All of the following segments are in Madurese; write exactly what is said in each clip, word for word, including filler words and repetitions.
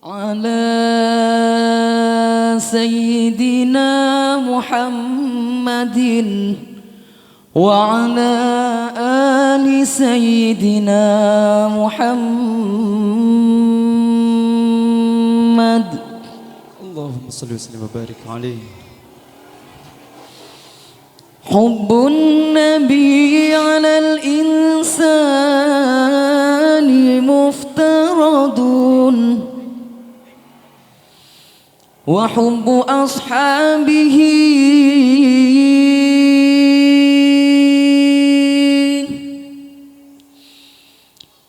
على سيدنا محمد وعلى آل سيدنا محمد. اللهم صل وسلم وبارك عليه. حب النبي على الإنسان مفترض، وحب أصحابه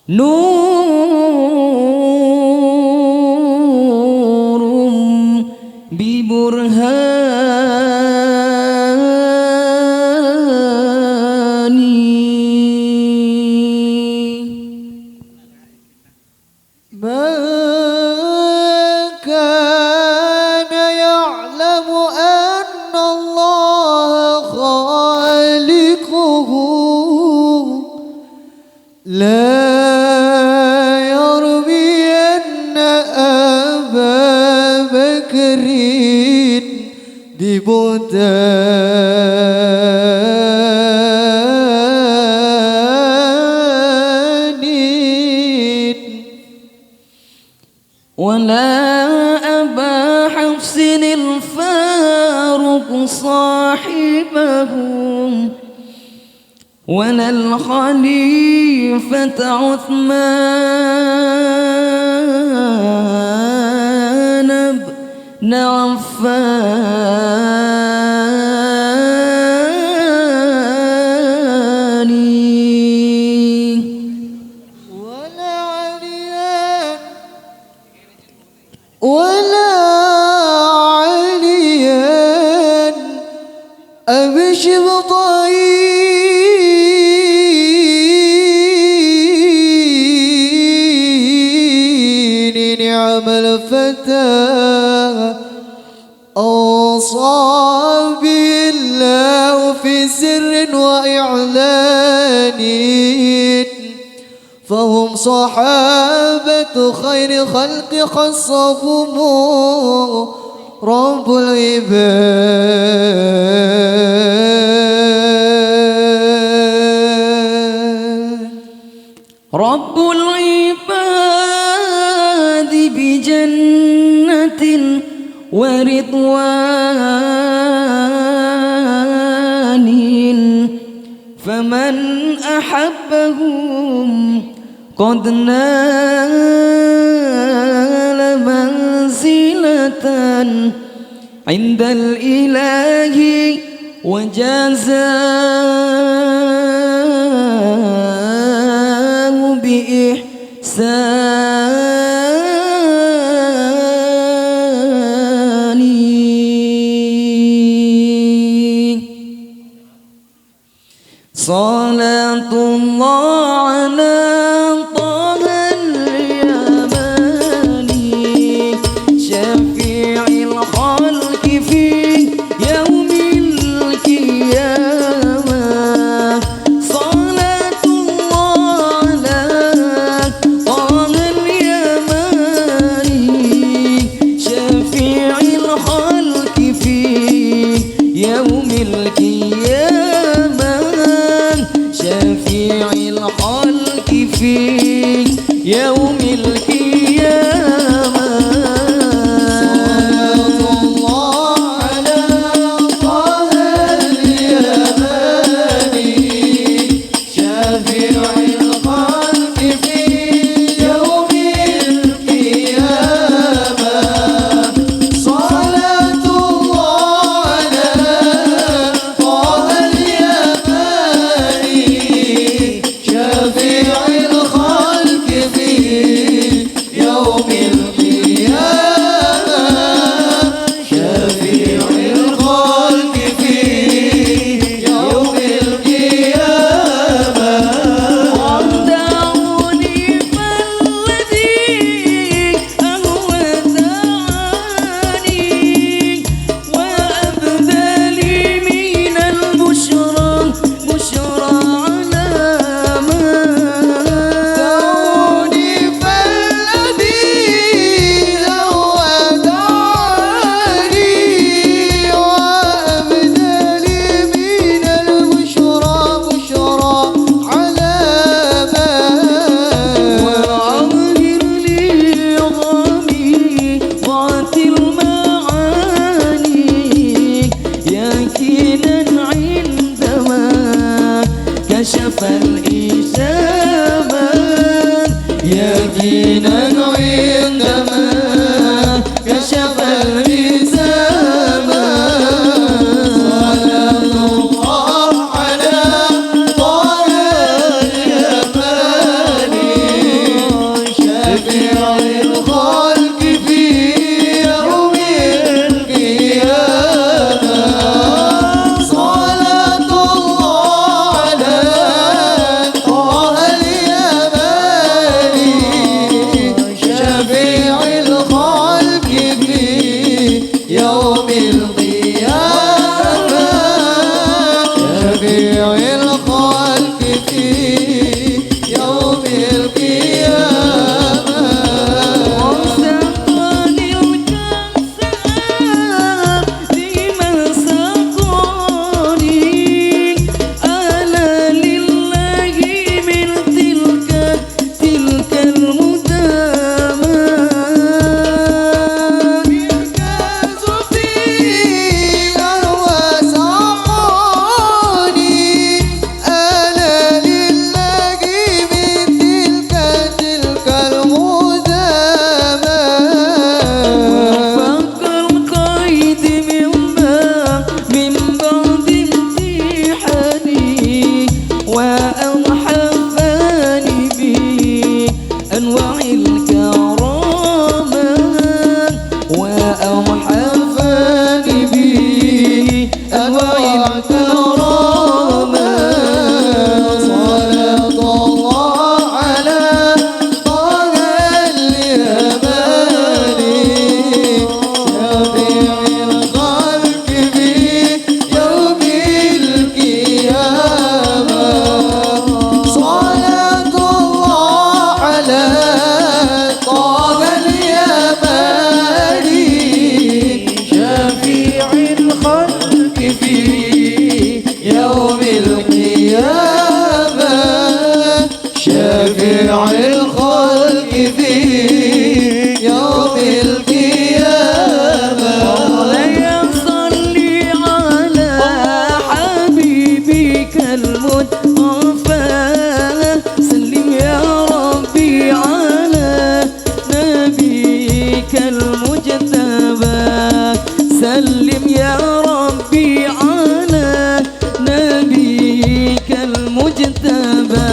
نور ببرهان. من كان يعلم أن الله خالقه لا يرمين أبا بكر ببهتان، ولا أبا حفص الفاروق صاحبه، ولا الخليفة عثمان بن عفان، ولا عليا ولا عليا أبي الشبطين، نعم الفتى أوصى به الله في سر وإعلان. فهم صحابة خير خلق خصهم رب العباد، رب العباد بجنة ورضوان، فمن أحبهم قد نال منزلة عند الإله وجازاه بإحسان. صلاة الله على طه اليماني، شفيع الخلق في يوم القيامة. صلاة الله على طه اليماني، شفيع الخلق في يوم القيامة، شفيع الخلق في يوم القيامة. صلاة الله على طه اليماني، شفيع الخلق في يوم القيامة. صلاة الله على طه اليماني، شفيع الخلق في يوم القيامة، شفيع الخلق في يوم القيامة. كشف الحجاب يقينا عندما كشف الحجاب. صلاة الله على طه اليماني شفيع الخلق في يوم القيامة. صلاة الله على طه اليماني شفيع الخلق في يوم القيامة. شفيع الخلق في يوم القيامة. وسقاني الكأس لمن سقاني. أنا لله من تلك تلك المدامى. بالكاس فيها وسقاني. أنا لله من تلك، تلك المدامى. فك القيد من بعد، من بعد امتحاني. وأضحى فاني بي أنواع الكرامة، وأضحاني بأنواع الكرامة. صلاة الله على طه اليماني شفيع الخلق في يوم القيامة. صلاة الله على طه اليماني شفيع الخلق في يوم القيامة. شفيع الخلق في يوم القيامة. مولاي صل على حبيبك المصطفى. سلم يا ربي على نبيك المجتبى. سلم يا ربي على نبيك المجتبى.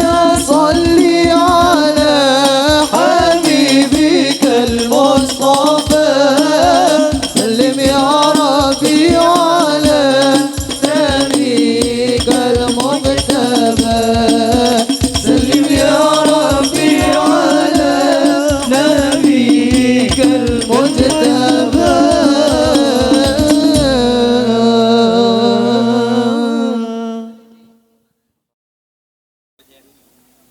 يا صل على حبيبك المصطفى. سلم يا ربي على نبيك المجتبى. سلم يا ربي على نبيك المجتبى.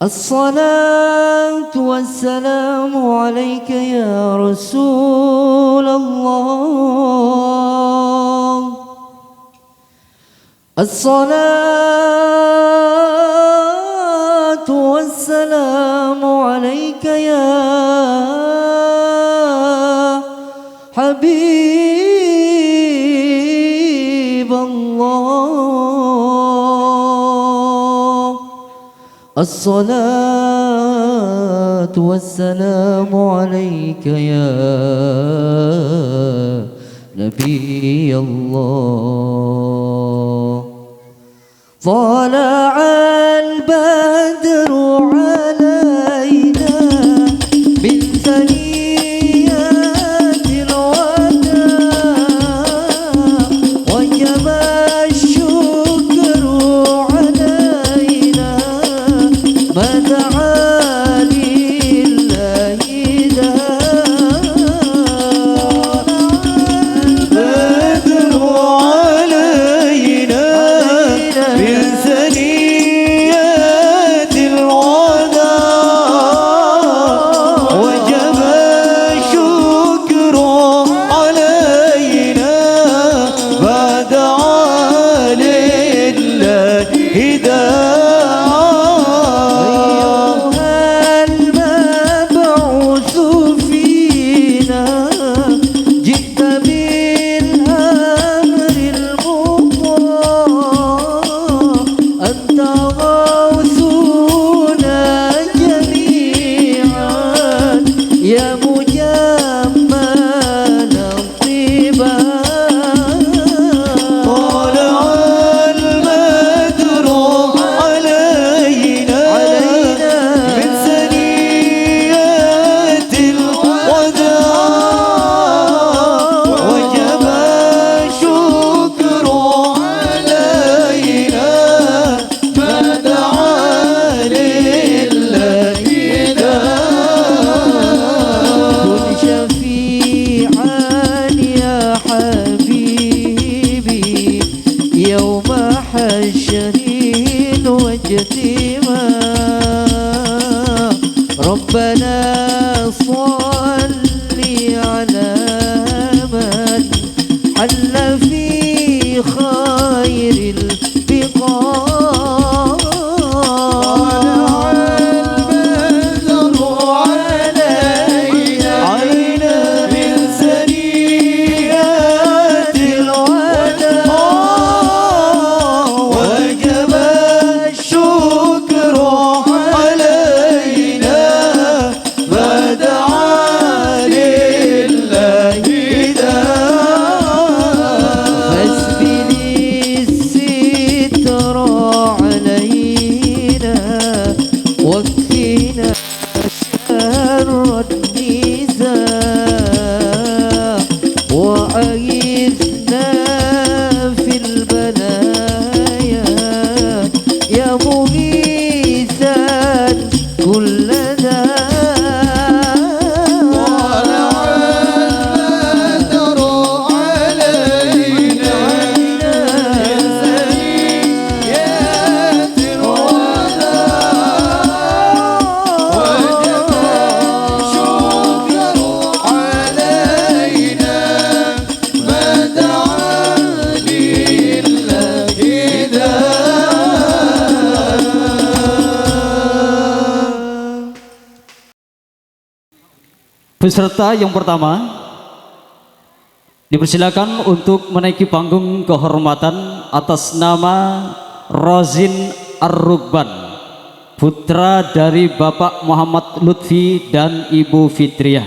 الصلاة والسلام عليك يا رسول الله. الصلاة والسلام عليك يا حبيب الله. الصلاة والسلام عليك يا نبي الله. طلع البدر علينا من ثنيات الوداع، وجب الشكر علينا ما دعا لله داع. البدر علينا من ثنيات الوداع، وجب الشكر علينا ما دعا لله داع. أيها المبعوث فينا، جئت بالأمر المطاع، واجتماع. ربنا صل على من حل في خير البقاع. طلع البدر علينا، علينا من ثنيات الوداع. وجب الشكر علينا ما دعا لله داع. فاسبل الستر علينا واكفنا شر النزاع. وأغثنا في البلايا يا مغيثا كل داع. طلع البدر علينا من ثنيات الوداع. وجب الشكر علينا ما دعا لله داع. Peserta yang pertama dipersilakan untuk menaiki panggung kehormatan atas nama Rozin Ar-Rukban, putra dari Bapak Muhammad Lutfi dan Ibu Fitriah.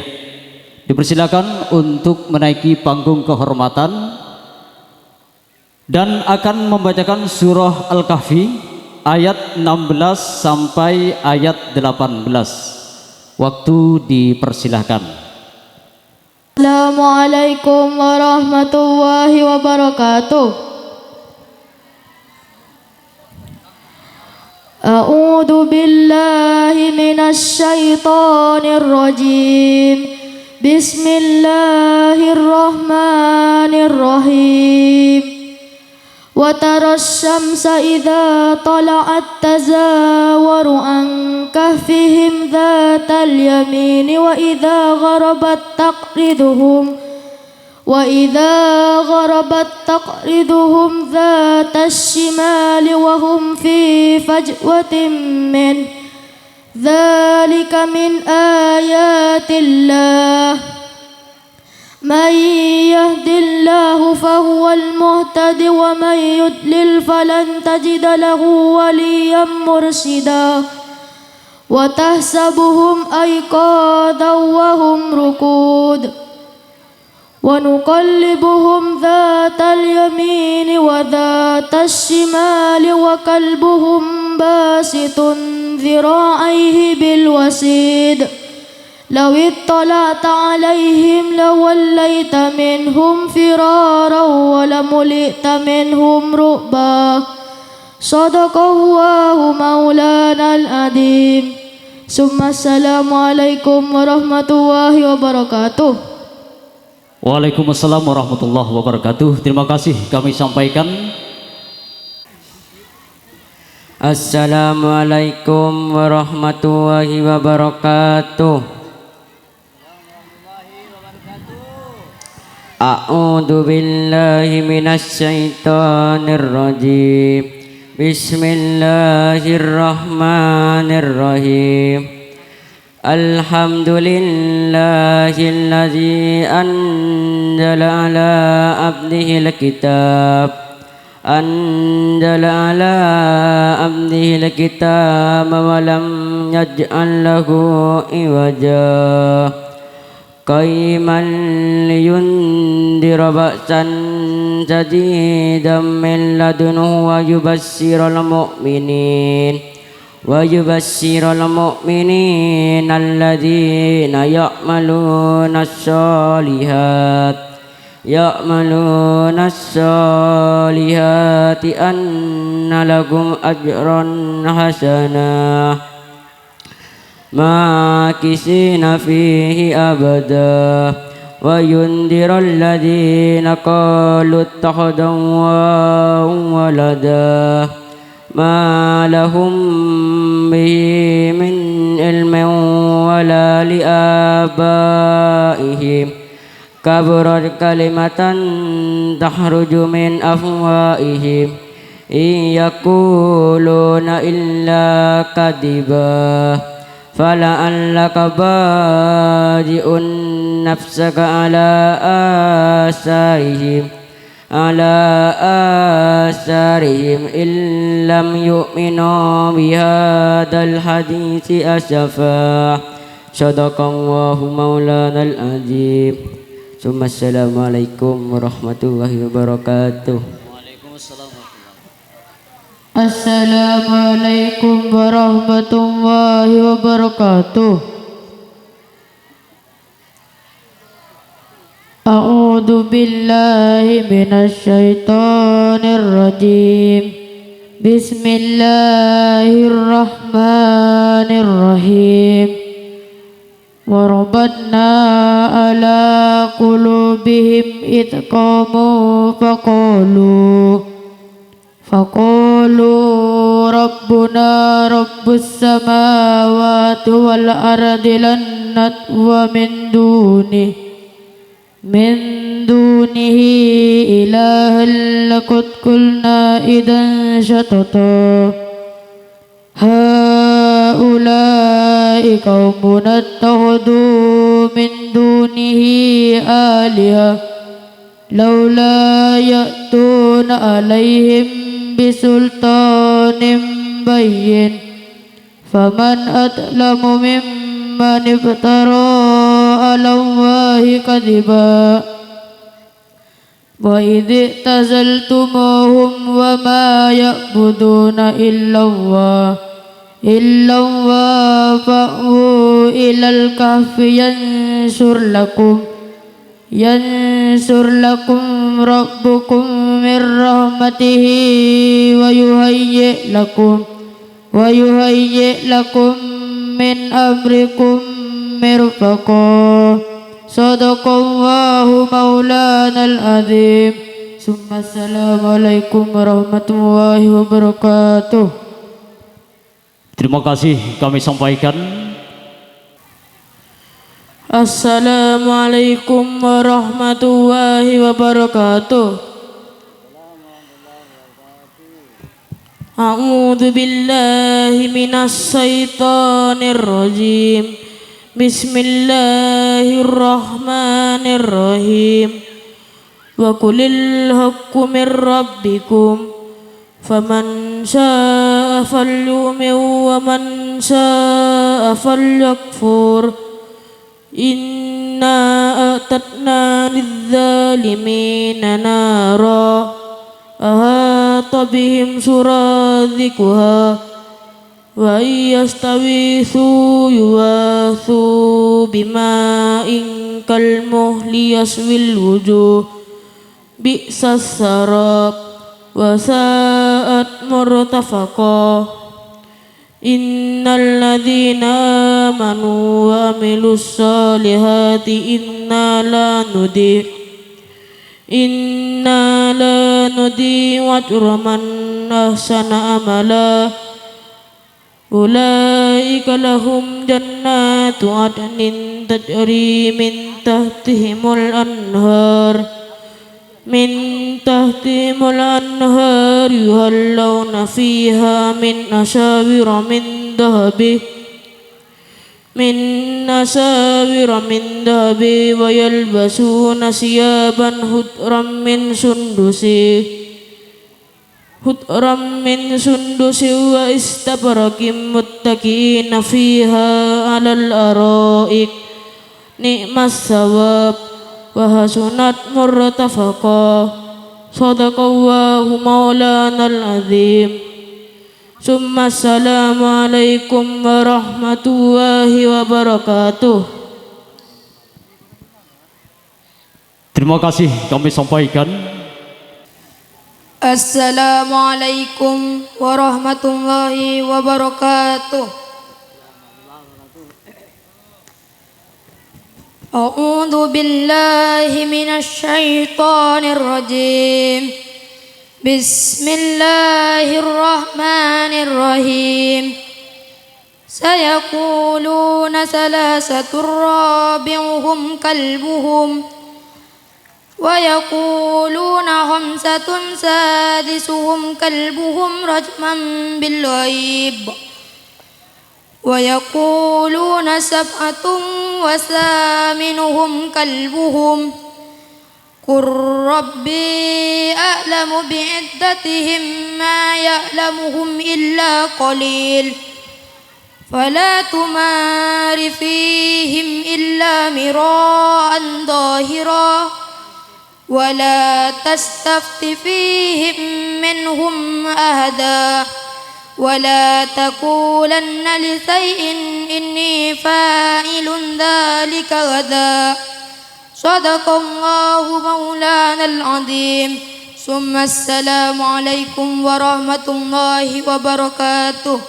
Dipersilakan untuk menaiki panggung kehormatan dan akan membacakan surah Al-Kahfi ayat enam belas sampai ayat delapan belas. Waktu dipersilahkan. Assalamualaikum warahmatullahi wabarakatuh. أعوذ بالله من الشيطان الرجيم. بسم الله الرحمن الرحيم. وترى الشمس إذا طلعت تزاور عن كهفهم ذات اليمين وإذا غربت تقرضهم وإذا غربت تقرضهم ذات الشمال وهم في فجوة منه. ذلك من آيات الله. من يهد الله فهو المهتد ومن يضلل فلن تجد له وليا مرشدا. وتحسبهم أيقاظا وهم رقود. ونقلبهم ذات اليمين وذات الشمال وكلبهم باسط ذراعيه بالوصيد. لو اطلعت عليهم لوليت منهم فرارا ولملئت منهم رعبا. صدق الله مولانا العظيم. ثم السلام عليكم ورحمة الله وبركاته. Waalaikumsalam warahmatullahi wabarakatuh. Terima kasih kami sampaikan. Assalamualaikum warahmatullahi wabarakatuh. A'udzu billahi minasy syaithanir rajim. Bismillahirrahmanirrahim. Alhamdulillahilladzi anzala ala abdihil kitab. Anzala ala abdihil kitaba wa lam yaj'al lahu iwaja. Qayyiman liyundhira ba'san syadidan min ladunhu wa yubasysyiral mu'minin. Wa yubasysyiral mu'minina alladzina ya'malunas shalihat, ya'malunas shalihati anna lahum ajran hasanah, makisina fihi abada. Wa yundhiral ladzina qalu ittakhadzallahu walada. ما لهم به من علم ولا لآبائهم. كبرت كلمة تخرج من أفواههم إن يقولون إلا كذبا. فلعلك باخع نفسك على آثارهم على آثارهم إن لم يؤمنوا بهذا الحديث أسفا. صدق الله مولانا العظيم. ثم السلام عليكم ورحمة الله وبركاته. السلام عليكم ورحمة الله وبركاته. أعوذ بالله من الشيطان الرجيم. بسم الله الرحمن الرحيم. وربطنا على قلوبهم إذ قاموا فقالوا فقالوا ربنا رب السماوات والأرض لن ندعو من دونه من دونه إلها لقد قلنا إذا شططا. هؤلاء قومنا اتخذوا من دونه آلهة لولا يأتون عليهم بسلطان بين فمن أظلم ممن افترى على الله كذبا. وإذ اعتزلتموهم وما يعبدون إلا الله إلا الله فأووا إلى الكهف ينشر لكم ينشر لكم ربكم من رحمته ويهيئ لكم ويهيئ لكم من أمركم مرفقا. صدق الله مولانا العظيم. ثم السلام عليكم ورحمة الله وبركاته. Terima kasih kami sampaikan. Assalamualaikum warahmatullahi wabarakatuh. أعوذ بالله من الشيطان الرجيم. بسم الله الرحمن الرحيم. وقل الحق من ربكم فمن شاء فليؤمن ومن شاء فليكفر. إنا أعتدنا للظالمين نارا أحاط بهم سرادقها وإن يستغيثوا يغاثوا بماء كالمهل يشوي الوجوه بئس الشراب وساءت مرتفقا. إن الذين آمنوا وعملوا الصالحات إنا لا نضيع إنا لا نضيع أجر من أحسن عملا. أولئك لهم جنات عدن تجري من تحتهم الأنهار من تحتهم الأنهار يحلون فيها من أساور من ذهب من أساور من ذهب ويلبسون ثيابا خضرا من سندس خضرا من سندس وإستبرق متكئين فيها على الأرائك نعم الثواب وحسنت مرتفقا. صدق الله مولانا العظيم. ثم السلام عليكم ورحمة الله وبركاته. Terima kasih kami sampaikan. Assalamualaikum warahmatullahi wabarakatuh. أعوذ بالله من الشيطان الرجيم. بسم الله الرحمن الرحيم. سيقولون ثلاثة رابعهم كلبهم ويقولون خمسة سادسهم كلبهم رجما بالغيب ويقولون سبعة وثامنهم كلبهم قل ربي أعلم بعدتهم ما يعلمهم إلا قليل فلا تمار فيهم إلا مراء ظاهرا ولا تستفت فيهم منهم أحدا ولا تقولن لشيء إني فاعل ذلك غدا. صدق الله مولانا العظيم. ثم السلام عليكم ورحمة الله وبركاته.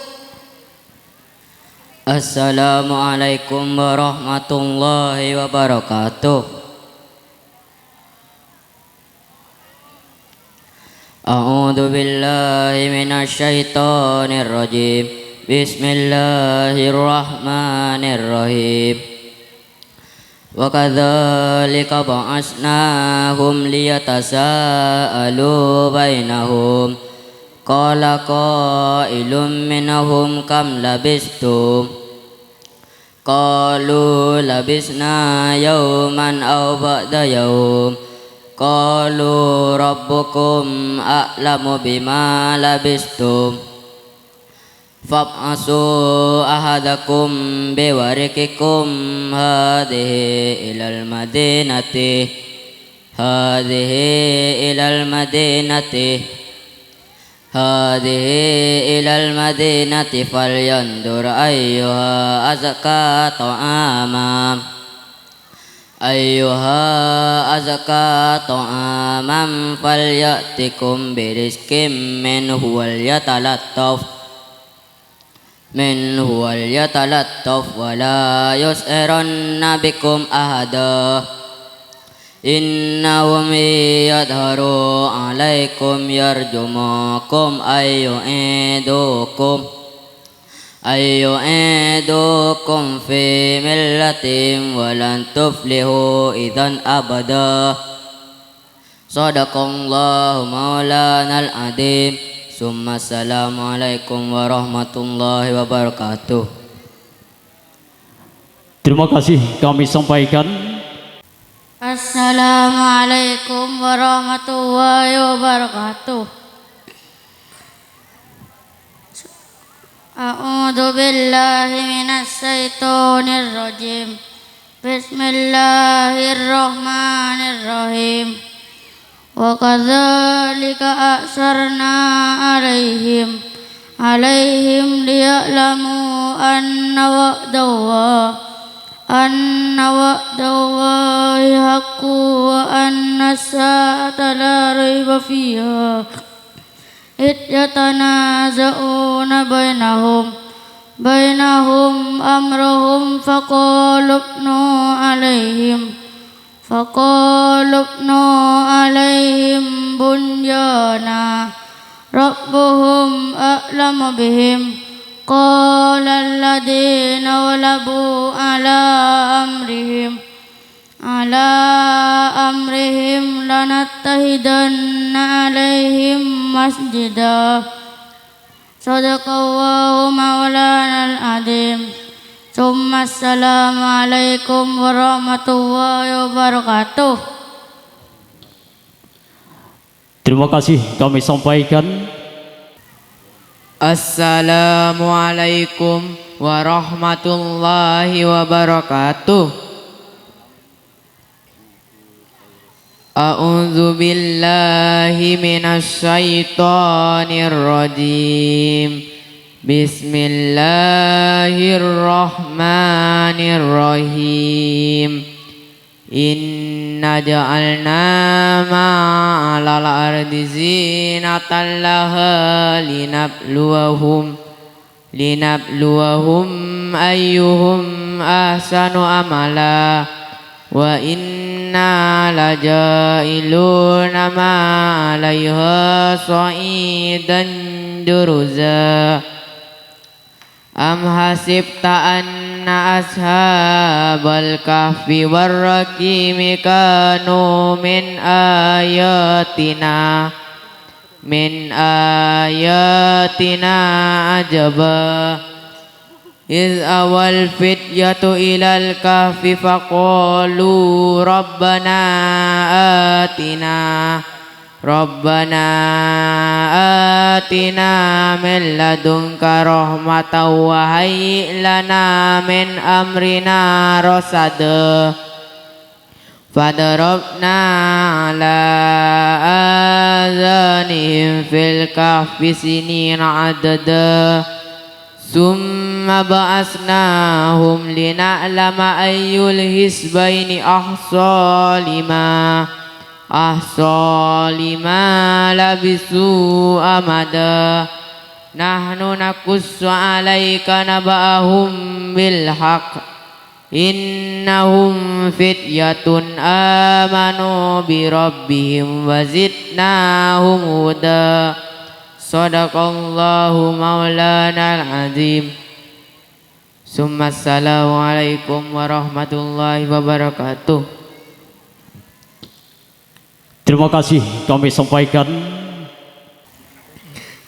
Assalamualaikum warahmatullahi wabarakatuh. A'udzu billahi minasy syaithanir rajim. Bismillahirrahmanirrahim. Wa kadzalika ba'atsnahum liyatasa'alu bainahum. Qala qailum minhum kam labistum? Qalu labisna yauman aw ba'da yaum. Qalu rabbukum a'lamu bima labistum. Fab'atsu ahadakum biwariqikum hadhihi ilal madinati, hadhihi ilal madinati, hadhihi ilal madinati falyanzur ayyuha azka ta'ama, ayyuha azka ta'aman falyatikum birizqim minhu walyatalattaf, minhu walyatalattaf wala yusy'iranna bikum ahada. Innahum in yadharu 'alaikum yarjumukum aw yu'idukum, aw yu'idukum fi millatihim wa lan tuflihu idzan abada. Shadaqallahu maulanal adzim. Tsumma assalamualaikum warahmatullahi wabarakatuh. Terima kasih kami sampaikan. Assalamualaikum warahmatullahi wabarakatuh. A'udzu billahi minasy syaithanir rajim. Bismillahirrahmanirrahim. Wa kadzalika a'tsarna 'alaihim, 'alaihim liya'lamu anna wa'dallah, anna wa'dallahi haqqun wa annas sa'ata la raiba fiha. Id yatanaza'una bainahum, bainahum amrahum faqala ibnu 'alaihim, faqala ibnu 'alaihim bunyana, rabbuhum a'lamu bihim. Qala alladhina ghalabu 'ala amrihim, 'ala amrihim lanattakhidanna 'alaihim masjida. Shadaqallahu maulanal adzim. Tsumma assalamualaikum warahmatullahi wabarakatuh. Terima kasih kami sampaikan. Assalamualaikum warahmatullahi wabarakatuh. A'udzu billahi minasy syaithanir rajim. Bismillahirrahmanirrahim. Inna ja'alna ma 'alal ardi zinatan laha linabluwahum, linabluwahum ayyuhum ahsanu amala. وإنا لجاعلون ما عليها صعيدا جرزا. أم حسبت أن أصحاب الكهف والرقيم كانوا من آياتنا، من آياتنا عجبا. إذ أوى الفتية إلى الكهف فقالوا ربنا آتنا، ربنا آتنا من لدنك رحمة وهيئ لنا من أمرنا رشدا. فضربنا على آذانهم في الكهف سنين عددا. ثم بعثناهم لنعلم أي الحزبين أحصى لما، أحصى لما لبثوا أمدا. نحن نقص عليك نبأهم بالحق. إنهم فتية آمنوا بربهم وزدناهم هدى. صدق الله مولانا العظيم. ثم السلام عليكم ورحمة الله وبركاته. Terima kasih kami sampaikan.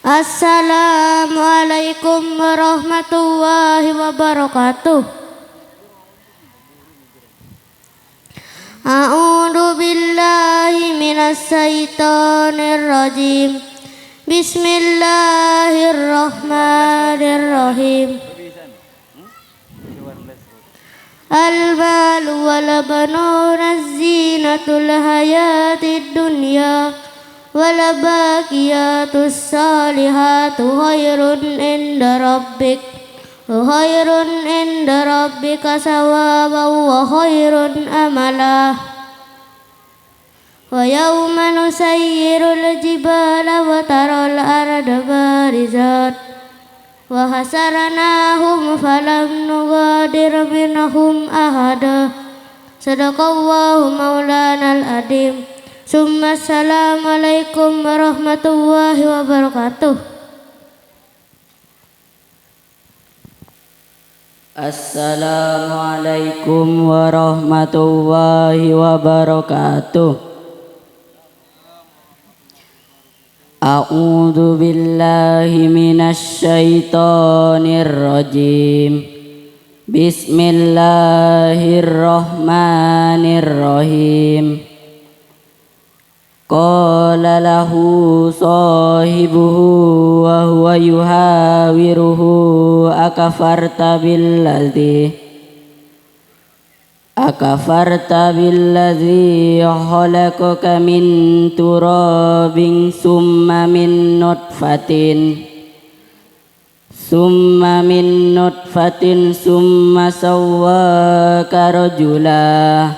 Assalamualaikum warahmatullahi wabarakatuh. أعوذ بالله من الشيطان الرجيم. بسم الله الرحمن الرحيم. المال والبنون زينة الحياة الدنيا والباقيات الصالحات خير عند ربك، خير عند ربك ثوابا وخير أملا. ويوم نسير الجبال وترى الأرض بارزة وحشرناهم فلم نغادر منهم أحدا. صدق الله مولانا العظيم. ثم السلام عليكم ورحمة الله وبركاته. Assalamualaikum warahmatullahi wabarakatuh. A'udzu billahi minasy syaithanir rajim. Bismillahirrahmanirrahim. Qala lahu shahibuhu wa huwa yuhawiruhu, "Akafarta billadzi, akafarta billadzi khalaqaka min turabin tsumma min nutfatin, tsumma min nutfatin tsumma sawwaka rajula.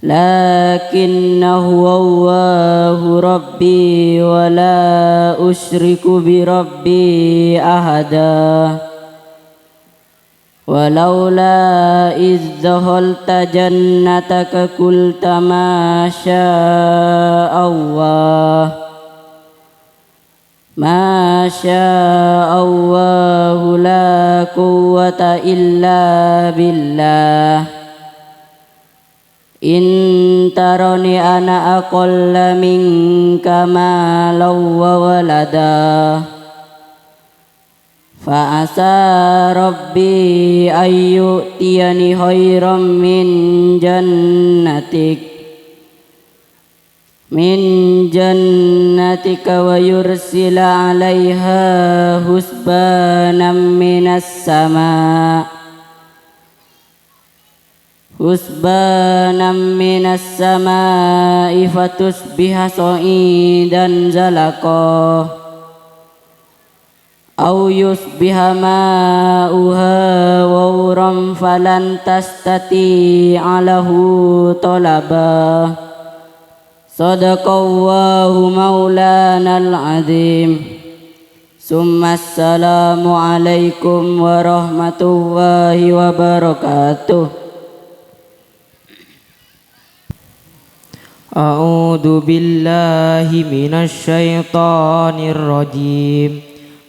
Lakinna huwallahu rabbi wa la usyriku bi rabbi ahada. Walaula idz dakhalta jannataka qulta ma sya Allah." Ma sya Allahu la quwwata illa billah. In tarani ana aqalla minka malan wa walada. Fa asa rabbi an yu'tiyani khairan min jannatik. Min jannatika wa yursila 'alaiha husbanan minas sama'. Husbanan minas sama'i fatusbiha sha'idan zalaqa. Au yusbiha ma'uha ghauran falan tastati'a lahu talaba. Sadaqallahu maulanal azim. Summa assalamu alaikum warahmatullahi wabarakatuh. أعوذ بالله من الشيطان الرجيم.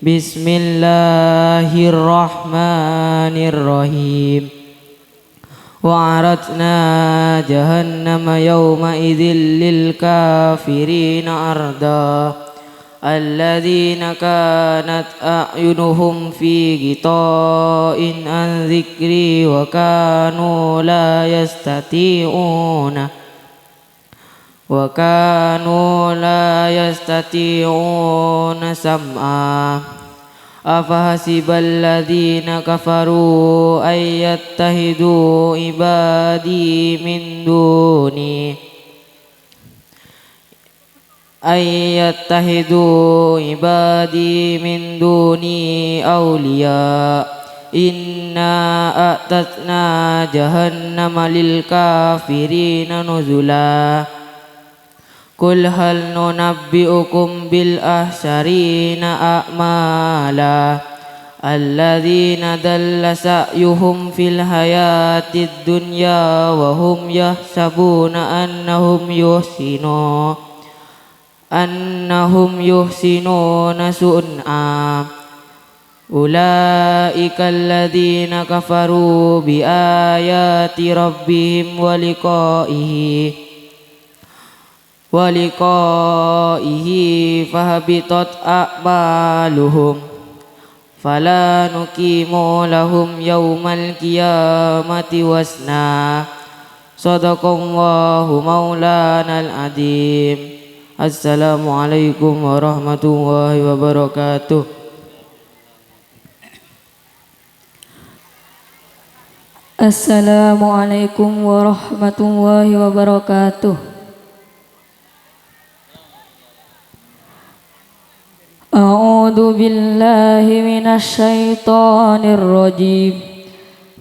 بسم الله الرحمن الرحيم. وعرضنا جهنم يومئذ للكافرين عرضا. الذين كانت أعينهم في غطاء عن ذكري وكانوا لا يستطيعون وكانوا لا يستطيعون سمعا. أفحسب الذين كفروا أن يتخذوا عبادي من دوني أن يتخذوا عبادي من دوني أولياء. إنا أعتدنا جهنم للكافرين نزلا. قل هل ننبئكم بالأخسرين أعمالا. الذين ضل سعيهم في الحياة الدنيا وهم يحسبون أنهم يحسنون أنهم يحسنون صنعا. أولئك الذين كفروا بآيات ربهم ولقائه، ولقائه فحبطت أعمالهم. فلا نقيم لهم يوم القيامة وزنا. صدق الله مولانا العظيم. السلام عليكم ورحمة الله وبركاته. السلام عليكم ورحمة الله وبركاته. أعوذ بالله من الشيطان الرجيم.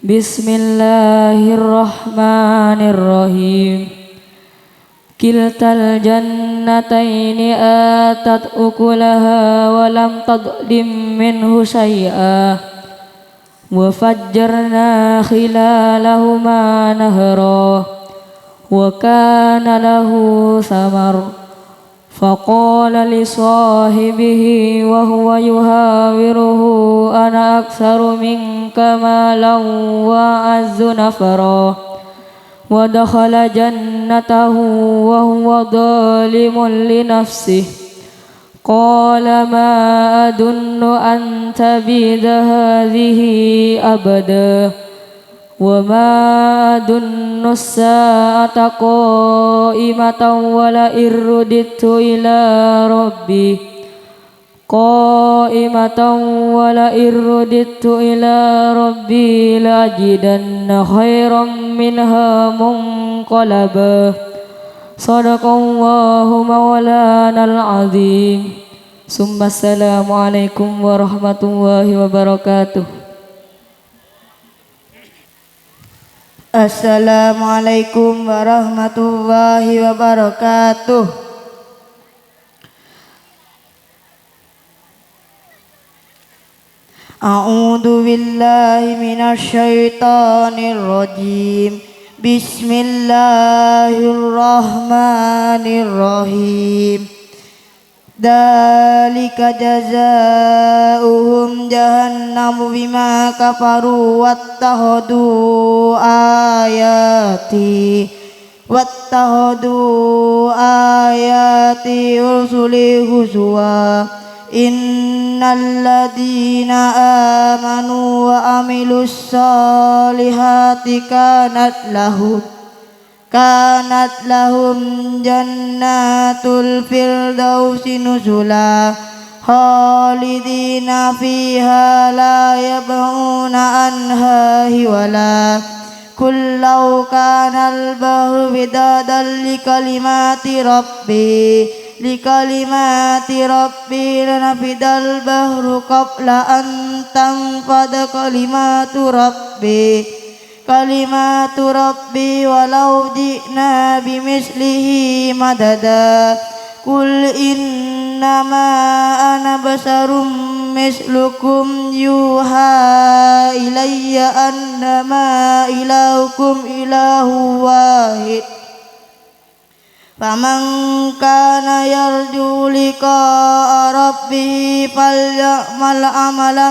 بسم الله الرحمن الرحيم. كلتا الجنتين آتت أكلها ولم تظلم منه شيئا وفجرنا خلالهما نهرا وكان له ثمر فقال لصاحبه وهو يحاوره أنا أكثر منك مالا وأعز نفرا ودخل جنته وهو ظالم لنفسه قال ما أظن أن تبيد هذه أبدا وما أظن الساعة قائمة ولئن رددت إلى ربي قائمة ولئن رددت إلى ربي لأجدن خيرا منها منقلبا. صدق الله مولانا العظيم. ثم السلام عليكم ورحمة الله وبركاته. Assalamualaikum warahmatullahi wabarakatuh. أعوذ بالله من الشيطان الرجيم. بسم الله الرحمن الرحيم. ذلك جزاؤهم جهنم بما كفروا واتخذوا آياتي واتخذوا آياتي ورسلي هزوا. إن الذين آمنوا وعملوا الصالحات كانت لهم كانت لهم جنات الفردوس نزلا خالدين فيها لا يبغون عنها حولا. قل لو كان البحر مدادا لكلمات ربي لكلمات ربي لنفد البحر قبل أن تنفد كلمات ربي كلمات ربي ولو جئنا بمثله مددا. قل إنما أنا بشر مثلكم يوحى إلي أنما إلهكم إله واحد فمن كان يرجو لقاء ربه فليعمل عملا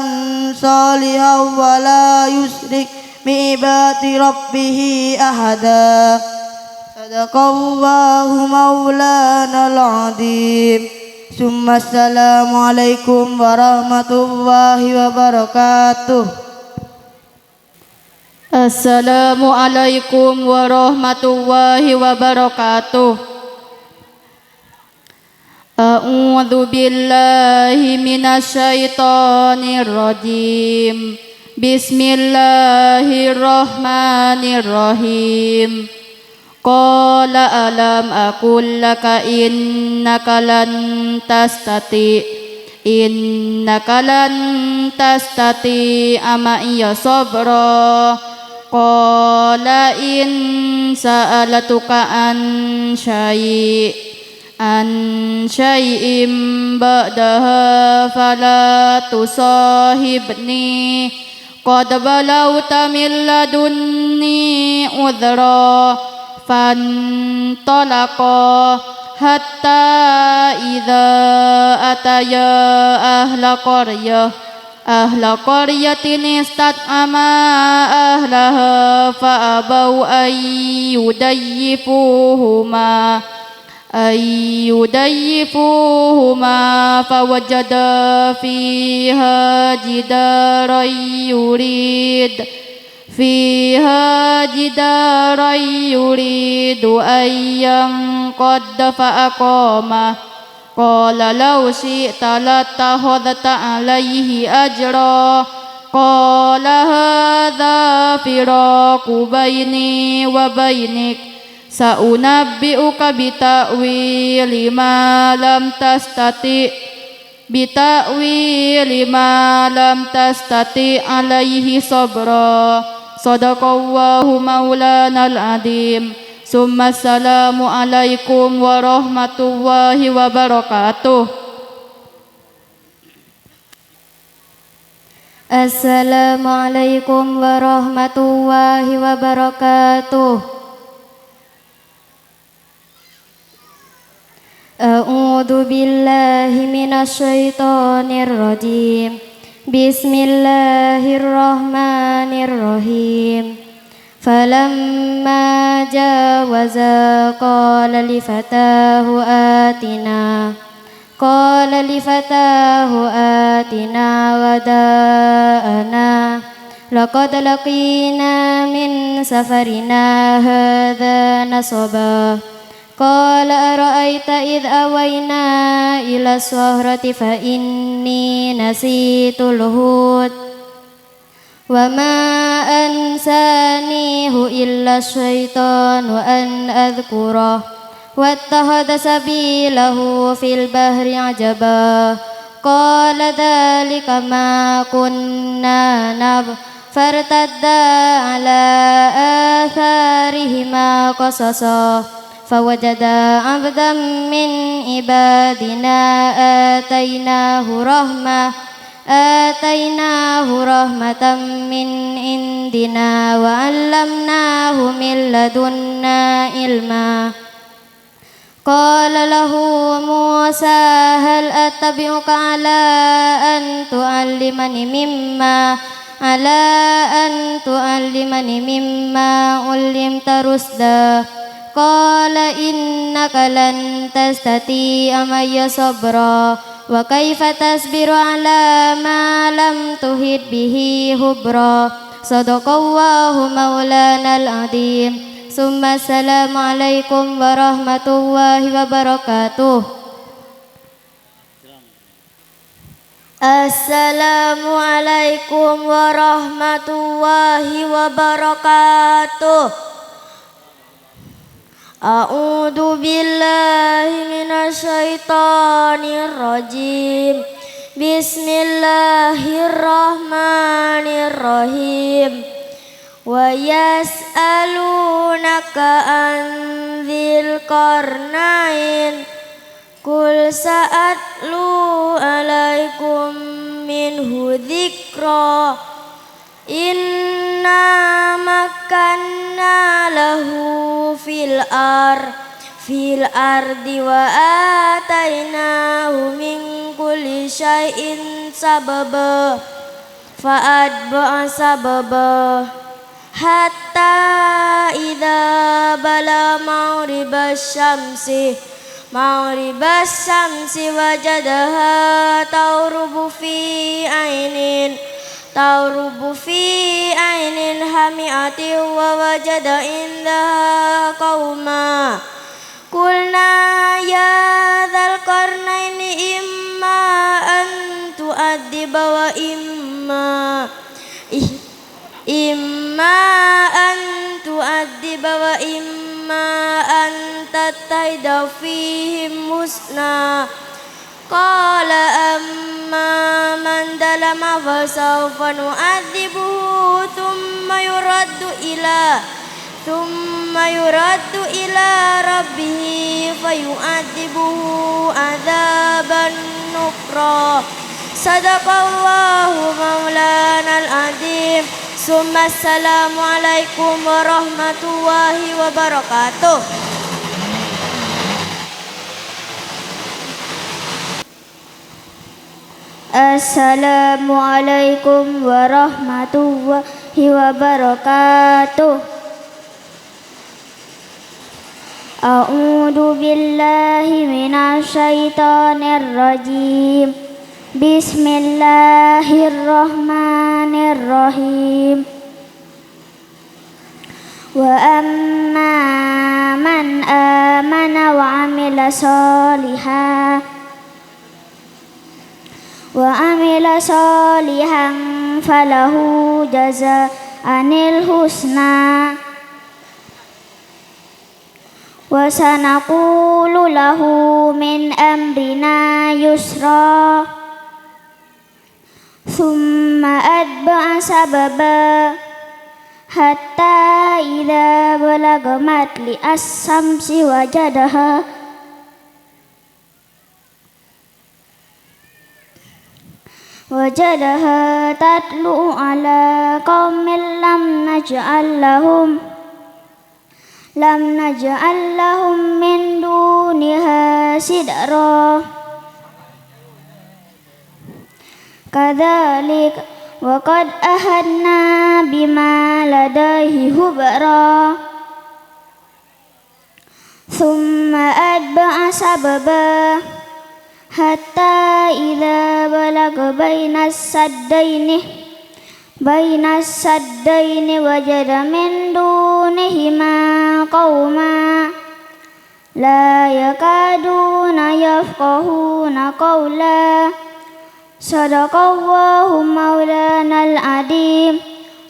صالحا ولا يشرك بعبادة ربه أحدا. صدق الله مولانا العظيم. ثم السلام عليكم ورحمة الله وبركاته. Assalamualaikum warahmatullahi wabarakatuh. A'udzu billahi minasyaitonir rajim. Bismillahirrahmanirrahim. Qala alam aqul laka innaka lan tastati', innaka lan tastati'a ma'iya sabra. Qala in sa'altuka an syai', an syai'in ba'daha fala tusahibni. Qad balaghta min ladunni udhra. Fantalaqa hatta idza ataya ahla qaryah, ahla qaryatin istad'ama ahlaha fa abau an yudayyifuhuma, an yudayyifuhuma fawajada fiha jidaran yurid, fiha jidaran yuridu an yanqadda fa aqamah. Qala law syi'ta lattakhadhta 'alaihi ajra. Qala hadza firaqu baini wa bainik. Sa'unabbi'uka bita'wili ma lam tastati', bita'wili ma lam tastati' 'alaihi sabra. Shadaqallahu maulanal adzim. Tsumma assalamu alaikum warahmatullahi wabarakatuh. Assalamualaikum warahmatullahi wabarakatuh. A'udzu billahi minasyaitonir rajim. Bismillahirrahmanirrahim. Falamma jawaza qala li fatahu atina, qala li fatahu atina ghada'ana, laqad laqina min safarina hadza nasaba. Qala ara'aita idh awaina ila shahrati fa inni nasitul hut. Wa ma ansanihu illa syaitanu an adzkurah. Wattakhadha sabilahu fil bahri ajaba. Qala dzalika ma kunna nabgh. Fartadda ala atharihima qasasa. Fawajada abdan min ibadina atainahu rahmah, atainahu rahmatan min indina wa 'allamnahu min ladunna ilma. Qala lahu Musa hal attabi'uka 'ala an tu'allimani mimma, 'ala an tu'allimani mimma 'ullimta rusyda. Qala innaka lan tastati'a ma'iya sabra. Wa kaifa tasbiru 'ala ma lam tuhit bihi khubra. Shadaqallahu maulanal adzim. Tsumma assalamualaikum warahmatullahi wabarakatuh. Assalamualaikum warahmatullahi wabarakatuh. A'udzu billahi minasyaitonir rajim. Bismillahirrahmanirrahim. Wa yas'alunaka an dzil qarnain. Qul sa'atlu 'alaikum minhu dzikra. Inna makkanna lahu fil ardh في الأرض وآتيناه من كل شيء سببا فأتبع سببا حتى إذا بلغ مغرب الشمس مغرب الشمس وجدها تغرب في عين تغرب في عين حمئة ووجد عندها قوما قلنا يا ذا القرنين إما أن تعذب وإما إما أن تعذب وإما أن تتخذ فيهم حسنا قال أما من ظلم فسوف نعذبه ثم يرد إلى ثم يرد إلى ربه فيعذبه عذابا نكرا. صدق الله مولانا العظيم. ثم السلام عليكم ورحمة الله وبركاته. Assalamualaikum warahmatullahi wabarakatuh. A'udzu billahi minasy syaithanir rajim. Bismillahirrahmanirrahim. Wa amma man amana wa amila shalihan wa amila shalihan falahu jazaa'anil husna wa sanaqulu lahu min amrina yusra. Tsumma atba'a sababa hatta idza balagha mathli'as syamsi wajadaha wajadaha tatlu'u 'ala qaumin lam naj'al lahum lam naj'al lahum min duniha sitra. Kadzalik wa qad ahadna bima ladaihi khubra. Tsumma atba'a sababa hatta idza balagha bainas saddaini bainas saddaini wajada min dunihima qauma la yakaduna yafqahuna qaula. Sadaqallahu maulanal adzim.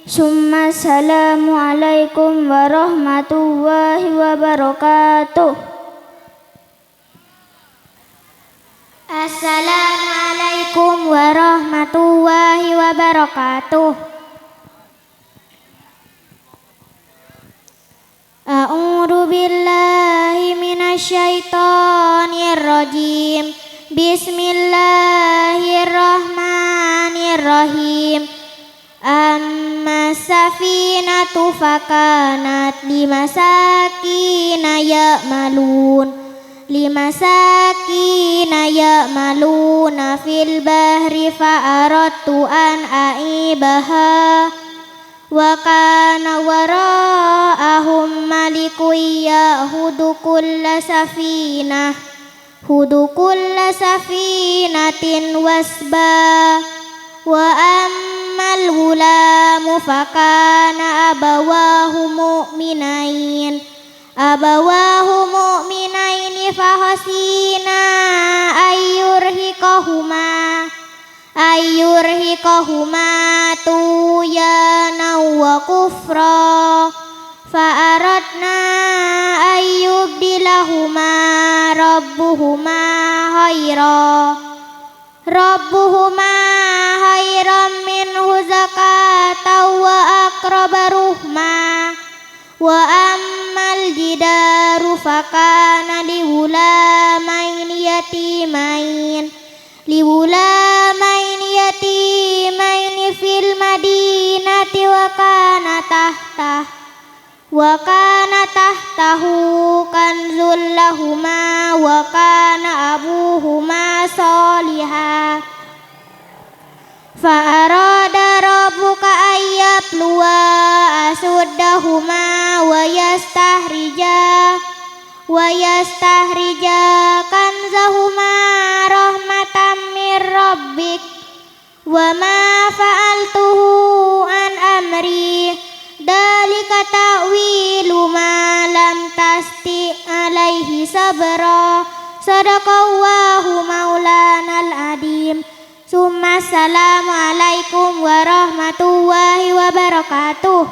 Tsumma assalamualaikum warahmatullahi wabarakatuh. Assalamualaikum warahmatullahi wabarakatuh. A'udzu billahi minasy syaithanir rajim. Bismillahirrahmanirrahim. Amma safinatu fakanat limasakina ya'malun. Limasakina ya'maluna fil bahri fa aradtu an a'ibaha. Wa kana wara'ahum malikun ya'khudzu kulla safinah. Khudzu kulla safinatin ghasba. Wa ammal ghulamu fakana abawahu mu'minain. Abawahu mu'minaini fakhasina an yurhiqahuma, an yurhiqahuma tughyanan wa kufra. Fa aradna an yubdilahuma rabbuhuma khaira, rabbuhuma khairan minhu zakatan wa aqraba ruhma. Wa ammal jidaru fakana li ghulamaini yatimain, li ghulamaini yatimaini fil madinati wa kana tahtah, wa kana tahtah تحته كنز لهما وكان أبوهما صالحا فأراد ربك أن يبلغا أشدهما ويستخرجا ويستخرجا كنزهما رحمة من ربك وما فعلته عن أمري ذلك تأويل ما لم تسطع عليه صبرا. صدق الله مولانا العظيم. ثم السلام عليكم ورحمة الله وبركاته.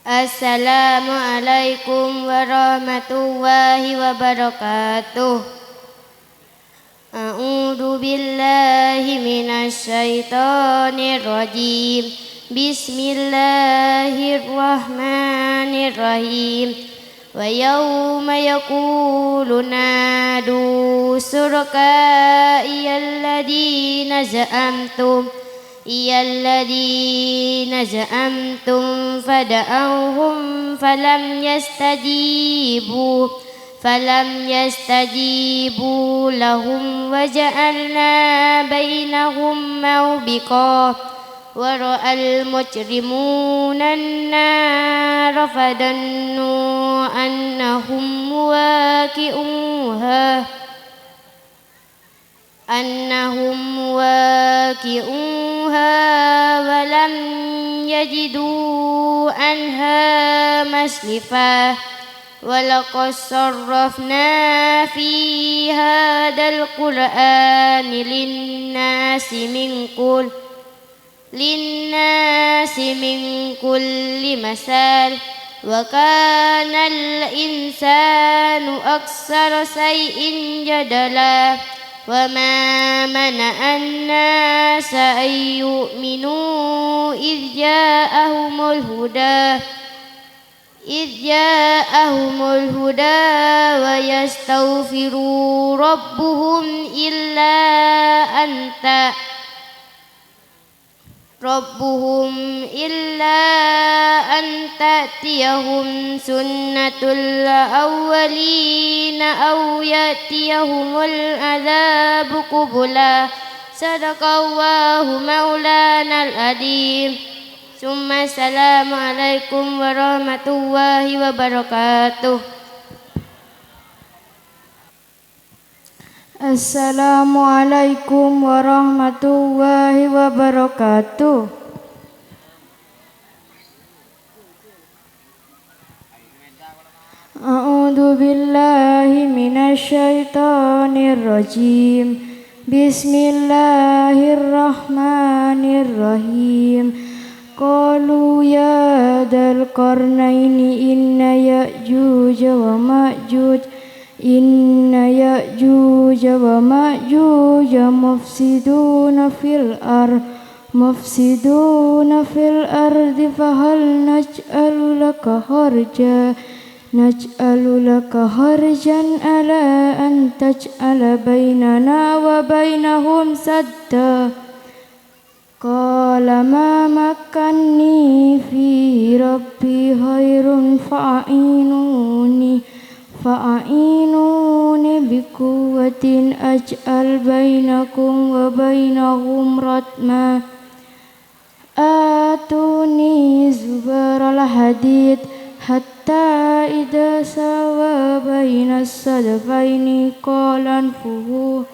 السلام عليكم ورحمة الله وبركاته. أعوذ بالله من الشيطان الرجيم. بسم الله الرحمن الرحيم. ويوم يقول نادوا شركائي الذين زعمتم، الذين زعمتم فدعوهم فلم يستجيبوا، فلم يستجيبوا لهم وجعلنا بينهم موبقا. ورأى المجرمون النار فظنوا أنهم مواقعوها، أنهم مواقعوها ولم يجدوا عنها مصرفا. ولقد صرفنا في هذا القرآن للناس من كل للناس من كل مثل، وكان الإنسان أكثر شيء جدلا. وما منع الناس أن يؤمنوا إذ جاءهم الهدى، إذ جاءهم الهدى ويستغفروا ربهم إلا أن ت- ربهم إلا أن تأتيهم سنة الأولين أو يأتيهم العذاب قبلا. صدق الله مولانا العظيم. ثم السلام عليكم ورحمة الله وبركاته. Assalamualaikum warahmatullahi wabarakatuh. A'udzu billahi minasy syaithanir rajim. Bismillahirrahmanirrahim. Qalu ya dzal qarnaini inna Ya'juja wa Ma'juj Inna Ya'juja wa Ma'juja mufsiduna fil ar-, mufsiduna fil ardi fahal naj'alu laka harja, naj'alu laka harjan ala an taj'ala bainana wa bainahum sadda. Qala ma makkanni fihi rabbi khairun fa'inuni, fa'inuni biquwwatin aj'al bainakum wa bainahum radma. Atuni zubaral hadid hatta idza sawa bainas sadfaini qala anfuhu.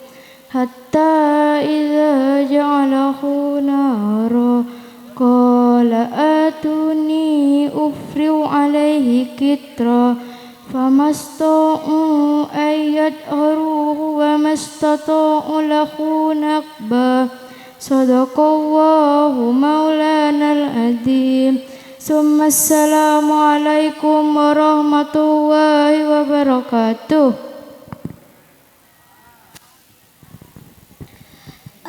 Hatta idza ja'alahu nara, qala atuni ufrigh alaihi qitra, famasta'u an yadhharuhu wa mastata'u lahu naqba. Sadaqallahu maulanal adzim. Summa assalamu alaikum warahmatullahi wabarakatuh.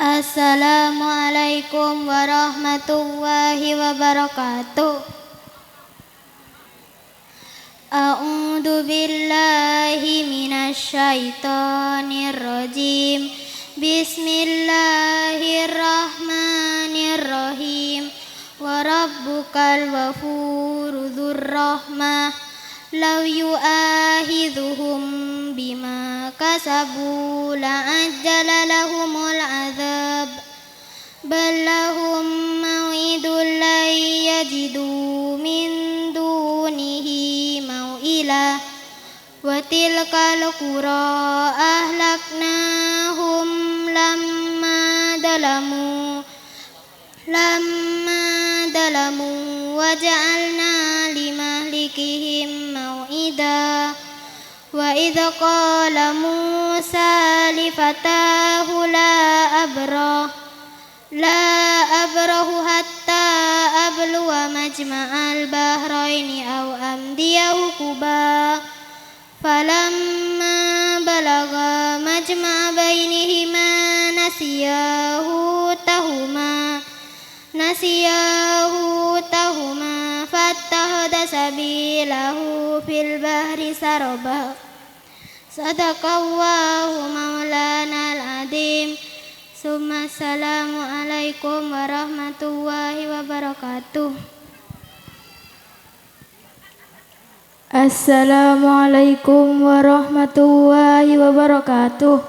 Assalamualaikum warahmatullahi wabarakatuh. A'udzu billahi minasy syaithanir rajim. Bismillahirrahmanirrahim. وربك الغفور ذو الرحمة، لو يؤاخذهم بما كسبوا لعجل لهم العذاب، بل لهم موعد لن يجدوا من دونه موئلا. وتلك القرى أهلكناهم لما ظلموا، لما ظلموا وجعلنا لمهلكهم موعدا. وإذ قال موسى لفتاه لا أبرح، لا أبرح حتى أبلغ مجمع البحرين أو أمضي حقبا. فلما بلغا مجمع بينهما نسيا حوتهما، نسيا حوتهما فاتخذ سبيله في البحر سربا. صدق الله مولانا العظيم. ثم السلام عليكم ورحمة الله وبركاته. السلام عليكم ورحمة الله وبركاته.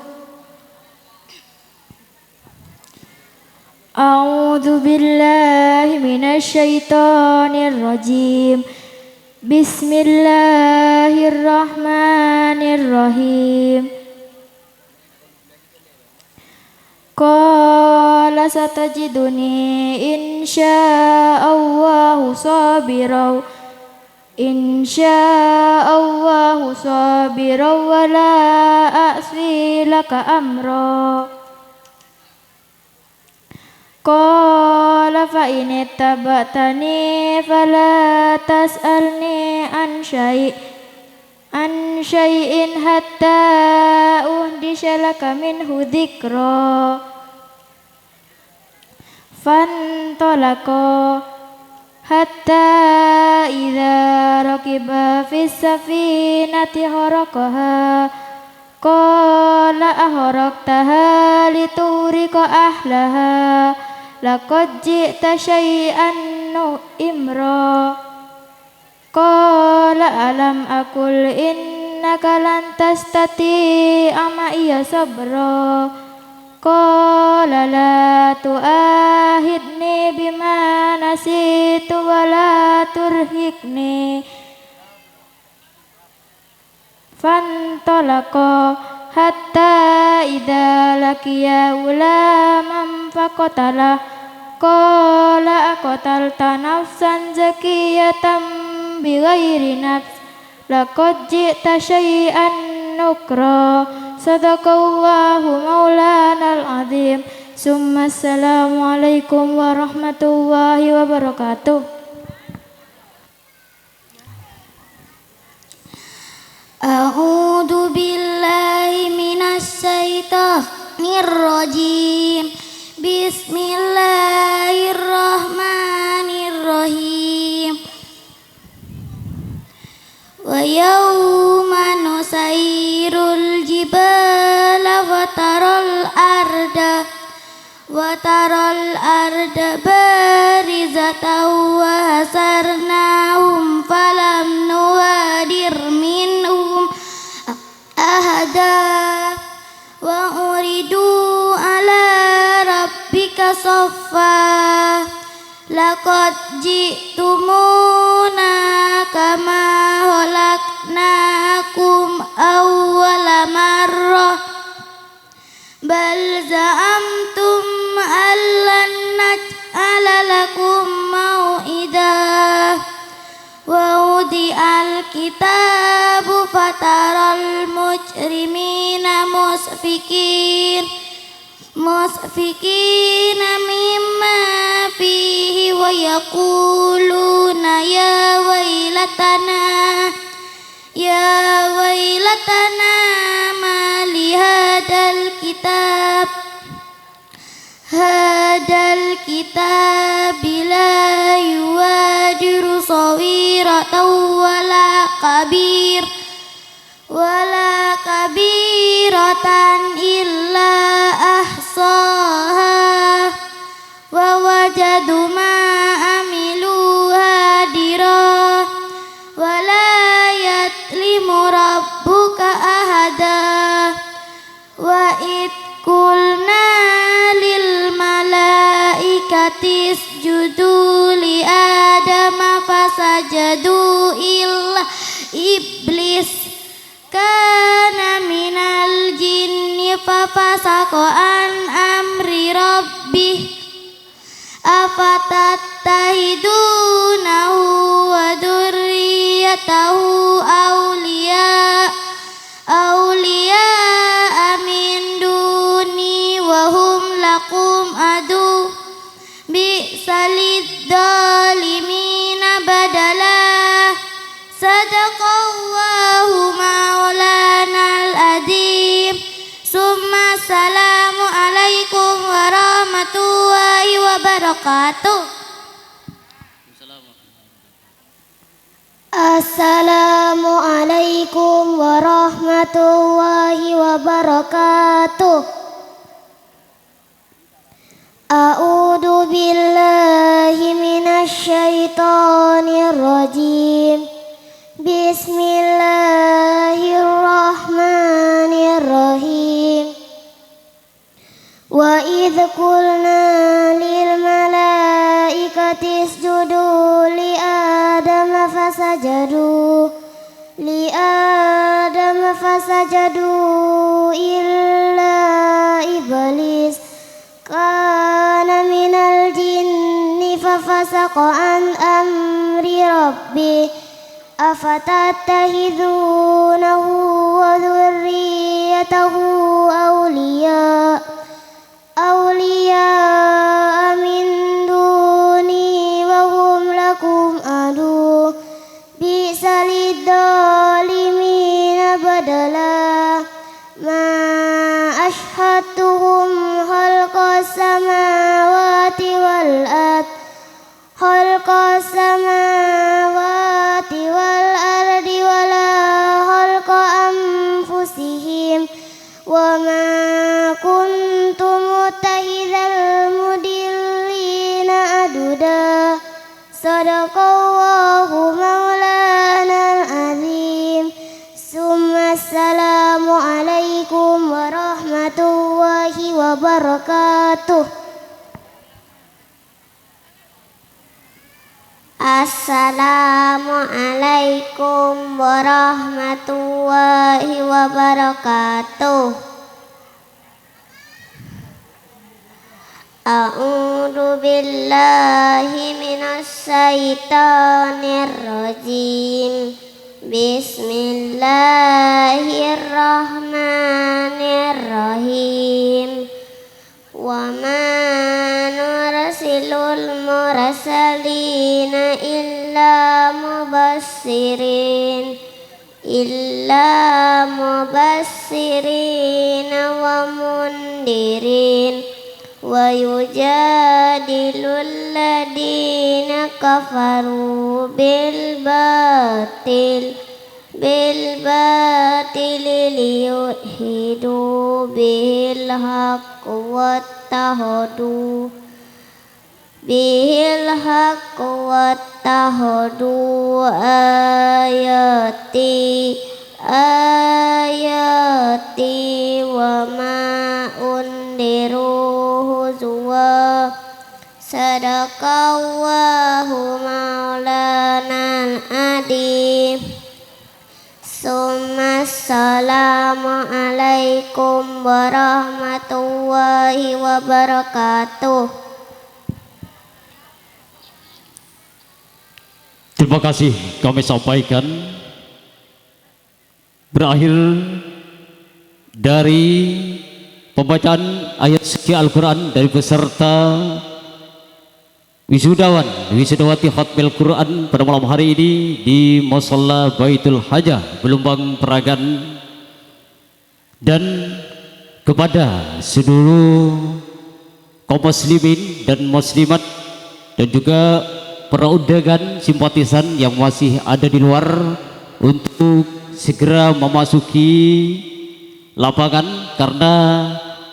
أعوذ بالله من الشيطان الرجيم. بسم الله الرحمن الرحيم. قال ستجدني إن شاء الله صابرا، إن شاء الله صابرا ولا أعصي لك أمرا. قال فإن اتبعتني فلا تسألني عن شيء، عن شيء حتى أحدث لك منه ذكرا. فانطلقا حتى إذا ركبا في السفينة خرقها قال أخرقتها لتغرق أهلها لقد جئت شيئا إمرا. قال ألم أقل إنك لن تستطيع معي صبرا. قال لا تؤاخذني بما نسيت ولا ترهقني. فانطلقا حتى إذا لقيا غلاما فقتله قال أقتلت نفسا زكية بغير نفس لقد جئت شيئا نكرا. صدق الله مولانا العظيم. ثم السلام عليكم ورحمة الله وبركاته. أعوذ بالله من الشيطان الرجيم. بسم الله الرحمن الرحيم. ويوم نسير الجبال وترى الأرض وترى الأرض بارزة وحشرناهم فلم نغادر منهم أحدا وعرضوا على ربك صفا لقد جئتمونا كما خلقناكم أول مرة بل زعمتم أن لن نجعل لكم موعدا ووضع الكتاب فترى المجرمين مشفقين مشفقين مما فيه ويقولون يا ويلتنا يا ويلتنا ما لهذا الكتاب هذا الكتاب لا يغادر صغيرة ولا كبير ولا كبيرة إلا أحصاها ووجدوا ما عملوا ففسق عن أمر ربه أفتتخذونه وذريته أولياء، أولياء من دوني وهم لكم عدو، بئس للظالمين بدلا. صدق الله مولانا العظيم. ثم السلام عليكم ورحمة الله وبركاته. السلام عليكم ورحمة الله وبركاته. أعوذ بالله من الشيطان الرجيم. بسم الله الرحمن الرحيم. وإذ قلنا للملائكة اسجدوا لآدم فسجدوا، لآدم فسجدوا إلا إبليس كان من الجن ففسق عن أمر ربه أفتتخذونه وذريته أولياء، أولياء من دوني وهم لكم عدو، بئس للظالمين بدلا. ما أشهدتهم خلق السماوات والأرض، خلق السماوات والأرض ولا خلق أنفسهم وما كنت متخذ المضلين عضدا. صدق الله مولانا العظيم. ثم السلام عليكم ورحمة الله وبركاته. Assalamualaikum warahmatullahi wabarakatuh. A'udzu billahi minasy syaithanir rajim. Bismillahirrahmanirrahim. Wa ma nursilul mursalina illa mubassirin, illa mubassirin wa mundirin, wa yujadilul ladina kafaru bil batil, bil batili liyudhidu bihil haqq wattahadu, bihil haqq wattahadu ayati, ayati wa ma undiru huzwa. Sadaqallahu maulanal adzim. Summa assalamu alaikum warahmatullahi wabarakatuh. Terima kasih kami sampaikan. Berakhir dari pembacaan ayat suci Al-Quran dari peserta wisudawan, wisudawati khatmil Quran pada malam hari ini di Musholla Baitul Hajah, Belumbang Peragan. Dan kepada seluruh kaum muslimin dan muslimat, dan juga para undangan simpatisan yang masih ada di luar untuk segera memasuki lapangan, karena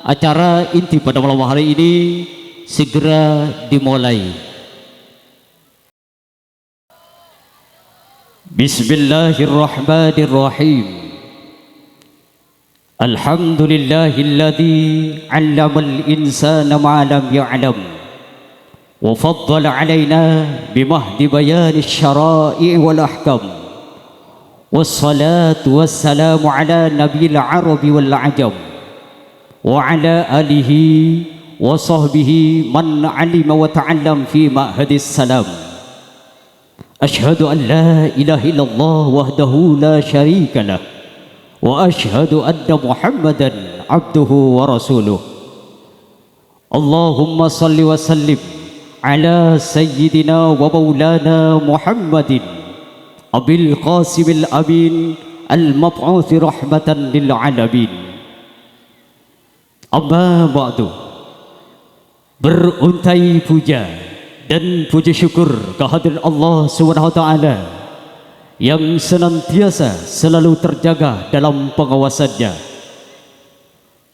acara inti pada malam hari ini segera dimulai. Bismillahirrahmanirrahim. Alhamdulillahilladzi 'allamal insana ma lam ya'lam, wa faddala 'alaina bi mahdi bayanis syara'i' wal ahkam. Wassalatu wassalamu 'ala nabiyil 'arabi wal 'ajam, وعلى آله وصحبه من علم وتعلم في معهد السلام. أشهد أن لا إله إلا الله وحده لا شريك له، وأشهد أن محمدا عبده ورسوله. اللهم صل وسلم على سيدنا ومولانا محمد أبي القاسم الأمين المبعوث رحمة للعالمين. Amma ba'du. Beruntai puja dan puji syukur kehadirat Allah Subhanahu wa Ta'ala yang senantiasa selalu terjaga dalam pengawasannya.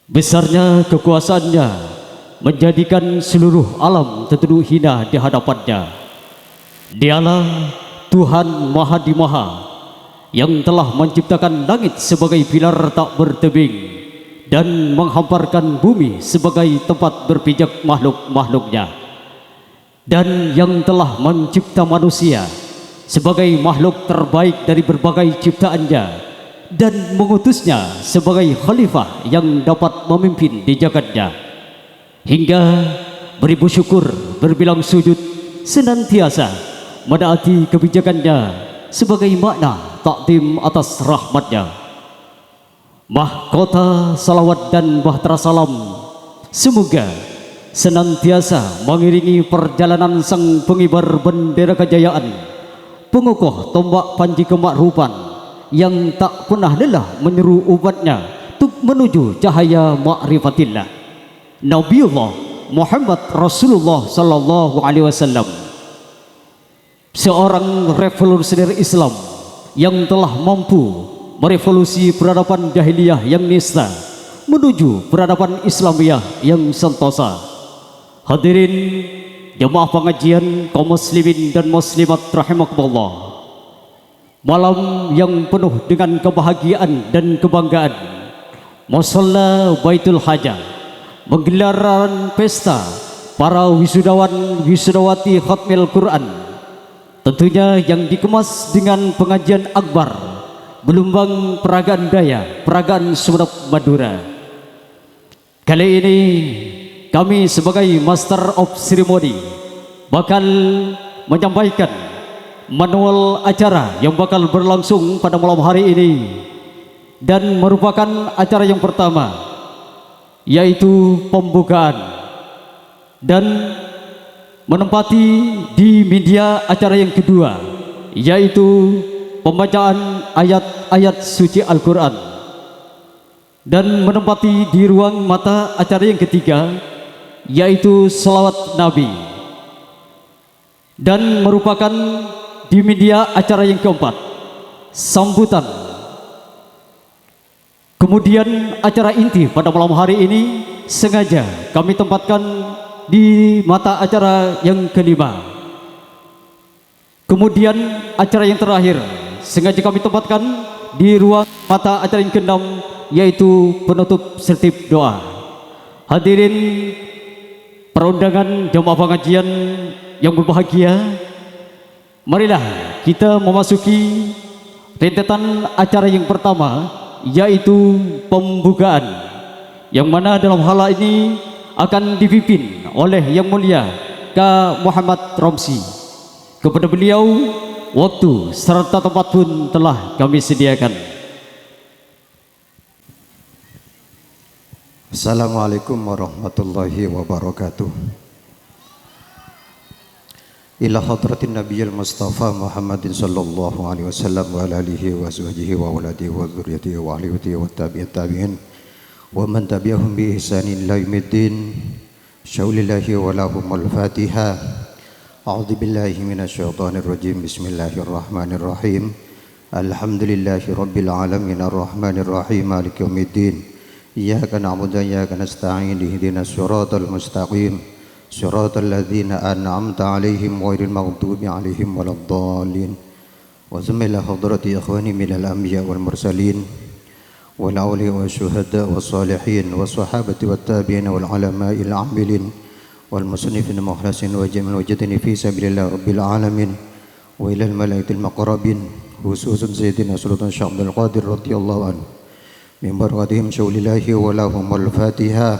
Besarnya kekuasaannya menjadikan seluruh alam tunduk hina di hadapannya. Dialah Tuhan Maha di Maha, yang telah menciptakan langit sebagai pilar tak bertebing dan menghamparkan bumi sebagai tempat berpijak makhluk-makhluknya, dan yang telah mencipta manusia sebagai makhluk terbaik dari berbagai ciptaannya, dan mengutusnya sebagai khalifah yang dapat memimpin di jagatnya. Hingga beribu syukur, berbilang sujud, senantiasa menaati kebijakannya sebagai makna takdim atas rahmatnya. Mahkota salawat dan bahtera salam semoga senantiasa mengiringi perjalanan sang pengibar bendera kejayaan, pengokoh tombak panji kema'rufan yang tak pernah lelah menyeru umatnya untuk menuju cahaya ma'rifatillah. Nabiullah Muhammad Rasulullah sallallahu alaihi wasallam, seorang revolusioner Islam yang telah mampu merevolusi peradaban jahiliyah yang nista menuju peradaban Islamiyah yang sentosa. Hadirin jemaah pengajian kaum muslimin dan muslimat rahimakumullah. Malam yang penuh dengan kebahagiaan dan kebanggaan, Musalla Baitul Hajah menggelar pesta para wisudawan wisudawati Khatmil Quran. Tentunya yang dikemas dengan pengajian akbar, gelombang peragaan daya, peragaan Sumenep Madura. Kali ini, kami sebagai Master of Ceremony bakal menyampaikan manual acara yang bakal berlangsung pada malam hari ini dan merupakan acara yang pertama, yaitu pembukaan, dan menempati di media acara yang kedua, yaitu pembacaan ayat-ayat suci Al-Quran, dan menempati di ruang mata acara yang ketiga, yaitu salawat Nabi, dan merupakan di media acara yang keempat, sambutan. Kemudian, acara inti pada malam hari ini sengaja kami tempatkan di mata acara yang kelima. Kemudian, acara yang terakhir sengaja kami tempatkan di ruang mata acara yang keenam, yaitu penutup sertib doa. Hadirin perundangan jamaah pengajian yang berbahagia, marilah kita memasuki rentetan acara yang pertama, yaitu pembukaan, yang mana dalam hal ini akan dipimpin oleh Yang Mulia Ka Muhammad Romsi. Kepada beliau, waktu serta tempat pun telah kami sediakan. Assalamualaikum warahmatullahi wabarakatuh. Ila hadratin Nabiyil Mustafa Muhammadin sallallahu alaihi wasallam wa ala alihi wa azwajihi wa auladihi wa dzurriyyatihi wa ahli baitihi wa tabi'in tabi'in wa man tabi'ahum bi ihsanin ila yaumiddin. Syaulillahi wa lahumul Fatihah. A'udzu billahi minasyaitonir rajim. Bismillahirrahmanirrahim. Alhamdulillahi rabbil alamin, arrahmanirrahim, maliki yaumiddin. Iyyaka na'budu wa iyyaka nasta'in. Ihdinas siratal mustaqim. Siratal ladzina an'amta 'alaihim ghairil maghdubi 'alaihim waladdallin. Wa summa ila hadrati ikhwani minal anbiya wal mursalin, wal awliya wa syuhada wa salihin, wa sahabati wa tabi'in wal ulama'il amilin, wal musannifin mukhlasin wa jami'il mujahidin fi sabilillah rabbil alamin, wa ilal malaikatil muqarrabin, khususan Sayyidina Sultan Syekh Abdul Qadir radhiyallahu anhu. من بركتهم شول الله ولهم الفاتحة.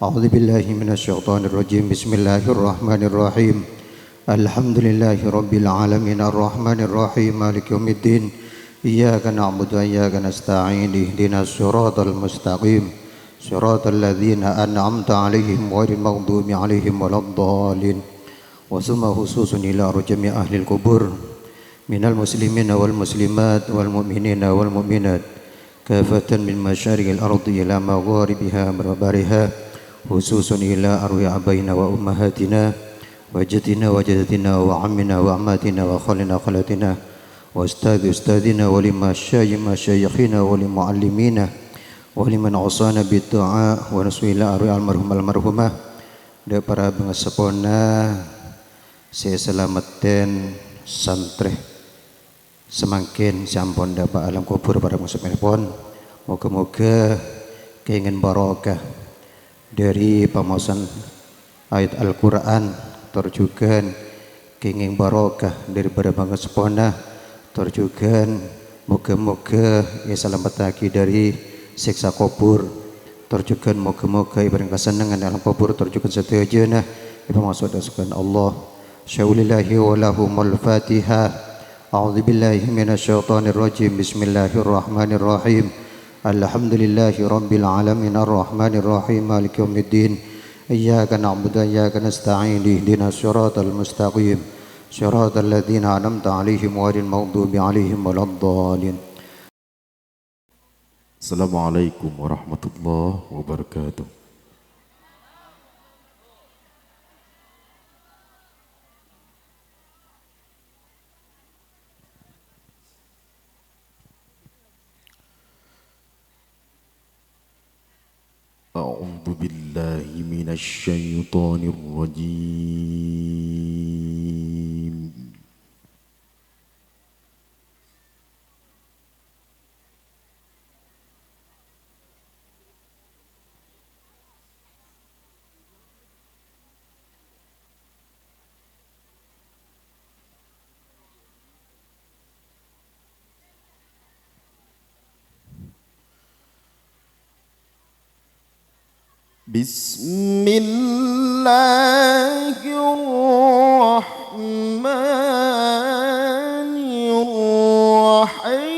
أعوذ بالله من الشيطان الرجيم. بسم الله الرحمن الرحيم. الحمد لله رب العالمين. الرحمن الرحيم. مالك يوم الدين. إياك نعبد وإياك نستعين. اهدنا الصراط المستقيم. صراط الذين أنعمت عليهم غير المغضوب عليهم ولا الضالين. وثم خصوص إلى روح جميع أهل القبور من المسلمين والمسلمات والمؤمنين والمؤمنات كافة من مشارق الأرض إلى مغاربها ومغاربها، خصوص إلى أرواح آبائنا وأمهاتنا وجدنا وجدتنا وعمنا وعماتنا وخالنا وخالاتنا وأستاذ أستاذنا ولمشايخ مشايخنا ولمعلمينا ولمن أوصانا بالدعاء ونصب إلى أرواح المرحوم المرحومة. Dâ' para bângaseppona sè salameddhân santrè samangkèn sè ampon dâpa' alam kubur para musliminnèpon. Moghâ-moghâ kèngèng barokah dâri pamaosan ayat Al-Qur'an, tor jhughân kèngèng barokah dâri para bângaseppona, tor jhughân moghâ-moghâ èsalamettaghi dâri sèksa kobhur, tor jhughân moghâ-moghâ èparèng kasennengngan è alam kobhur, tor jhughân sadhâjâna èpamaso' dâ' sowarghâna Allah. Syaulillahi wa lahumul Fatihah. أعوذ بالله من الشيطان الرجيم. بسم الله الرحمن الرحيم. الحمد لله رب العالمين. الرحمن الرحيم. مالك يوم الدين. إياك نعبد وإياك نستعين. اهدنا الصراط المستقيم. صراط الذين أنعمت عليهم غير المغضوب عليهم ولا الضالين. السلام عليكم ورحمة الله وبركاته. أعوذ بالله من الشيطان الرجيم. بسم الله الرحمن الرحيم.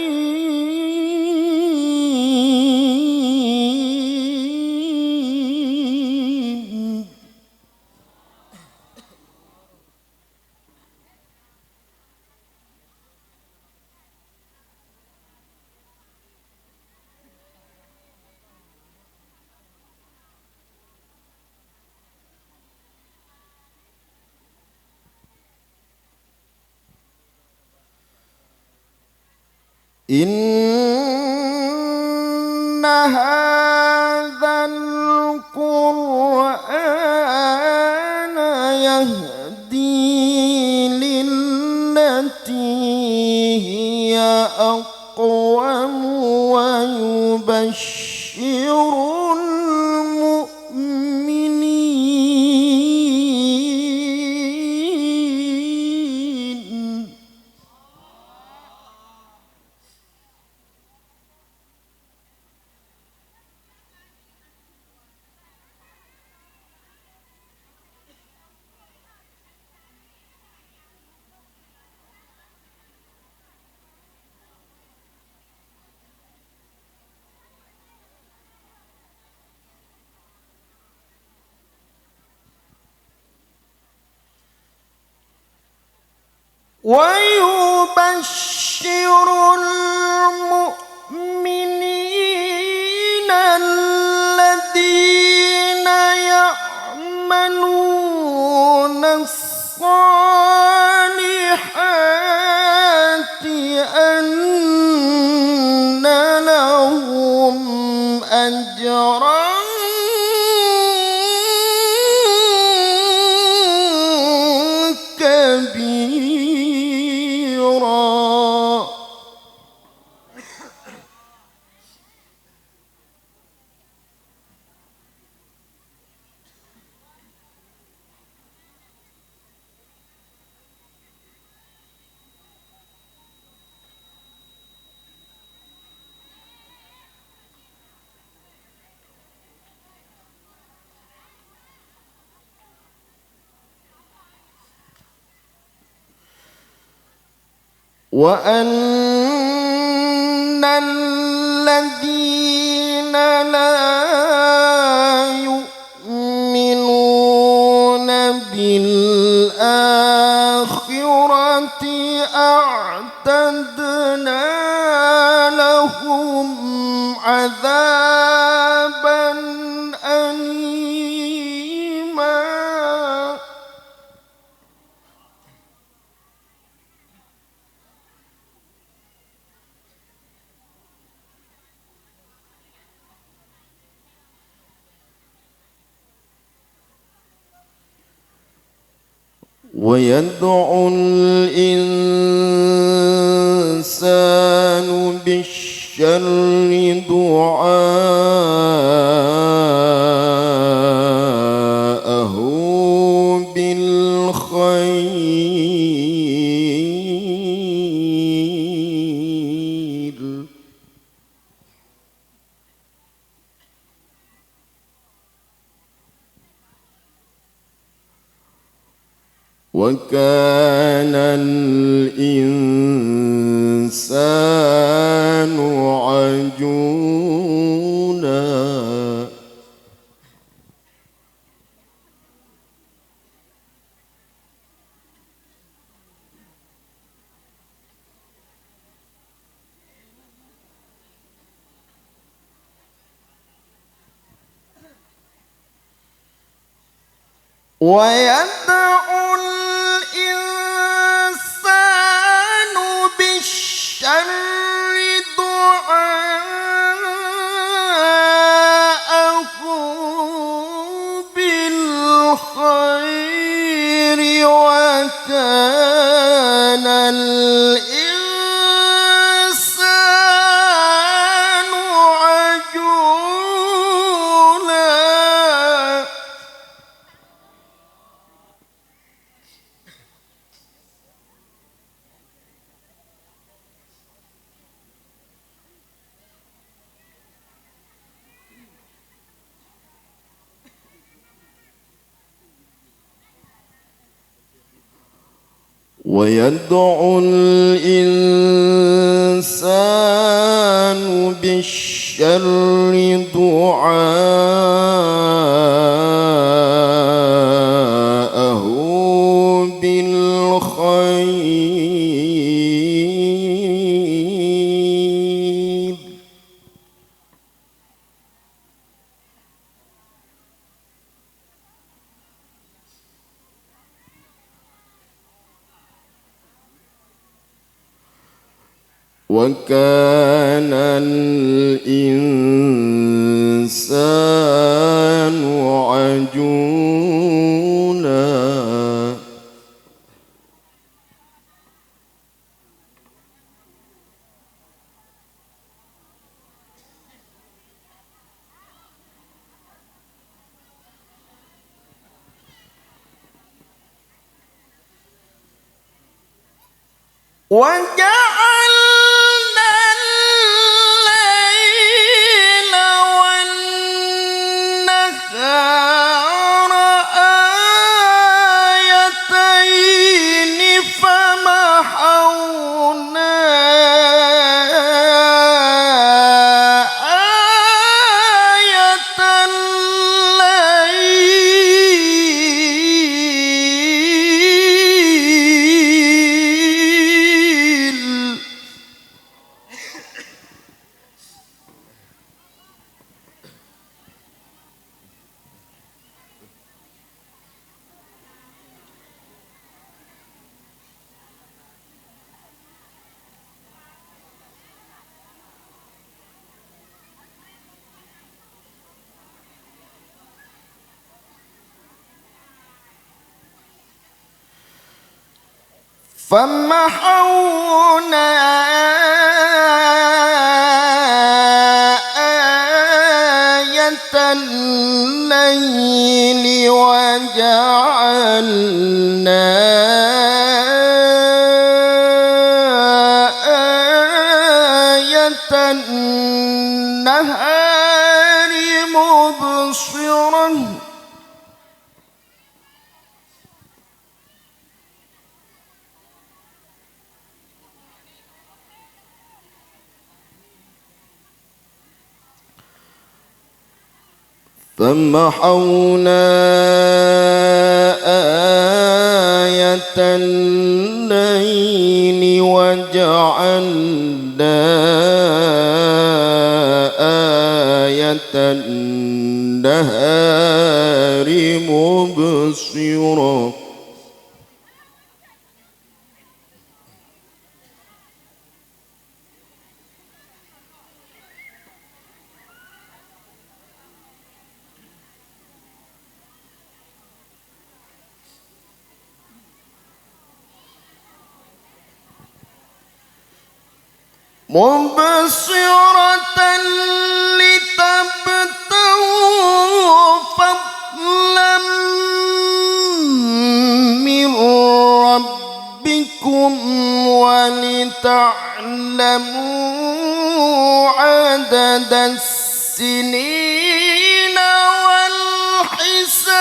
إن هذا القرآن يهدي للتي هي أقوم ويبشر المؤمنين. ويبشر المؤمنين الذين يعملون الصالحات أن لهم أجرا كبيرا. وأن الذين لا يؤمنون بالآخرة أعتدنا لهم عذابا أليما. ويدعو الإنسان بالشر دعاءه بالخير. وكان الإنسان عجولا. ويدعو الإنسان بالشر دعاءه بالخير وكان الإنسان عجولا. ويدعو الإنسان بالشر دعاءه بالخير. وكان الإنسان عجولا. وجعلنا الليل والنهار آيتين فمحونا آية الليل. فمحونا آية الليل وجعلنا آية النهار مبصرة. فمحونا آية الليل وجعلنا آية النهار مبصرة. مبصرة لتبتغوا فضلا من ربكم ولتعلموا عدد السنين والحساب.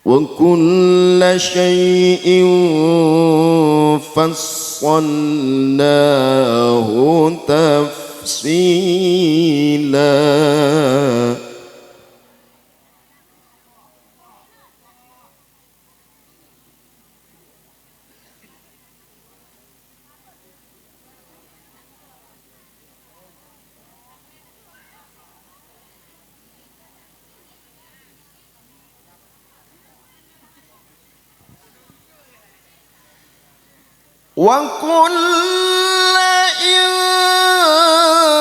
وكل شيء فصلناه تفصيلا. وكل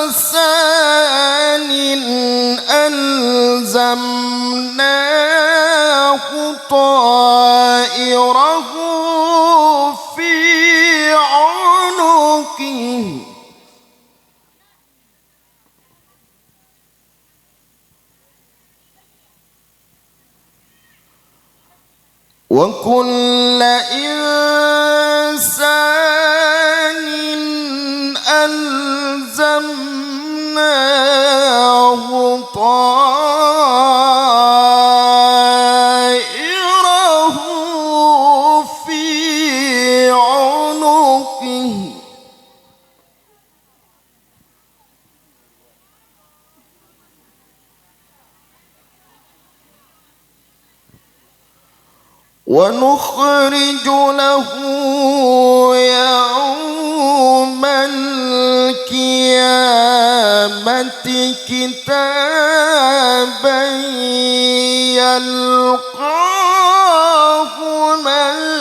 إنسان ألزمناه طائره في عنقه. وكل إنسان ألزمناه طائره في عنقه. ونخرج له يوم القيامة كتابا يلقاه منشورا.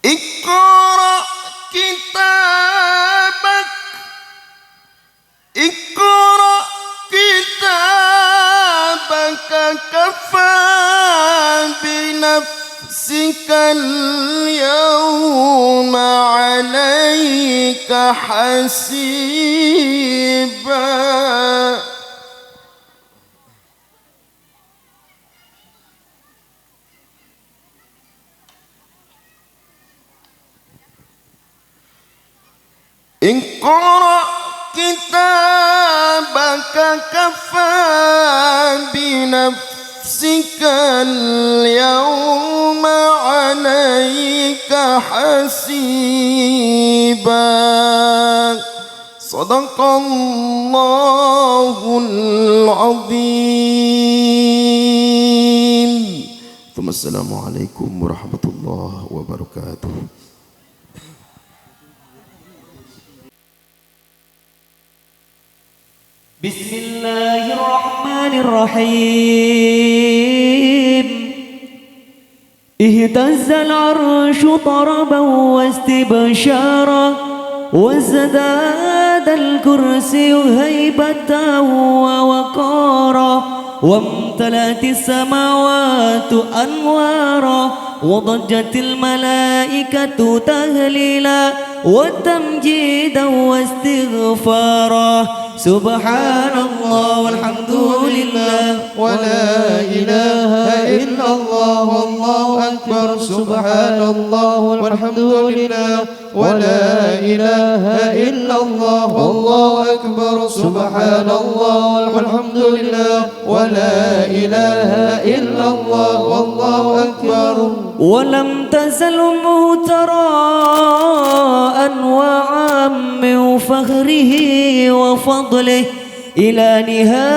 اقرأ كتابك. اقرأ كتابك كفى بنفسك اليوم عليك حسيبا. اقرأ كتابك كفى بنفسك اليوم عليك حسيبا. صدق الله العظيم. ثم السلام عليكم ورحمة الله وبركاته. بسم الله الرحمن الرحيم. اهتز العرش طربا واستبشارا، وازداد الكرسي هيبة ووقارا، وامتلأت السماوات أنوارا، وضجت الملائكة تهليلا وتمجيدا واستغفارا. سبحان الله والحمد لله ولا إله إلا الله والله أكبر. سبحان الله والحمد لله ولا إله إلا الله والله أكبر. سبحان الله والحمد لله ولا إله إلا الله والله أكبر. ولم تزل أمه ترى أنواعا من فخره وفضله إلى نهاية،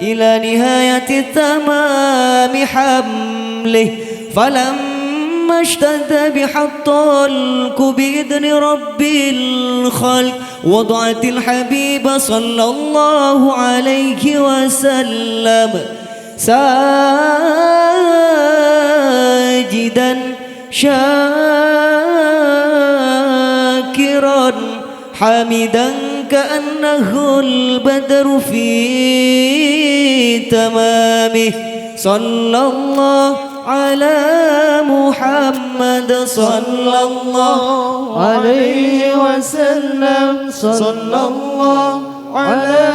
إلى نهاية تمام حمله، فلما اشتد بها الطلق بإذن رب الخلق، وضعت الحبيب صلى الله عليه وسلم ساجدا شاكرا حامدا كأنه البدر في تمامه. صلى الله على محمد، صلى الله عليه وسلم، صلى الله على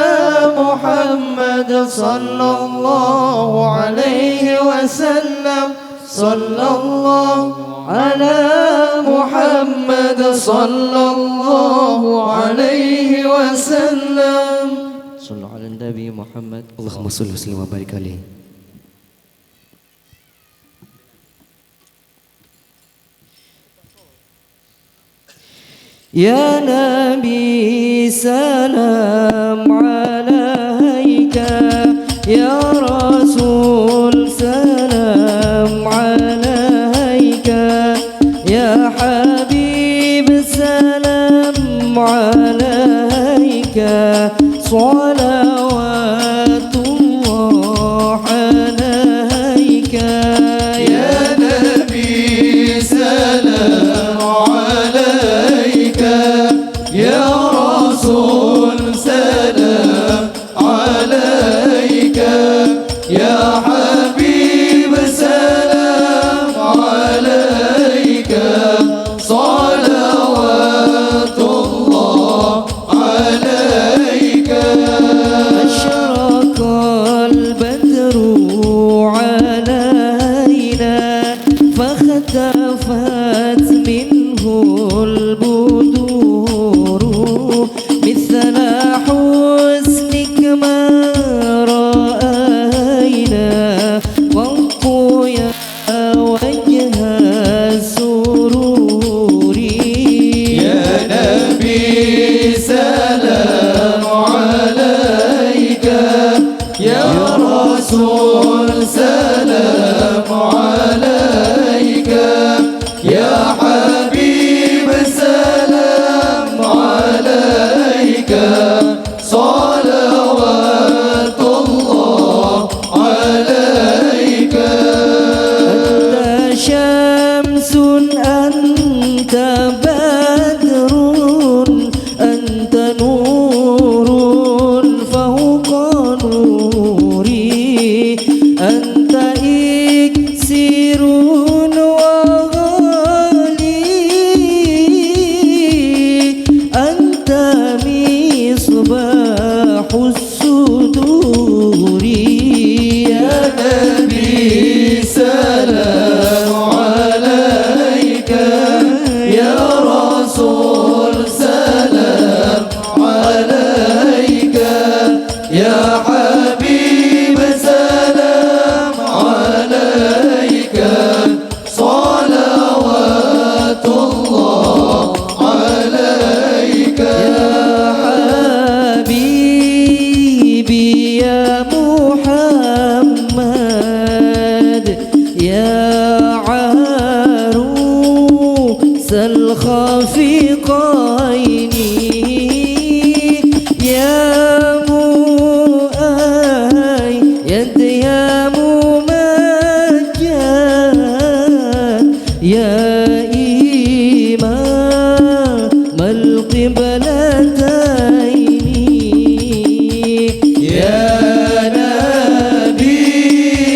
محمد، صلى الله عليه وسلم، صلى الله على محمد، صلى الله عليه وسلم. صلوا على النبي محمد. اللهم صل وسلم وبارك عليه. يا نبي سلام عليك، يا رسول سلام عليك، يا حبيب سلام عليك، صلوات الله عليك. يا نبي سلام عليك، يا رسول سلام عليك، يا حبيب سلام عليك، صلوات الله عليك. أشرق البدر علينا فاختفت منه البدور، مثل حسنك ما رأينا قط يا وجه السرور. يا نبي سلام عليك، يا رسول سلام عليك، يا حبيب سلام عليك، صلوات الله عليك. أنت شمس، أنت بدر، أنت نور فوق نوري، أنت إكسير وغالي، أنت مصباح الصدور. يا نبي سلام عليك، يا رسول سلام عليك، يا حبيب سلام عليك، صلوات الله عليك. يا حبيبي يا محمد، يا عروس الخفقين، يا مؤيد يا ممجد، يا إمام القبلتين. يا نبي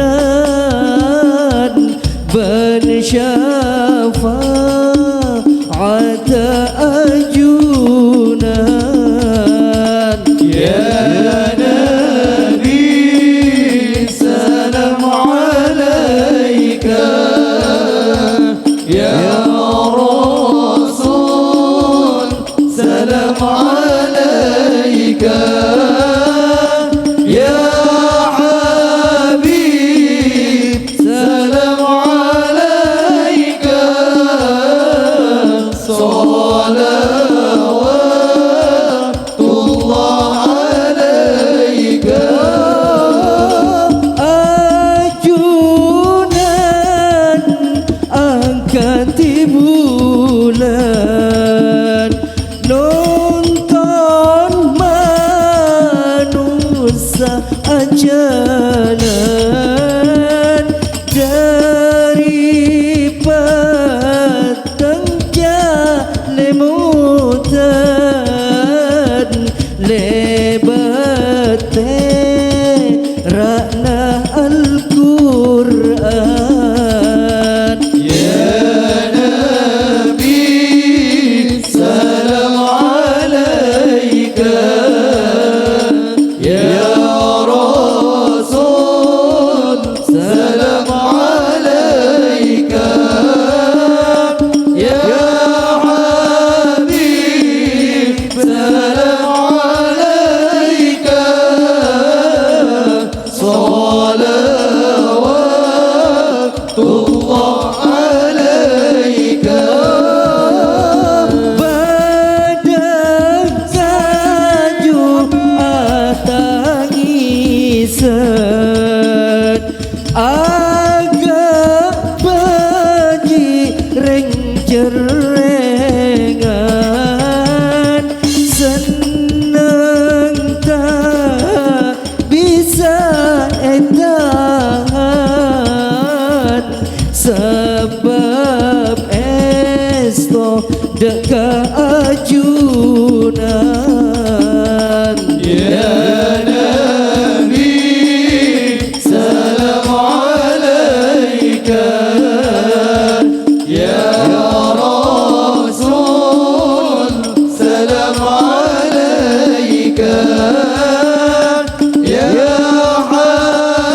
Pangèran bân syafa'atta ajunan. Ya Nabi, salam alaika. Ya Rasul, salam alaika. Ya Habib, salam alaika. Salawatullah alaika. Ajunan angkatè bulân, nonton manossa ajhâlân, dhâri petteng calemotan, lèbât tera'na Al-Qur'an. Ya Nabi, salam alaika. Ya Rasul, salam alaika. Ya Habib, salam alaika. Salawatullah alaika. Bâdâ kaju atangisan, agâ' bâji' rèng-cerrèngan, senneng ta' bisa ètahan, sabâb èsto dâ' ka ajunan. Ya Nabi, salam alaika. Ya Rasul, salam alaika. Ya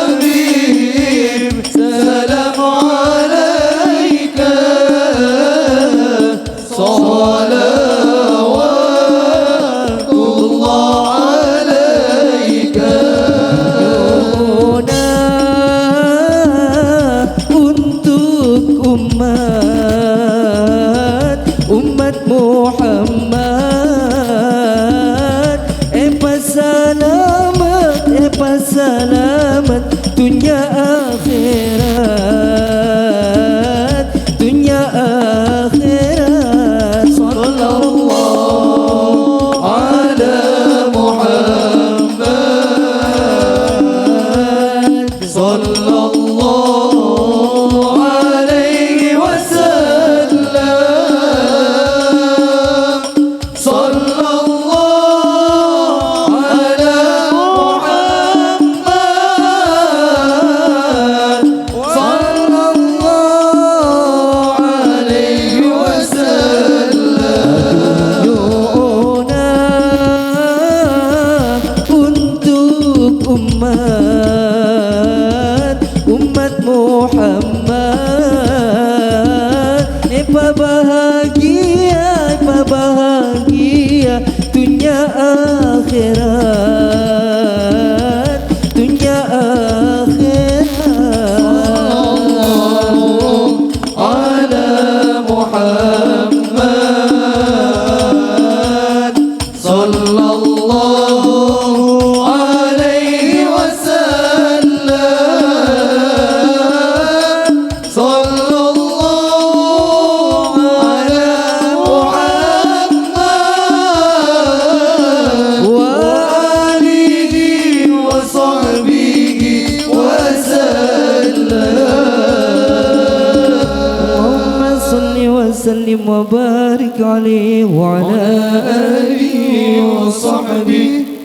Habib, salam alaika. Salawatullah alaika. Doa untuk umat, umat Muhammad, èpasalamet, èpasalamet, dunnya akhèrat, dunnya akhèrat. Sallallahu ala Muhammad, sallallahu alaihi wasallam. Sallallahu ala Muhammad, sallallahu alaihi wasallam. Doa untuk umat, umat Muhammad, èpabahagia, èpabahagia dunnya akhèrat, dunnya akhèrat. Sallallahu ala Muhammad, sallallahu alaihi wasallam. Sallallahu ala Muhammad wa alihi wa sahbihi wa sallam. Allahumma salli wa sallim wa barik alaihi wa ala alihi wa sahbihi.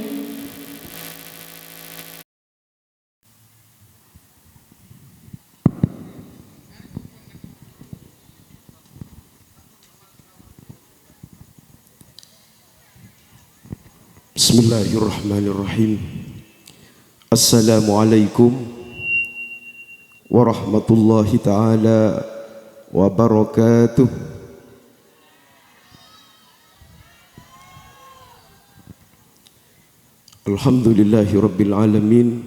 Bismillahirrahmanirrahim. Assalamualaikum warahmatullahi taala wabarakatuh. Alhamdulillahi rabbil alamin.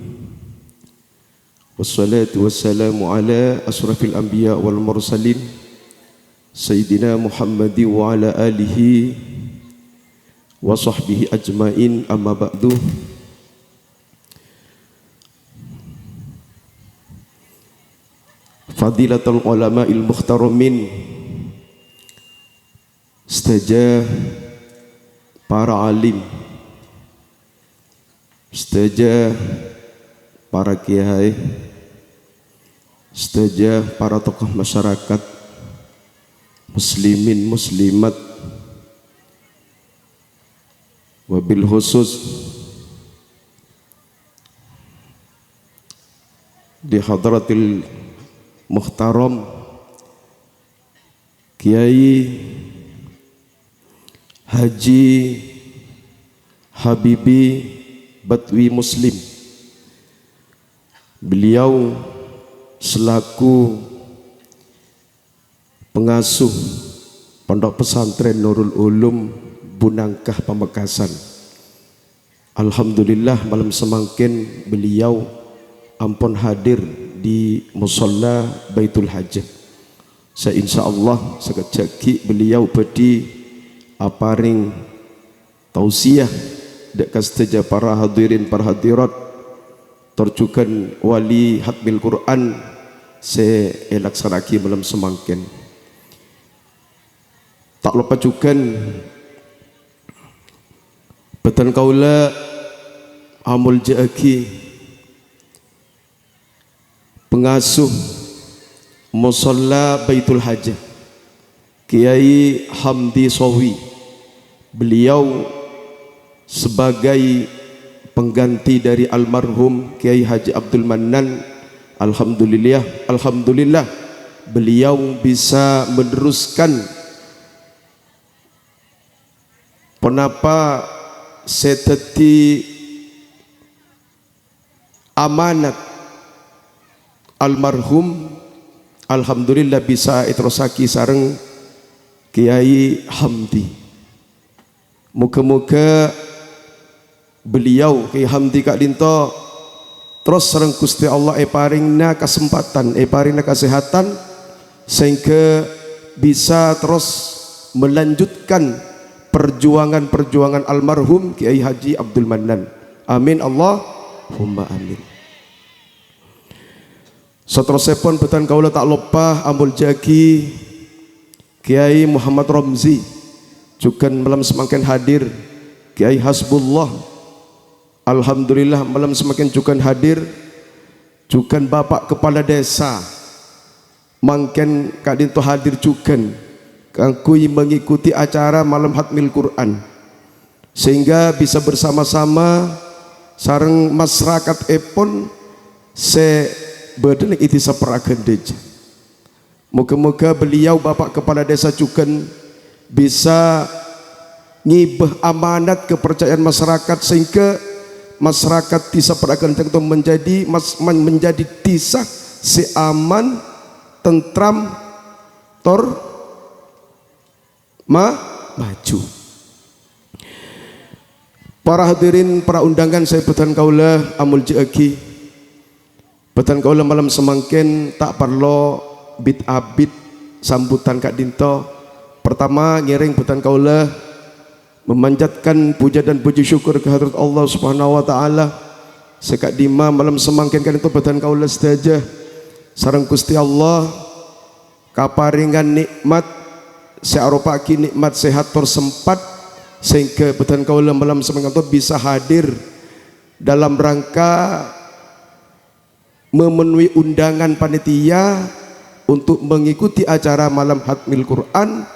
Wassalatu wassalamu ala asyrafil anbiya wal mursalin, Sayyidina Muhammad wa ala alihi wa sahbihi ajmain, amma ba'du. Fadilatul ulama'il muhtaramin, sadhâjâ para alim, sadhâjâ para kiai, sadhâjâ para tokoh masyarakat, muslimin muslimat, wabil khusus di hadratil muhtaram Kiai Haji Habibi Badwi Muslim. Beliau selaku pengasuh Pondok Pesantren Nurul Ulum Bunangkah Pamekasan. Alhamdulillah, malem samangkèn beliau ampon hadir di Musholla Baitul Hajah. Sè insyaallah sakejjhâ' aghi' beliau bhâdhi aparèng tausiah dâ' ka sadhâjâ para hadirin para hadirat, tor jhughân wali hatmil Qur'an sè èlaksana'aghi malem samangkèn. Ta' loppa jhughân bâdhân kaulâ amoljâ'aghi pengasuh Musholla Baitul Hajah, Kiai Hamdi Sowi. Beliau sebagai pengganti dari almarhum Kiai Haji Abdul Mannan, alhamdulillah, alhamdulillah, beliau bisa meneruskan ponapa sè dhâddhi amanat almarhum, alhamdulillah bisa èterrossaghi sareng Kiai Hamdi. Moghâ-moghâ beliau, Kiai Hamdi ka'dinto, terros sareng Ghustè Allah èparèngana kasempatan, èparèngana kasehatan, sehingga bisa terros melanjutkan perjuangan-perjuangan almarhum Kiai Haji Abdul Mannan. Amin, Allahumma amin. Saterrossèpon bâdhân kaulâ ta' loppa amoljâ'aghi Kiai Muhammad Romzi, jhughân malem samangkèn hadir, Kiai Hasbullah, alhamdulillah, malem samangkèn jhughân hadir, jhughân Bapak Kepala Desa, mangkèn ka'dinto hadir jhughân kaangghuy mengikuti acara malem hatmil Qur'an, sehingga bisa bersama-sama sareng masrakatèpon sè bâdâ neng è Dhisa Peragandâjâ. Moghâ-moghâ beliau, Bapak Kepala Desa jhughân, bisa ngibâ amanat kepercayaan masyarakat, sehingga masyarakat Dhisa Peragandâjâ menjadi mas-, men-, menjadi dhisa sè aman, tentram, tor ma-, maju. Para hadirin, para undangan sè bâdhân kaulâ amoljâ'aghi. Bâdhân kaulâ malem samangkèn ta' parlo bit-abit sambutan ka'dinto. Pertama, ngèrèng bâdhân kaulâ memanjatkan puja dan puji syukur ka hadrat Allah Subhanahu wa Ta'ala, sè ka'dimma malem samangkèn ka'dinto bâdhân kaulâ sadhâjâ sareng Ghustè Allah kaparèngan nè'mat sè aropa'aghi nè'mat sehat tor sempat, sehingga bâdhân kaulâ malem samangkèn ka'dinto bisa hadir dalam rangka memenuhi undangan panitia untuk mengikuti acara malam hatmil Quran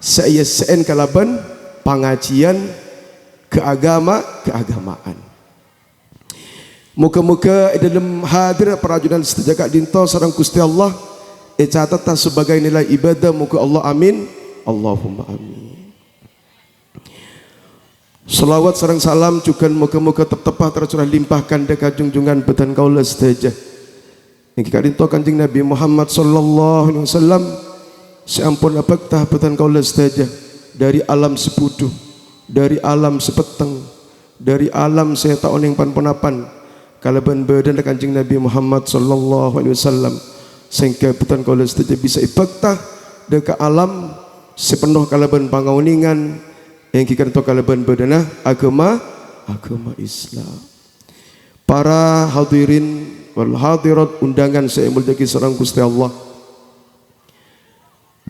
sè èyessè'è kalabân pangajiân keagama-, keagamaan. Moghâ-moghâ è dhâlem hadir para ajunan sadhâjâ ka'dinto sareng Ghustè Allah ècatet sebagai nilai ibadah. Moghâ Allah, amin. Allahumma amin. Shalawat sareng salam jhughân moghâ-moghâ tep-teppa tercurah limpahkan dâ' ka junjungan bhâdhân kaulâ sadhâjâ. Èngghi ka'dinto Kanjeng Nabi Muhammad sallallahu alaihi wasallam sè ampon abhâkta bhâdhân kaulâ sadhâjâ dâri alam sè budhu, dâri alam sè petteng, dâri alam sè ta' onèng pan-ponapan, kalabân bhâdhânna Kanjeng Nabi Muhammad sallallahu alaihi wasallam, sehingga bhâdhân kaulâ sadhâjâ bisa èbhâkta dâ' ka alam sè penno kalabân pangaonèngan, èngghi ka'dinto kalabân bhâdhânna aghâma, aghâma Islam. Para hadirin wal hadirat undangan sè èmoljâ'aghi sareng Ghustè Allah.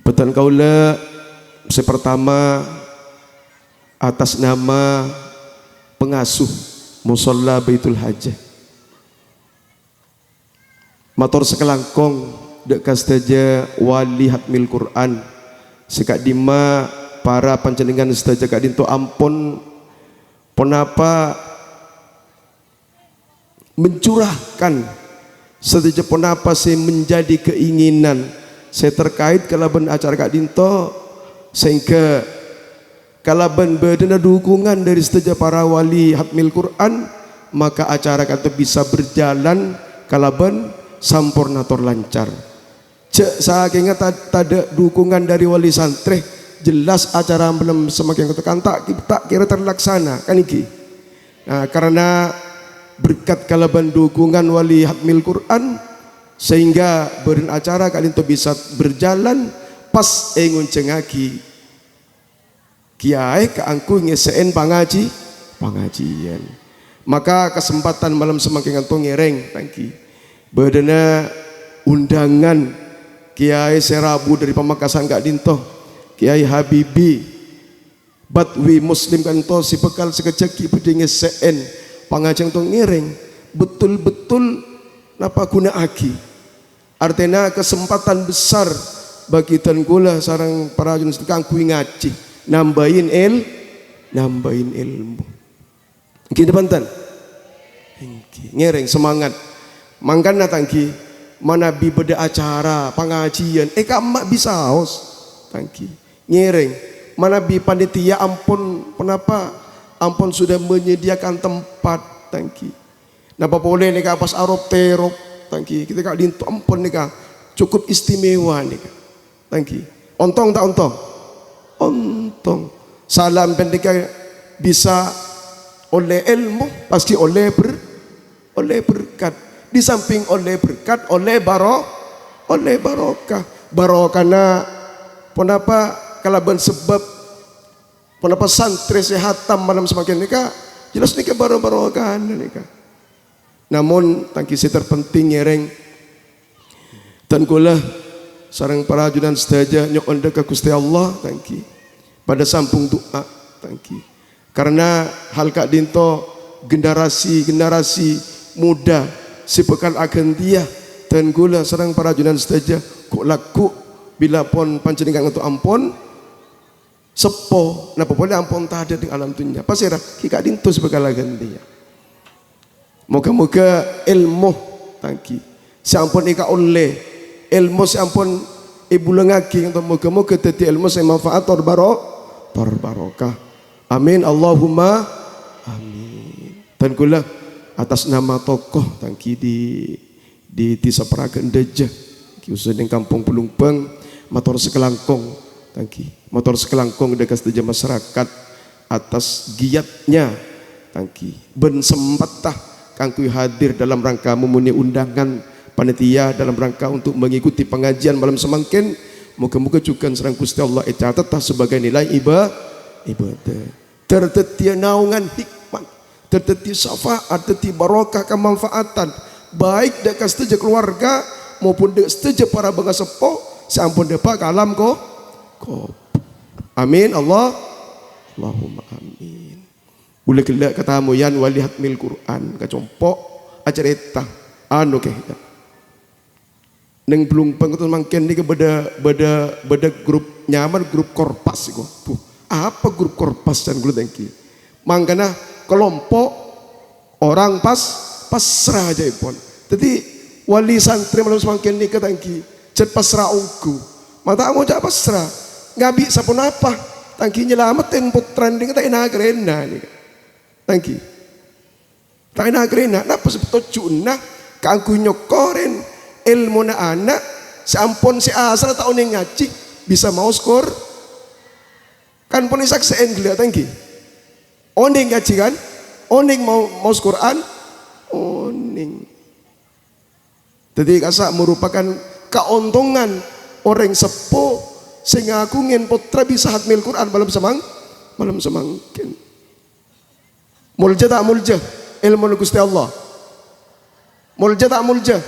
Bhâdhân kaulâ sè partama atas nama pengasuh Musholla Baitul Hajah. Mator sakalangkong dâ' ka sadhâjâ wali hatmil Qur'an, sè ka'dimma para panjhennengngan sadhâjâ ka'dinto ampon ponapa mencurahkan sadhâjâ ponapa sè menjadi keinginan sè terkait kalabân acara ka'dinto, sehingga kalabân bhâdhânna dukungan dâri sadhâjâ para wali hatmil Qur'an, maka acara ka'dinto bisa berjalan kalabân samporna tor lancar. Jhâ' sakènga ta-, tadâ' dukungan dâri wali santrè, jelas acara malem samangkèn ka'dinto kan ta', ta' kèra terlaksana, kan èngghi? Nah, karena berkat kalabân dukungan wali hatmil Qur'an, sehingga bhâdhân acara ka'dinto bisa berjalan pas èngonjhângngaghi kèyaè kaangghuy ngèssè'è pangaji-, pangajiân. Maka kasempadhân malem samangkèn ka'dinto ngèrèng, èngghi. Bhâdhânna undangan kèyaè sè rabu dâri Pamekasan ka'dinto, Kèyaè Habibi Badwi Muslim ka'dinto sè bhâkal sakejjhâ' ghi' bhâdhi ngèssè'è pangajiân ka'dinto ngèrèng. Betul-betul napa ghuna'aghi. Artèna kasempadhân besar bagi dhân kaulâ sareng para ajunan sadhâjâ kaangghuy ngajhi, nambâi èl-, nambâi èlmo. Èngghi bhunten? Èngghi. Ngèrèng semangat. Mangkana, ta' èngghi, manabi bâdâ acara pangajiân, è, kamma bisaos, ta' èngghi. Ngèrèng. Manabi panitia ampon, ponapa, ampon sudah menyediakan tempat, ta' èngghi. Napa polè nèka pas arop-terop, ta' èngghi. Kita ka'dinto ampon nèka cukup istimewa nèka. Ta' èngghi. Ontong ta' ontong? Ontong. Salam panèka bisa ollè èlmo, pastè ollè ber-, ollè berkat. Di samping ollè berkat, ollè baro-, ollè barokah. Barokana ponapa kalabân sabâb Ponapa santrè sè hatam malem samangkèn nèka? Jelas nèka baro-, barokana nèka. Namon, ta' èngghi sè terpenting ngèrèng, dhân kaulâ sareng para ajunan sadhâjâ nyo'on dâ' ka Ghustè Allah, ta' èngghi. Padâ sambung du'a, ta' èngghi. Karena hal ka'dinto generasi-generasi muda sè bhâkal aghântèya dhân kaulâ sareng para ajunan sadhâjâ ghu'-lagghu' bilâ pon panjhennengngan ka'dinto ampon seppo, napa polè ampon tadâ' neng alam dhunnya. Pasèra? Ghi' ka'dinto sè bhâkal aghântèya. Moghâ-moghâ èlmo, ta' èngghi, sè ampon èkaollè, èlmo sè ampon èbulângaghi, moghâ-moghâ dhâddhi èlmo sè manfaat tor baro-, tor barokah. Amin, Allahumma amin. Dhân kaulâ atas nama tokoh, ta' èngghi, di di Dhisa Paraghâ Endhâjâ, khususnya neng Kampong Blumbâng, mator sakalangkong, ta' èngghi. Mator sakalangkong dâ' ka sadhâjâ masyarakat atas giatnya, ta' èngghi, bân sempatta kaangghuy hadir dalam rangka memenuhi undangan panitia dalam rangka untuk mengikuti pengajian malam semangkèn. Moghâ-moghâ jhughân sareng Ghustè Allah ècatet sebagai nilai iba-, ibadah. Dâr dhâddhiyâ naongan hikmat, dâr dhâddhiyâ syafaat, dhâddhi barokah kamanfaatan, baik dâ' ka sadhâjâ kalowarga maupun dâ' sadhâjâ para bângaseppo sè ampon dâpa' ka alam ko-, kobhur. Amin, Allah. Allahumma amin. Kaulâ ghellâ' katamoyan wali hatmil Qur'an, ka compo' acarèta. Anu, Kè, Neng Blumbâng ka'dinto mangkèn nèka bâdâ, bâdâ, bâdâ grup nyamana grup Korpas nèko. Buh, apa grup Korpas can kaulâ ta' èngghi? Mangkana kelompok orang pas-, pasra jâèpon. Dhâddhi wali santrè malem samangkèn nèka ta' èngghi jhât pasra ongghu. Ma' ta' ngoca' pasra. Ngabi' saponapa? Tangghi nyalameddhi pottrana nèka ta' ènakarèna nèka. Tangghi. Ta' ènakarèna. Napa sè tojjhuna? Kaangghuy nyokkorè èlmona ana' sè ampon sè asalla ta' onèng ngajhi, bisa maos Qur-, kan pon èsaksè'è ghellâ', tangghi. Onèng ngajhi, kan? Onèng mau-, maos Qur'an? Onèng. Dhâddhi, kassa' merupakan kaontongan orèng seppo sè ngaghungè pottra bisa hatmil Qur'an malem samang-, malem samangkèn. Molja ta' molja èlmona Ghustè Allah? Molja ta' molja?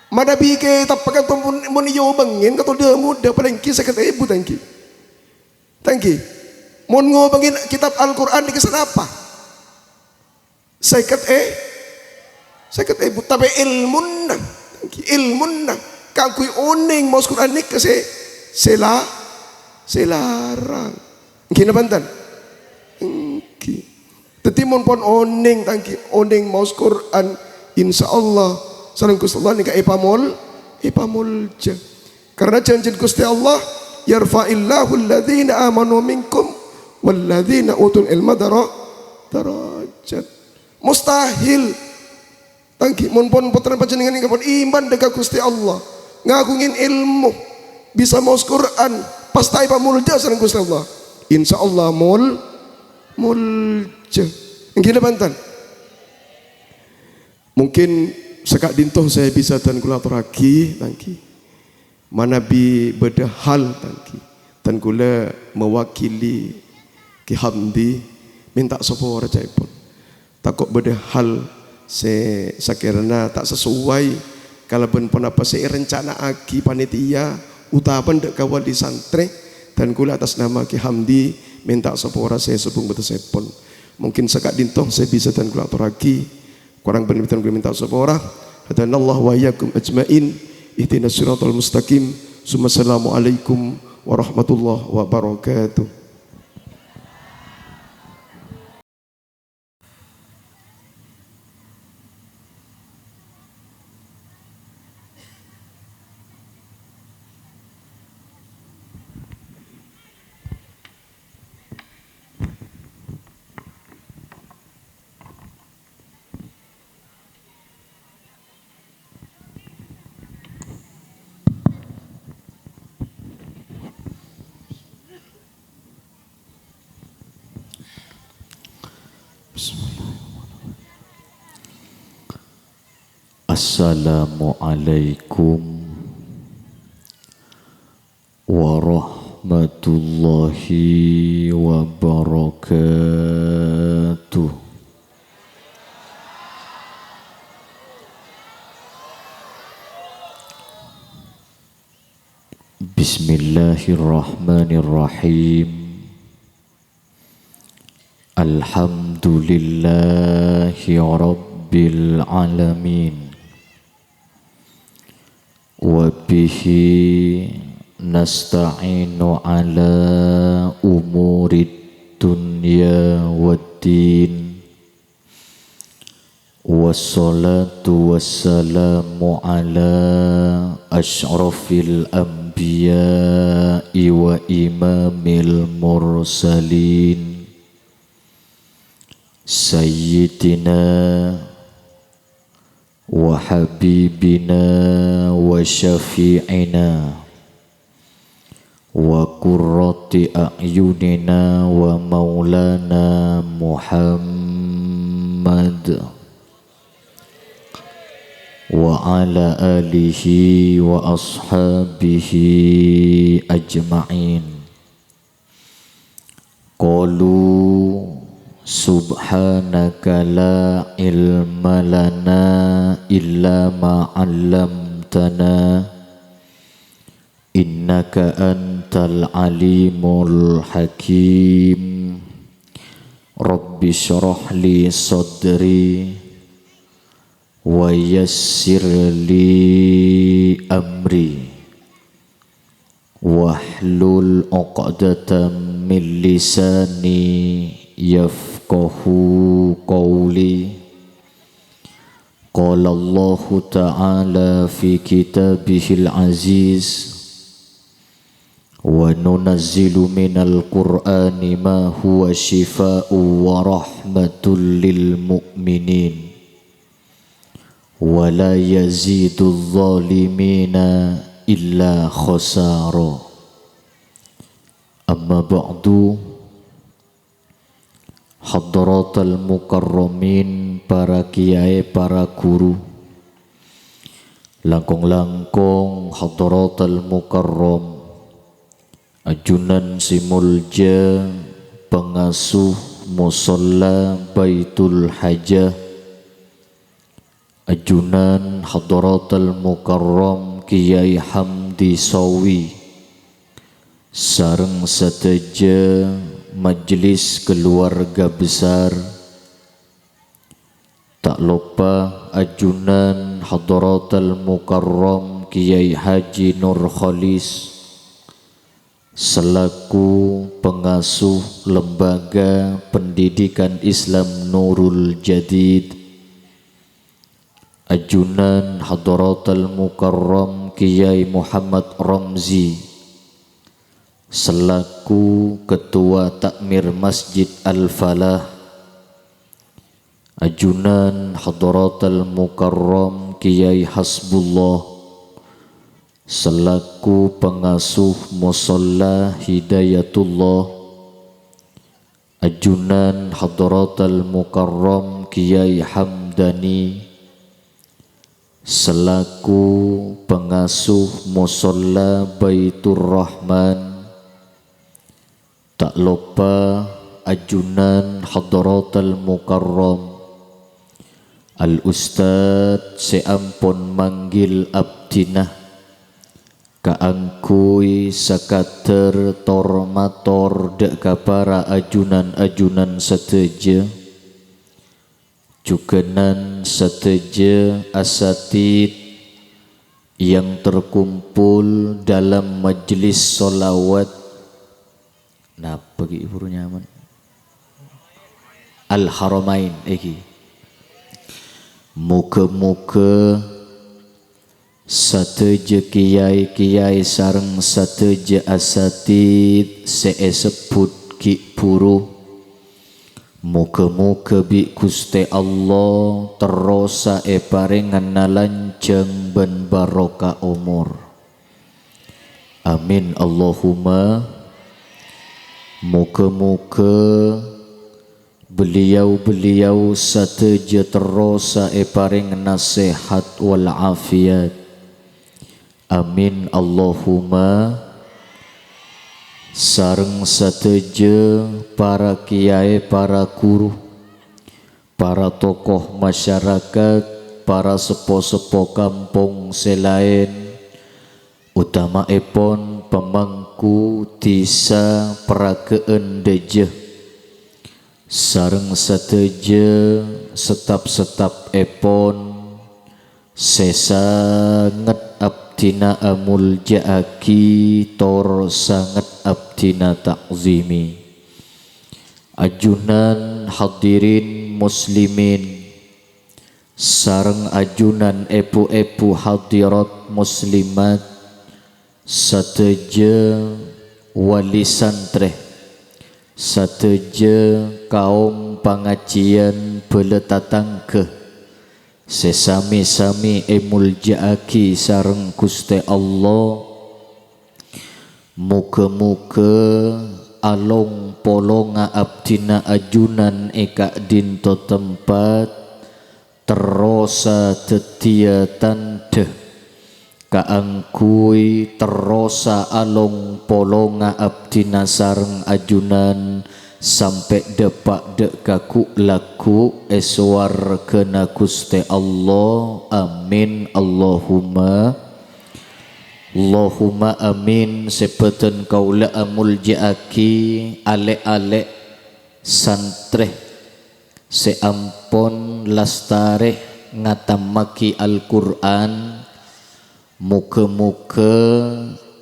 Manabi kètab pagghun mon, mon èobângè katodhâ modâ palèngghi sèket èbu, tangghi. Tangghi. Mon ngobângè kètab Al-Qur'an nèka sanapa? Sèket è-, sèket èbu, tapè èlmona, èlmona kaangghuy onèng maos Qur'an nèka sè, sè la-, sè larang. Èngghi napa bhunten? Èngghi. Dhâddhi mon pon onèng, tangghi, onèng maos Qur'an, insyaallah sareng Ghustè Allah nèka èpamol-, èpamolja. Karna janjina Ghustè Allah, "Yarfa'illahu alladhina amanu minkum walladzina utul ilma dara-, darajat." Mustahil. Tangghi, mon pon pottrana panjhennengngan nèka pon iman dâ' ka Ghustè Allah, ngaghungè èlmo, bisa maos Qur'an, pas ta' èpamolja sareng Ghustè Allah. Insyaallah mol-, molja. Èngghi napa bhunten? Mungkin saka'dinto sè bisa dân kaulâ atorraghi, tangghi. Manabi bâdâ hal, tangghi, dân kaulâ mewakili Ki Hamdi mènta sapora ca'èpon. Tako' bâdâ hal sè sakèrana ta' sasowai kalabân ponapa sè èrencana'aghi panitia otabâ dâ' ka wali santrè, dân kaulâ atas nama Ki Hamdi mènta sapora sè sobung bâtessèpon. Mungkin saka'dinto sè bisa dân kaulâ atorraghi. Korang bân lebidhân kaulâ mènta sapora. Hadanallahu wa iyyakum ajma'in. Ihdinas siratal mustaqim. Summa assalamualaikum warahmatullahi wabarakatuh. Bismillahirrahmanirrahim. Assalamualaikum warahmatullahi wabarakatuh. Bismillahirrahmanirrahim. Alhamdulillahi rabbil alamin. Wa bihi nasta'inu ala umurid dunya waddin. Wassalatu wassalamu ala asyrafil anbiya'i wa imamil mursalin, sayyidina wa habibina wa syafi'ina wa qurrati a'yunina wa maulana Muhammad wa ala alihi wa ashabihi ajma'in. Qalu subhanaka la ilma lana illa ma 'allamtana. Innaka antal alimul hakim. Rabbi syrah li sadri wa yassir li amri. Wahlul 'uqdatam min lisani yafqahu qawli. Qala Allahu ta'ala fi kitabihil aziz, Wa nunazzilu minal Qur'ani ma huwa syifa'u wa rahmatul lil mu'minin. Wa la yaziduz zalimina illa khasara. Amma ba'du, hadratal mukarramin, para kiyaè, para guru. Langkong-langkong hadratal mukarram, ajunan sè molja, pangasuh Musholla Baitul Hajah, ajunan hadratal mukarram Kiai Hamdi Sawi, sareng sadhâjâ majelis keluarga besar. Ta' loppa ajunan hadratal mukarram Kiai Haji Nur Khalis, selaku pengasuh Lembaga Pendidikan Islam Nurul Jadid, ajunan hadratal mukarram Kiai Muhammad Ramzi, selaku Ketua Takmir Masjid Al-Falah, ajunan hadratal mukarram Kiai Hasbullah, selaku pengasuh Musholla Hidayatullah, ajunan hadratal mukarram Kiai Hamdani, selaku pengasuh Musholla Baitur Rahman. Ta' loppa ajunan hadratal mukarram Al-Ustadz sè ampon manggil abdhina kaangghuy sakadhâr tor-mator dhâ' ka para ajunan-ajunan sadhâjâ, jhughânan sadhâjâ asatidz yang terkumpul dalam majelis sholawat. Napa ghi' buru nyaman? Al-Haramain, èghi. Moga-moga sadhâjâ kiyaè-kiyaè sareng sadhâjâ asatidz sè èsebbhut ghi' buru, moga-moga bi' Ghustè Allah terrosa èparèngana lanjhâng bân barokah omor. Amin, Allahumma. Moga-moga beliau-beliau sadhâjâ terrosa èparèngana sehat wal afiat. Amin, Allahumma. Sareng sadhâjâ para kiyaè, para guru, para tokoh masyarakat, para seppo-seppo kampong sè laèn, otama'èpon pamangku dhisa Paraga'an Dâjâ, sareng sadhâjâ setap-setapèpon sè sanget abdhina amolja'aghi tor sanget abdhina ta'zimi. Ajunan hadirin muslimin, sareng ajunan èbhu-èbhu hadirat muslimat, sadhâjâ wali santrè, sadhâjâ kaom pangajiyân bhâlâ tatangghâ sè sami-sami èmolja'aghi sareng Ghustè Allah. Moga-moga along-polonga abdhina ajunan è ka'dinto tempat terrosa dhâddhiyâ tandhâ kaangghuy terrosa along-polonga abdhina sareng ajunan sampè' dâpa' dhâ' ka ghu'-lagghu' è sowarghâna Ghustè Allah. Amin, Allahumma. Allahumma amin. Sè bâdhân kaulâ amolja'aghi alè'-alè' santrè sè ampon lastarè ngatammaghi Al-Qur'an. Moga-moga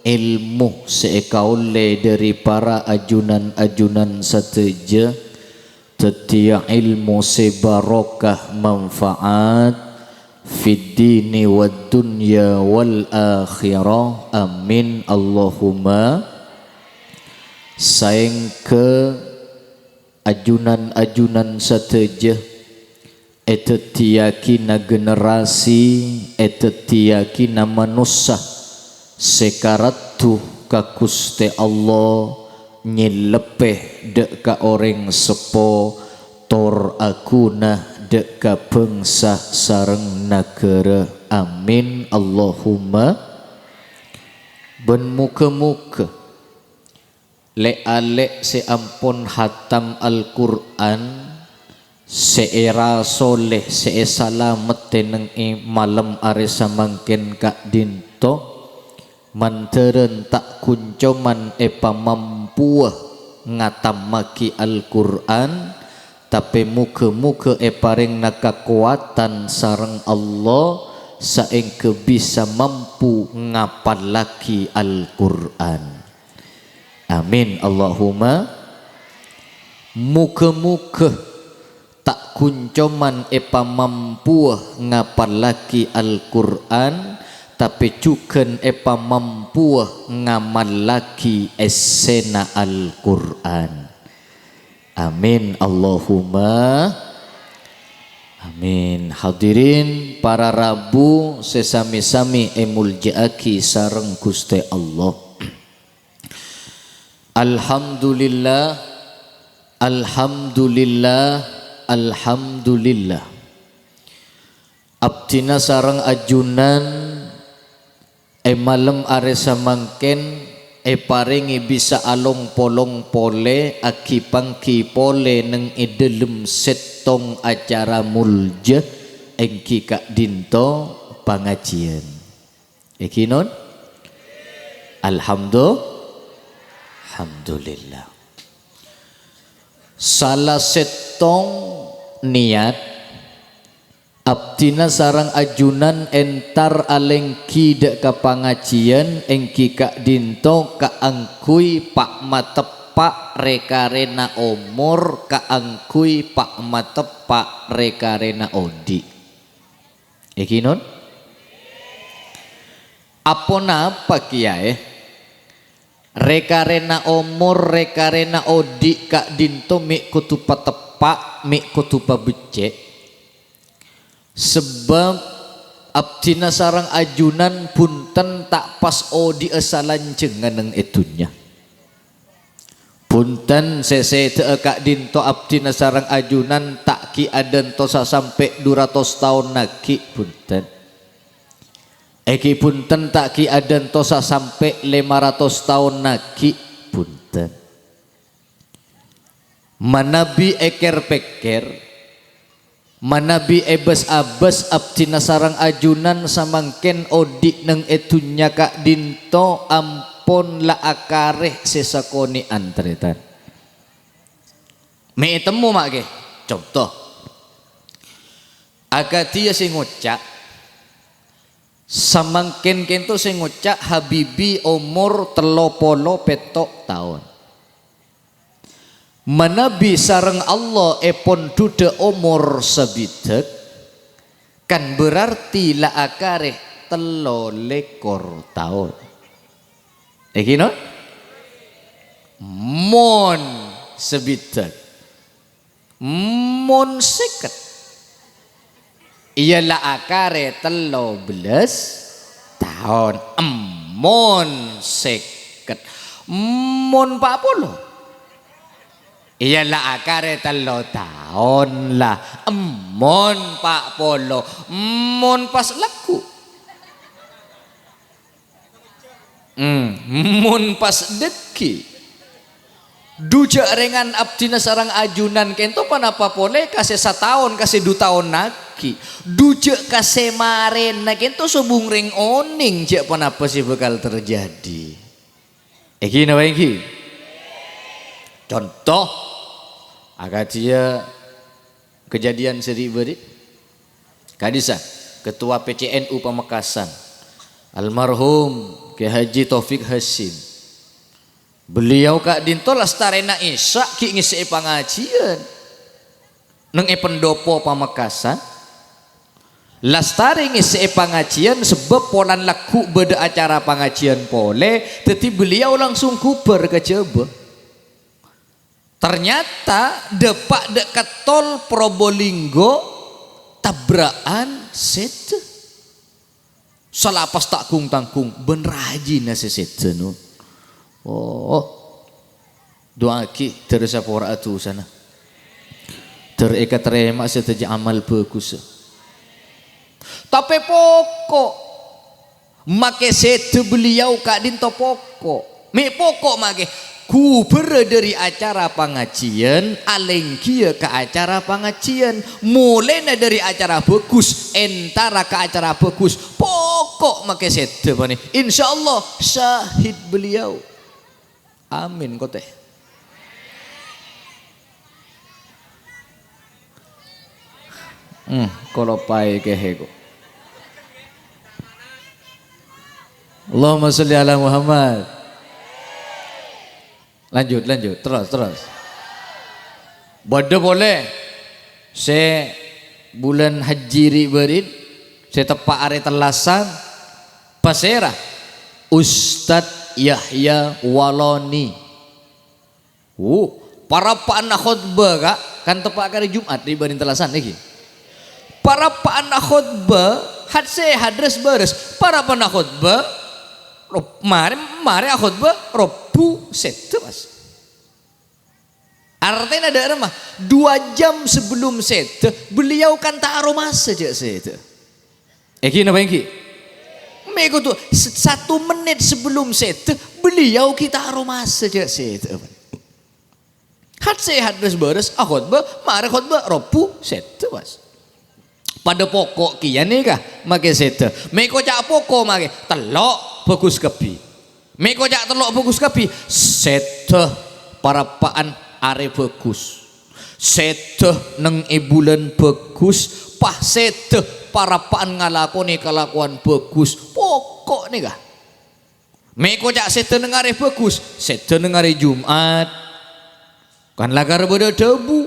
èlmo sè èkaollè dhâri para ajunan-ajunan sadhâjâ dhâddhiyâ èlmo sè barokah, manfaat fid dini wad dunya wal akhirah. Amin, Allahumma. Saèngghâ ajunan-ajunan sadhâjâ èdhâddhiyâghinâ generasi, èdhâddhiyâghinâ manossa sè karaddhu ka Ghustè Allah, nyèllebbhi dâ' ka orèng seppo, tor aghuna dâ' ka bhângsa sareng naghârâ. Amin, Allahumma. Bân moghâ-moghâ lè'-alè' sè ampon hatam Al-Qur'an, sè èrasolè, sè èsalamettè neng è malem arè samangkèn ka'dinto, mandhârân ta' ghun-coman èpamampuwâ ngatammaghi Al-Qur'an, tapè moghâ-moghâ èparèngana kakowadhân sareng Allah saèngghâ bisa mampu ngapallaghi Al-Qur'an. Amin, Allahumma. Moghâ-moghâ ta' ghun-coman èpamampuwâ ngapallaghi Al-Qur'an, tapè jhughân èpamampuwâ ngamallaghi èssèna Al-Qur'an. Amin, Allahumma amin. Hadirin para rabu sè sami-sami èmoljâ'aghi sareng Ghustè Allah. Alhamdulillah, alhamdulillah, alhamdulillah. Abdhina sareng ajunan è malem arè samangkèn èparèngè bisa along-polong polè, aghi-pangghi polè neng è dhâlem sèttong acara moljâ, èngghi ka'dinto pangajiyân. Èngghi, non? Alhamdu-, Alhamdulillah. Sala sèttong niyat abdhina sareng ajunan èntar alèngghi dâ' ka pangajiyân èngghi ka'dinto kaangghuy pa'-mateppa' rè-karèna omor, kaangghuy pa'-mateppa' rè-karèna odi'. Èngghi, non? Aponapa kèyaè? Rè-karèna omor, rè-karèna odi' ka'dinto mè' kodhu pateppa', mè' kodhu pabeccè'. Sabâb abdhina sareng ajunan bhunten ta' pas odi'â salanjhângnga neng è dhunnya. Bhunten, sè sèdhâ'â ka'dinto abdhina sareng ajunan ta' ghi' adântosa sampè' du ratos taon aghi', bhunten. Èngghi bhunten, ta' ghi' adântosa sampè' lèma ratos taon aghi', bhunten. Manabi èkèr-pèkkèr, manabi èbâs-abâs abdhina sareng ajunan samangkèn odi' neng è dhunnya ka'dinto ampon la akarè sè sakonè'an, tarètan. Mè' ètemmo, ma' ghi? Conto. Akadhiyâ sè ngoca', samangkèn kènto sè ngoca' Habibi omor tello polo pètto' taon. Manabi sareng Allah èpondhudhâ omor sabidhâk, kan berarti la akarè tello lèkor taon. Èngghi, non? Mon sabidhâk. Mon sèket. Iyâ la akarè tello bellâs taon. Mon sèket. Mon pa' polo. Iyâ la akarè tello taon la. Mon pa' polo. Mon pas lagghu'. Hmm, mon pas dhâggi'. Dhu jhâ' rèngan abdhina sareng ajunan kènto ponapa polè ka sè sataon, ka sè dhu taon aghi'. Dhu jhâ' ka sè marèna kènto sobung rèng onèng jhâ' ponapa sè bhâkal terjadi. Èngghi napa èngghi? Conto, akadhiyâ kejadian sè dhi'-bâri'. Ka'dissa', Ketua P C N U Pamekasan, almarhum Kiai Haji Taufik Hasyim. Beliau ka'dinto lastarèna Isya ghi' ngèssè'è pangajiyân neng è pendopo Pamekasan. Lastarè ngèssè'è pangajiyân sabâb polana lagghu' bâdâ acara pangajiyân polè, dhâddhi beliau langsung ghubâr ka Jhâbâ. Ternyata dâpa' dâ' ka tol Probolinggo tabra'an sèdhâ. Salapas ta' gung-tanggung, bân rajina sè sèdhâ, no. Oh, du'aaghi dâr sapora'a dhusana. Dâr èkatarèma sadhâjâ amal bhâghussa. Tapè poko', makè sèdhâ beliau ka'dinto poko'. Mè' poko' makè, ghubârrâ dâri acara pangajiyân, alèngghiyâ ka acara pangajiyân. Molèna dâri acara bhâghus, èntara ka acara bhâghus. Poko' makè sèdhâ, bânnè. Insyaallah, syahid beliau. Amin, kote. Hmm, kolopaè kèhè, ko'. Allahumma sholli ala Muhammad. Lanjut, lanjut. Terus, terus. Bâdâ polè sè bulân Hajji ri'-bâri', sè teppa' arè tellasan, pasèra? Ustadz Yahya Waloni. Uh, parappa'na khotbah, Ka', kan teppa' ka arè Jum'at, ri'-bâri' tellasan, nèka. Parappa'na khotbah, hat-sèhat, res-bâres. Parappa'na khotbah, rob-, marè, marè akhotbah, Rebbhu sèdhâ, pas. Artèna dâ' remma, dua jam sebelum sèdhâ, beliau kan ta' aromasa jâ' sèdhâ. Èngghi napa èngghi? Mè' kodhu s-, satu menit sebelum sèdhâ, beliau ghi' ta' aromasa jâ' sèdhâ. Hat-sèhat res-bâres, akhotbah, marè khotbah, Rebbhu, sèdhâ, pas. Padâ poko' kèya nèka, makè sèdhâ. Mè' koca' poko' makè, tello', bhâghus kabbhi. Mè' koca' tello' bhâghus kabbhi, sèdhâ parappa'an arè bhâghus. Sèdhâ neng è bulân bhâghus, pas sèdhâ parappa'an ngalakonè kalakowan bhâghus. Poko' nèka. Mè' koca' sèdhâ neng arè bhâghus, sèdhâ neng arè Jum'at. Kan lakar bâdâ dhâbu,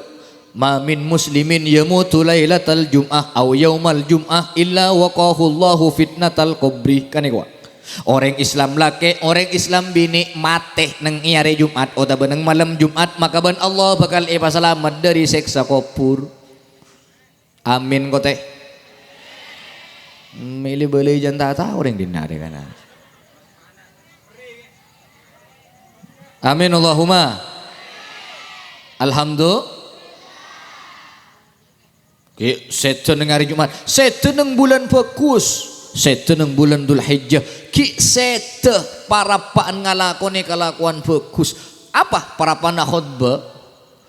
"Ma min muslimin yamutu lailatal jum'ah aw yaumal jum'ah illa waqahullahu fitnatal qabri." Kan èkowa. Orèng Islam lakè', orèng Islam binè' matè neng è arè Jum'at otabâ neng malem Jum'at, maka bân Allah bhâkal èpasalamet dâri sèksa kobhur. Amin, kote. Mèlè bâlâi jân ta' tao orèng dinna' rè kana. Amin, Allahumma. Alhamdulillah. Ghi' sèdhâ neng arè Jum'at, sèdhâ neng bulân bhâghus, sèdhâ neng bulân Dzulhijjah, ghi' sèdhâ parappa'an ngalakonè kalakowan bhâghus. Apa parappa'na khotbah?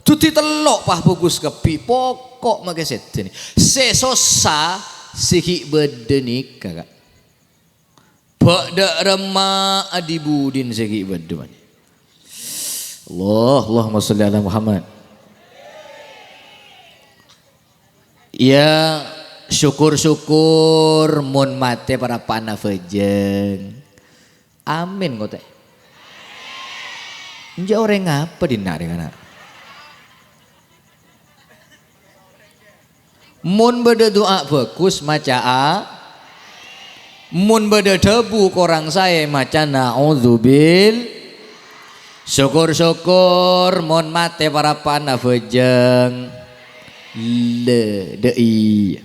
Dhudhu tello' pas bhâghus kabbhi, poko' makè sèdhâ nè. Sè sossa sè ghi' bâdâ nèka, Ka'. Bâ' dâ' remma adi-budina sè ghi' bâdâ, man. Allah, Allahumma sholli ala Muhammad. Ya, syukur-syukur mon matè parappa'na bhâjâng. Amin, kote. Enjâ' orèng apa dinna' rè kana'? Mon bâdâ du'a bhâghus, maca'a. Mon bâdâ dhâbu korang saè, maca na'udzubil. Syukur-syukur mon matè parappa'na bhâjâng. Lè, dâ' iyâ.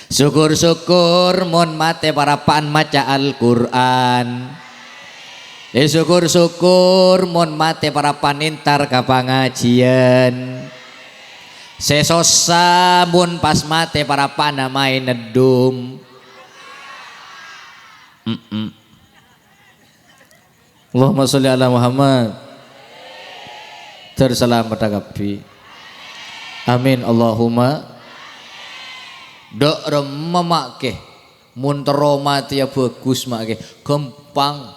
Syukur-syukur mon matè parappa'an maca Al-Qur'an. Eh, syukur-syukur mon matè parappa'an entar ka pangajiyân. Sè sossa mon pas matè parappa'na maèn neddhum. Mm-mm. Allahumma sholli ala Muhammad. Ter salamet kabbhi. Amin, Allahumma. Dâ' remma, ma' kè. Mon terro matèya bhâghus, ma' kè. Ghâmpang.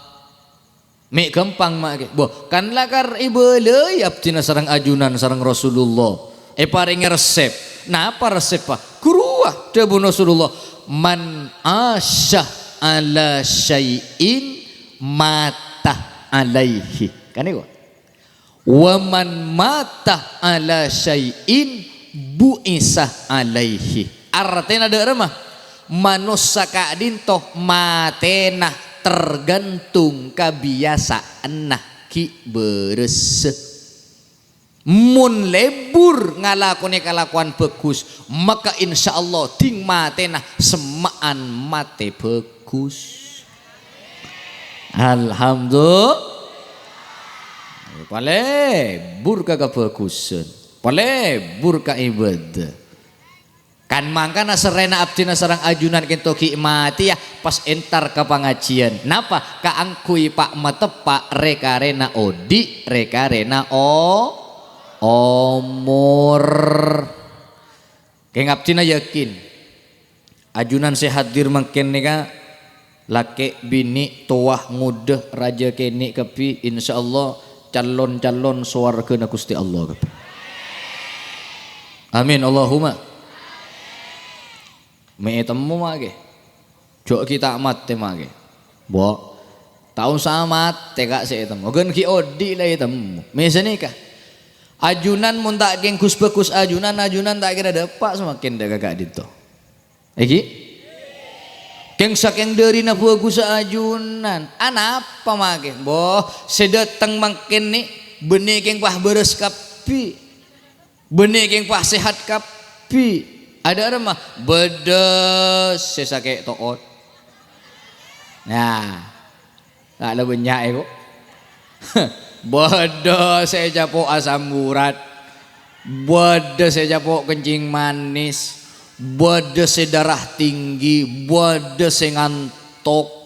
Mè' ghâmpang, ma' kè. Boh, kan lakar èbâlâi abdhina sareng ajunan sareng Rasulullah. Èparèngè resep. Napa reseppa? Ghuruwâ, dhâbuna Rasulullah, "Man asya ala syai'in mata alaihi." Kan nèko. "Wa man mata ala syai'in bu'isa alaihi." Artèna dâ' remma, manossa ka'dinto matèna tergantung kabiyasa'anna ghi' bârâssa. Mon lebur ngalakonè kalakowan bhâghus, maka insyaallah dhing matèna semma'an matè bhâghus. Alhamdulillah. Palebur ka kabhâghusân, palebur ka ibadah. Kan mangkana sarrèna abdhina sareng ajunan kènto ghi' matèya, pas entar ka pangajiân. Napa? Kaangghuy pa' mateppa' rè-karèna odi', rè-karèna o-, omor. Kèng abdhina yakin, ajunan sè hadir mangkèn nèka, lakè', binè', towa, ngodâ, rajâ kènè' kabbhi, insyaallah calon-calon sowarghâna Ghustè Allah kabbhi. Amin, Allahumma. Mè' ètemmo makè. Jhâ' ghi' ta' matè makè. Bo. Ta' osa matè, Ka', sè ètemmo. Ghân ghi' odi' la ètemmo. Mè' sanèka. Ajunan mon ta' kèng ghus-bhâghus ajunan, ajunan ta' kèra dâpa' samangkèn dâ' ka ka'dinto. Èngghi? Kèng sakèng dârina bhâghussa ajunan. Anapa makè? Bo, sè dâteng mangkèn nè, bânnè kèng pas bârâs kabbhi. Bânnè kèng pas sehat kabbhi. Adâ' remma? Bâdâ sè sakè' to'ot. Nah, ta' la bânnya' è, ko'. Bâdâ sè ècapo' asam urat. Bâdâ sè ècapo' kencing manis. Bâdâ sè darah tinggi. Bâdâ sè ngantok.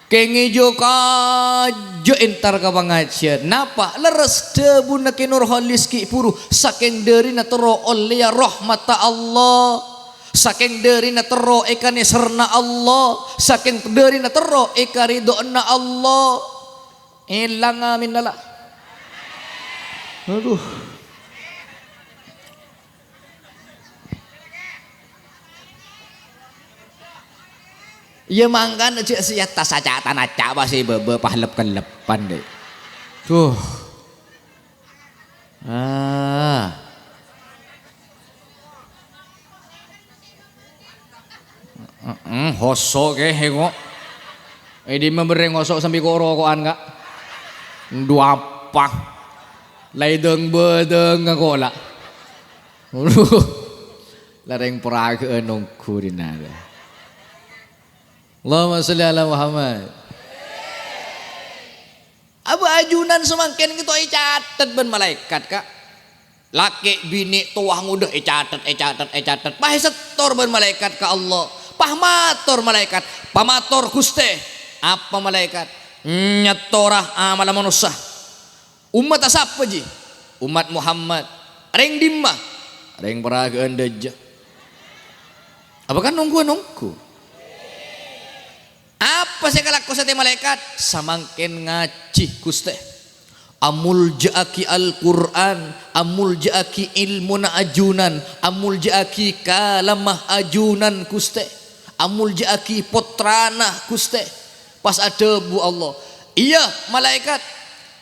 Kèngèng jhâ' kajâ entar ka pangajiân. Napa? Lerres dhâbuna Kè Nurholis ghi' bhuru, sakèng dârina terro ollèya rahmatta Allah. Sakèng dârina terro èkanèserrana Allah. Sakèng dârina terro èkaridhoanna Allah. Èlang aminna la. Aduh. Iyâ, mangkana jhâ' sèyata saca' tanaca' pas è bâbâ pas lep-kellepan, Dek. Duh. Ah. Heeh, hoso' kèhè, ko'. È dimma bâreng hoso' sambi ko'-roko'an, Ka'? Ndu apa? La èdâng-bâdângnga, ko', la. Larèng paraghâ'ân ongghu dinna'. Allahumma sholli ala Muhammad. Abâ' ajunan samangkèn kèto ècatet bân malaèkat, Ka'. Lakè', binè', towa, ngodâ ècatet, ècatet, ècatet. Pas èsetor bân malaèkat ka Allah. Pas mator malaèkat, "Pamator, Ghustè." Apa malaèkat? "Nyettora amalla manossa." "Ommatta sapa, jhi?" "Ommat Muhammad." "Rèng dimma?" "Rèng paraghâ'ân dâjâ." Apa kan ongghu-ongghu? Apa sè èkalako satèya malaèkat? Samangkèn ngajhi, Ghustè. Amoljâ'aghi Al-Qur'an, amoljâ'aghi èlmona ajunan, amoljâ'aghi kalamma ajunan, Ghustè. Amoljâ'aghi pottrana, Ghustè. Pas adhâbu Allah, "Iyâ, malaèkat.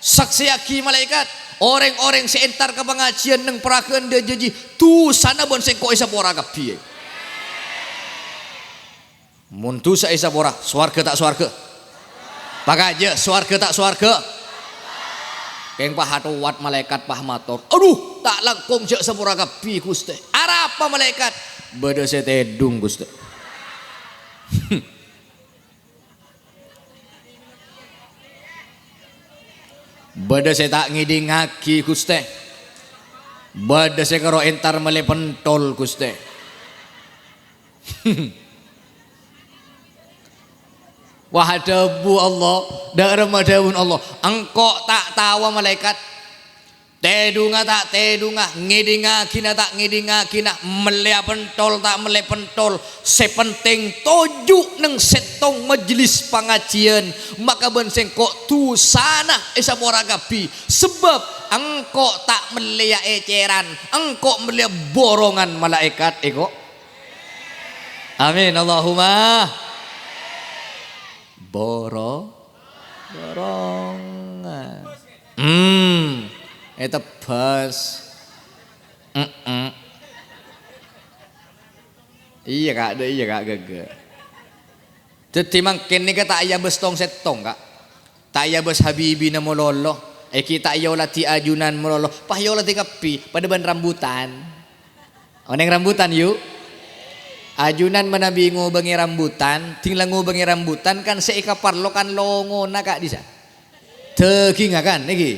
Saksèyaghi, malaèkat. Orèng-orèng sè entar ka pangajiân neng paraghâ'ân dâjâ jhi, dhusana bân sèngko' èsapora kabbhi." Mon dhusa èsapora, sowarghâ ta' sowarghâ? Pakajâ, sowarghâ ta' sowarghâ? Kèng pas atowat malaèkat pas mator, "Adhu, ta' langkong jhâ' sapora kabbhi, Ghustè." "Arapa malaèkat?" "Bâdâ sè tèdung, Ghustè." "Bâdâ sè ta' ngèdingngaghi, Ghustè. Bâdâ sè karo entar mellè pentol, Ghustè." Wah, adhâbu Allah, dâ' remma dhâbuna Allah, "Engko' ta' taowa, malaèkat. Tèdungnga ta' tèdungnga, ngèdingngaghina ta' ngèdingngaghina, mellèya pentol ta' mellè pentol. Sè pentèng toju' neng sèttong majlis pangajiân, maka bân sèngko' dhusana èsapora kabbhi, sabâb engko' ta' mellèya ècèran, engko' mellèya borongan malaèkat, èko." Amin, Allahumma. Boro-, borongan. Hmm, ètebbhâs. Mm-mm. Iyâ, Ka', dâ' iyâ, Ka', ghâghâ. Dhâddhi mangkèn nèka ta' èabâs tong-sèttong, Ka'. Ta' èabâs habibina malolo. Èngghi ta' èyoladhi ajunan malolo, pas èyoladhi kabbhi, padâ bân rambutan. Onèng rambutan, yu? Ajunan manabi ngobângè rambutan, dhing la ngobângè rambutan kan sè èkaparlo kan longona ka'dissa'. Dhâgingnga kan, nèkè?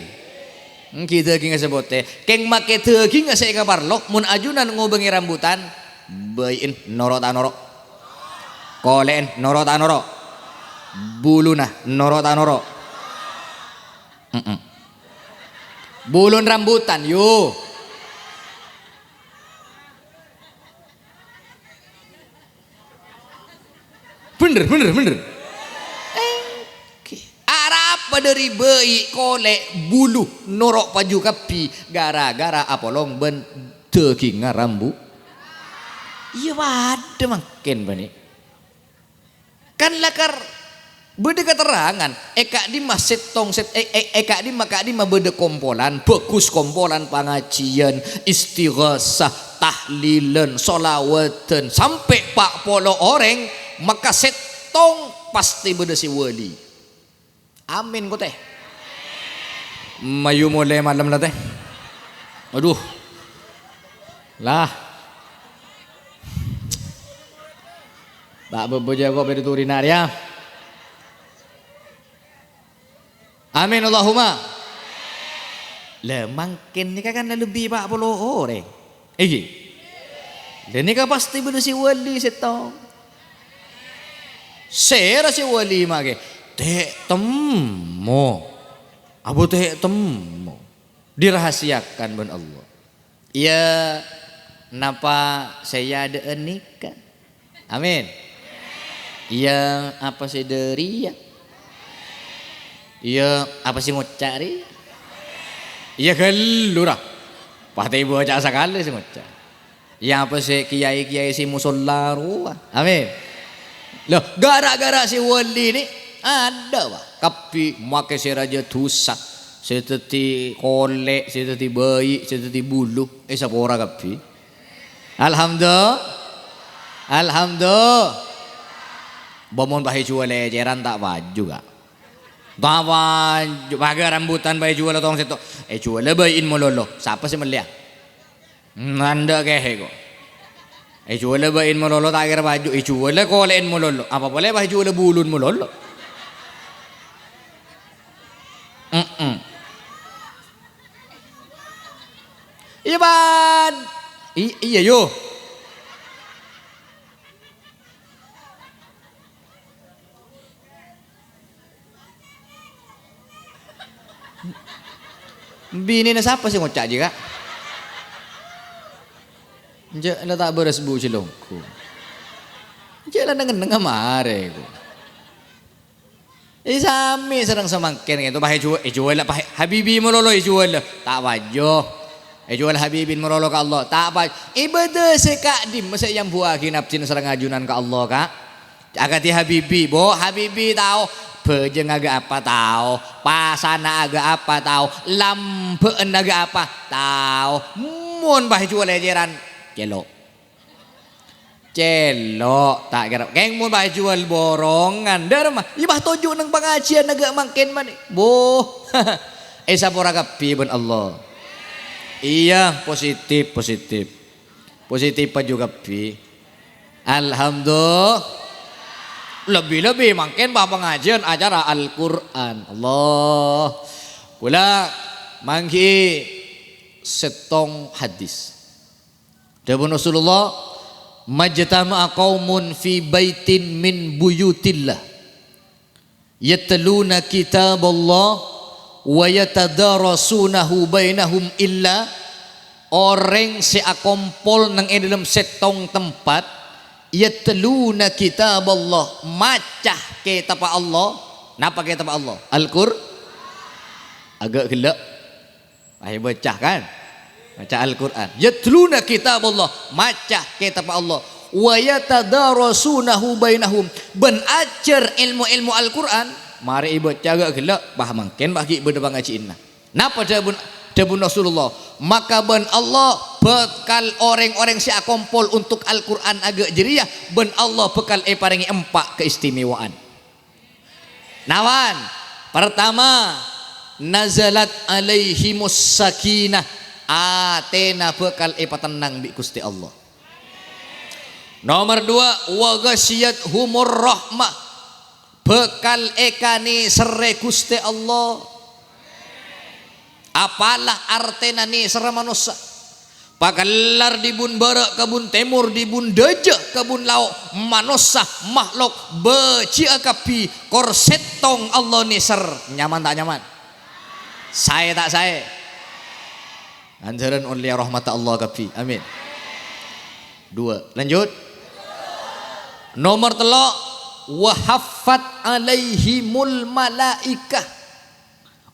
Èngghi dhâgingnga sè potè. Kèng makè dhâgingnga sè èkaparlo, mon ajunan ngobângè rambutan, bâi'en noro' ta' noro'? Kolè'en noro' ta' noro'? Buluna noro' ta' noro'? Mm-mm. Bulun rambutan, yu. Bhender, bhender, bhender. Èngghi. Arapa dâri bâi', kolè', bulu, noro' paju kabbhi gara-gara apolong bân dhâgingnga rambu-, iyâ, padâ mangkèn, bânnè. Kan lakar bâdâ katerrangan, è ka'dimma sèttong sèt-, è, è, è ka'dimma, ka'dimma bâdâ kompolan, bhâghus kompolan pangajiyân, istighasah, tahlilan, sholawatan, sampè' pa' polo orèng, maka sèttong pastè bâdâ sè wali. Amin, ko, Tè. Mayu molè malem la, Tè. Adhu. Lah. Ta' bâbâ jâ' ko' bâdâ turina rèya. Amin, Allahumma. Lah, mangkèn nèka kan lebbi pa' polo orèng. Èngghi. Lah, nèka pastè bâdâ sè wali sèttong. Sèra sè wali makè? Tè' temmo. Abu tè' temmo. Dirahasiakan bân Allah. Iyâ, napa sè èadâ'ân nèka? Amin. Iyâ, apa sè dâriyâ? Iyâ, apa sè ngoca' rèya? Iyâ, ghâllu, ra. Patè bâca sakalè sè ngoca'. Iyâ, apa sè kèyaè-kèyaè sè mosolla rowa? Amin. Loh, gara-gara sè wali nè, adâ', wa. Kabbhi makè sè rajâ dhusa, sè dhâddhi kolè', sè dhâddhi bâi', sè dhâddhi bulu, èsapora kabbhi. Alhamdulillah. Alhamdulillah. Bâ mon pas èjhuwâl ècèran ta' paju, Ka'. Ta' paju. Paga rambutan pas èjhuwâl tong sèttong. Èjhuwâl bâi'en malolo. Sapa sè mellèya? Nandhâ' kèhè ko'. Èjhuwâl bâi'en malolo ta' kèra paju. Èjhuwâl kolè'en malolo. Apa polè pas èjhuwâl bulun malolo. Mm-mm. Iyâ, Pan. I-, iyâ, yo. Binèna sapa sè ngoca' jiyâ, Ka'? Jâ' la ta' bârâs bu cilongko. Jâ' la neng-ennengnga marè, ko'. È, samè sareng samangkèn, ghâpanèka, èjhuwâ-, èjhuwâlâ, pa-, Habibi malolo èjhuwâlâ. Ta' paju. Èjhuwâl Habibin malolo ka Allah. Ta' paju. Ibâdâ sè ka'dimma sè èambuwâghi nabdhina sareng ajunan ka Allah, Ka'? Akadhi Habibi, Bu. Habibi tao. Bhâjângnga ghâ' apa tao. Pasana ghâ' apa tao. Lambâ'ânna ghâ' apa tao. Mon pas èjhuwâl ècèran, cèlo'. Cèlo', ta' kèra. Kèng mon pas èjhuwâl borongan, dâremma, iyâ, pas toju' neng pangajiyânna ghâ' mangkèn manè. Buh, èsapora kabbhi bân Allah. Iyâ, positif, positif. Positif paju kabbhi. Alhamdulillah. Lebbi-lebbi mangkèn pas pangajiyân acara Al-Qur'an. Allah. Kaulâ mangghi sèttong hadis. Dhâbuna Rasulullah, "Majtama'a qaumun fi baitin min buyutillah, yatluna kitaballah wa yatadarasunahu bainahum illa," orèng sè akompol neng è dhâlem sèttong tempat, "yatluna kitaballah," maca kètabbhâ Allah. Napa kètabbhâ Allah? Al-Qur-, aghâ' ghellâ'. Ayo baca, kan? Maca Al-Qur'an. "Yatluna kitaballah," maca kètabbhâ Allah. "Wa yatadarasunahu bainahum," bân ajhâr èlmo-èlmo Al-Qur'an. Marè èbaca ghâ' ghellâ', pas mangkèn pas ghi' bâdâ pangajiyânna. Napa dhâbun-, dhâbuna Rasulullah? "Maka bân Allah bhâkal orèng-orèng sè akompol untuk Al-Qur'an aghâ' jârèya, bân Allah bhâkal èparèngè empa' keistimewaan." Nawan? Pertama, Nazalat alaihimus sakinah, atèna bhâkal èpatennang bi' Ghustè Allah. Nomer duwâ', wa ghasyiyathumur rahmah, bhâkal èkanèserrè Ghustè Allah. Apala artèna nèserra manossa? Pakellar dhibun bârâ' ka bun tèmor, dhibun dâjâ ka bun lao', manossa, mahlok, bâji'â kabbhi, kor sèttong Allah nèser. Nyaman ta' nyaman? Saè ta' saè? Anjhârân ollèya rahmatta Allah kabbhi. Amin. Duwâ'. Lanjut. Nomer tello', wa haffat alaihimul malaikah.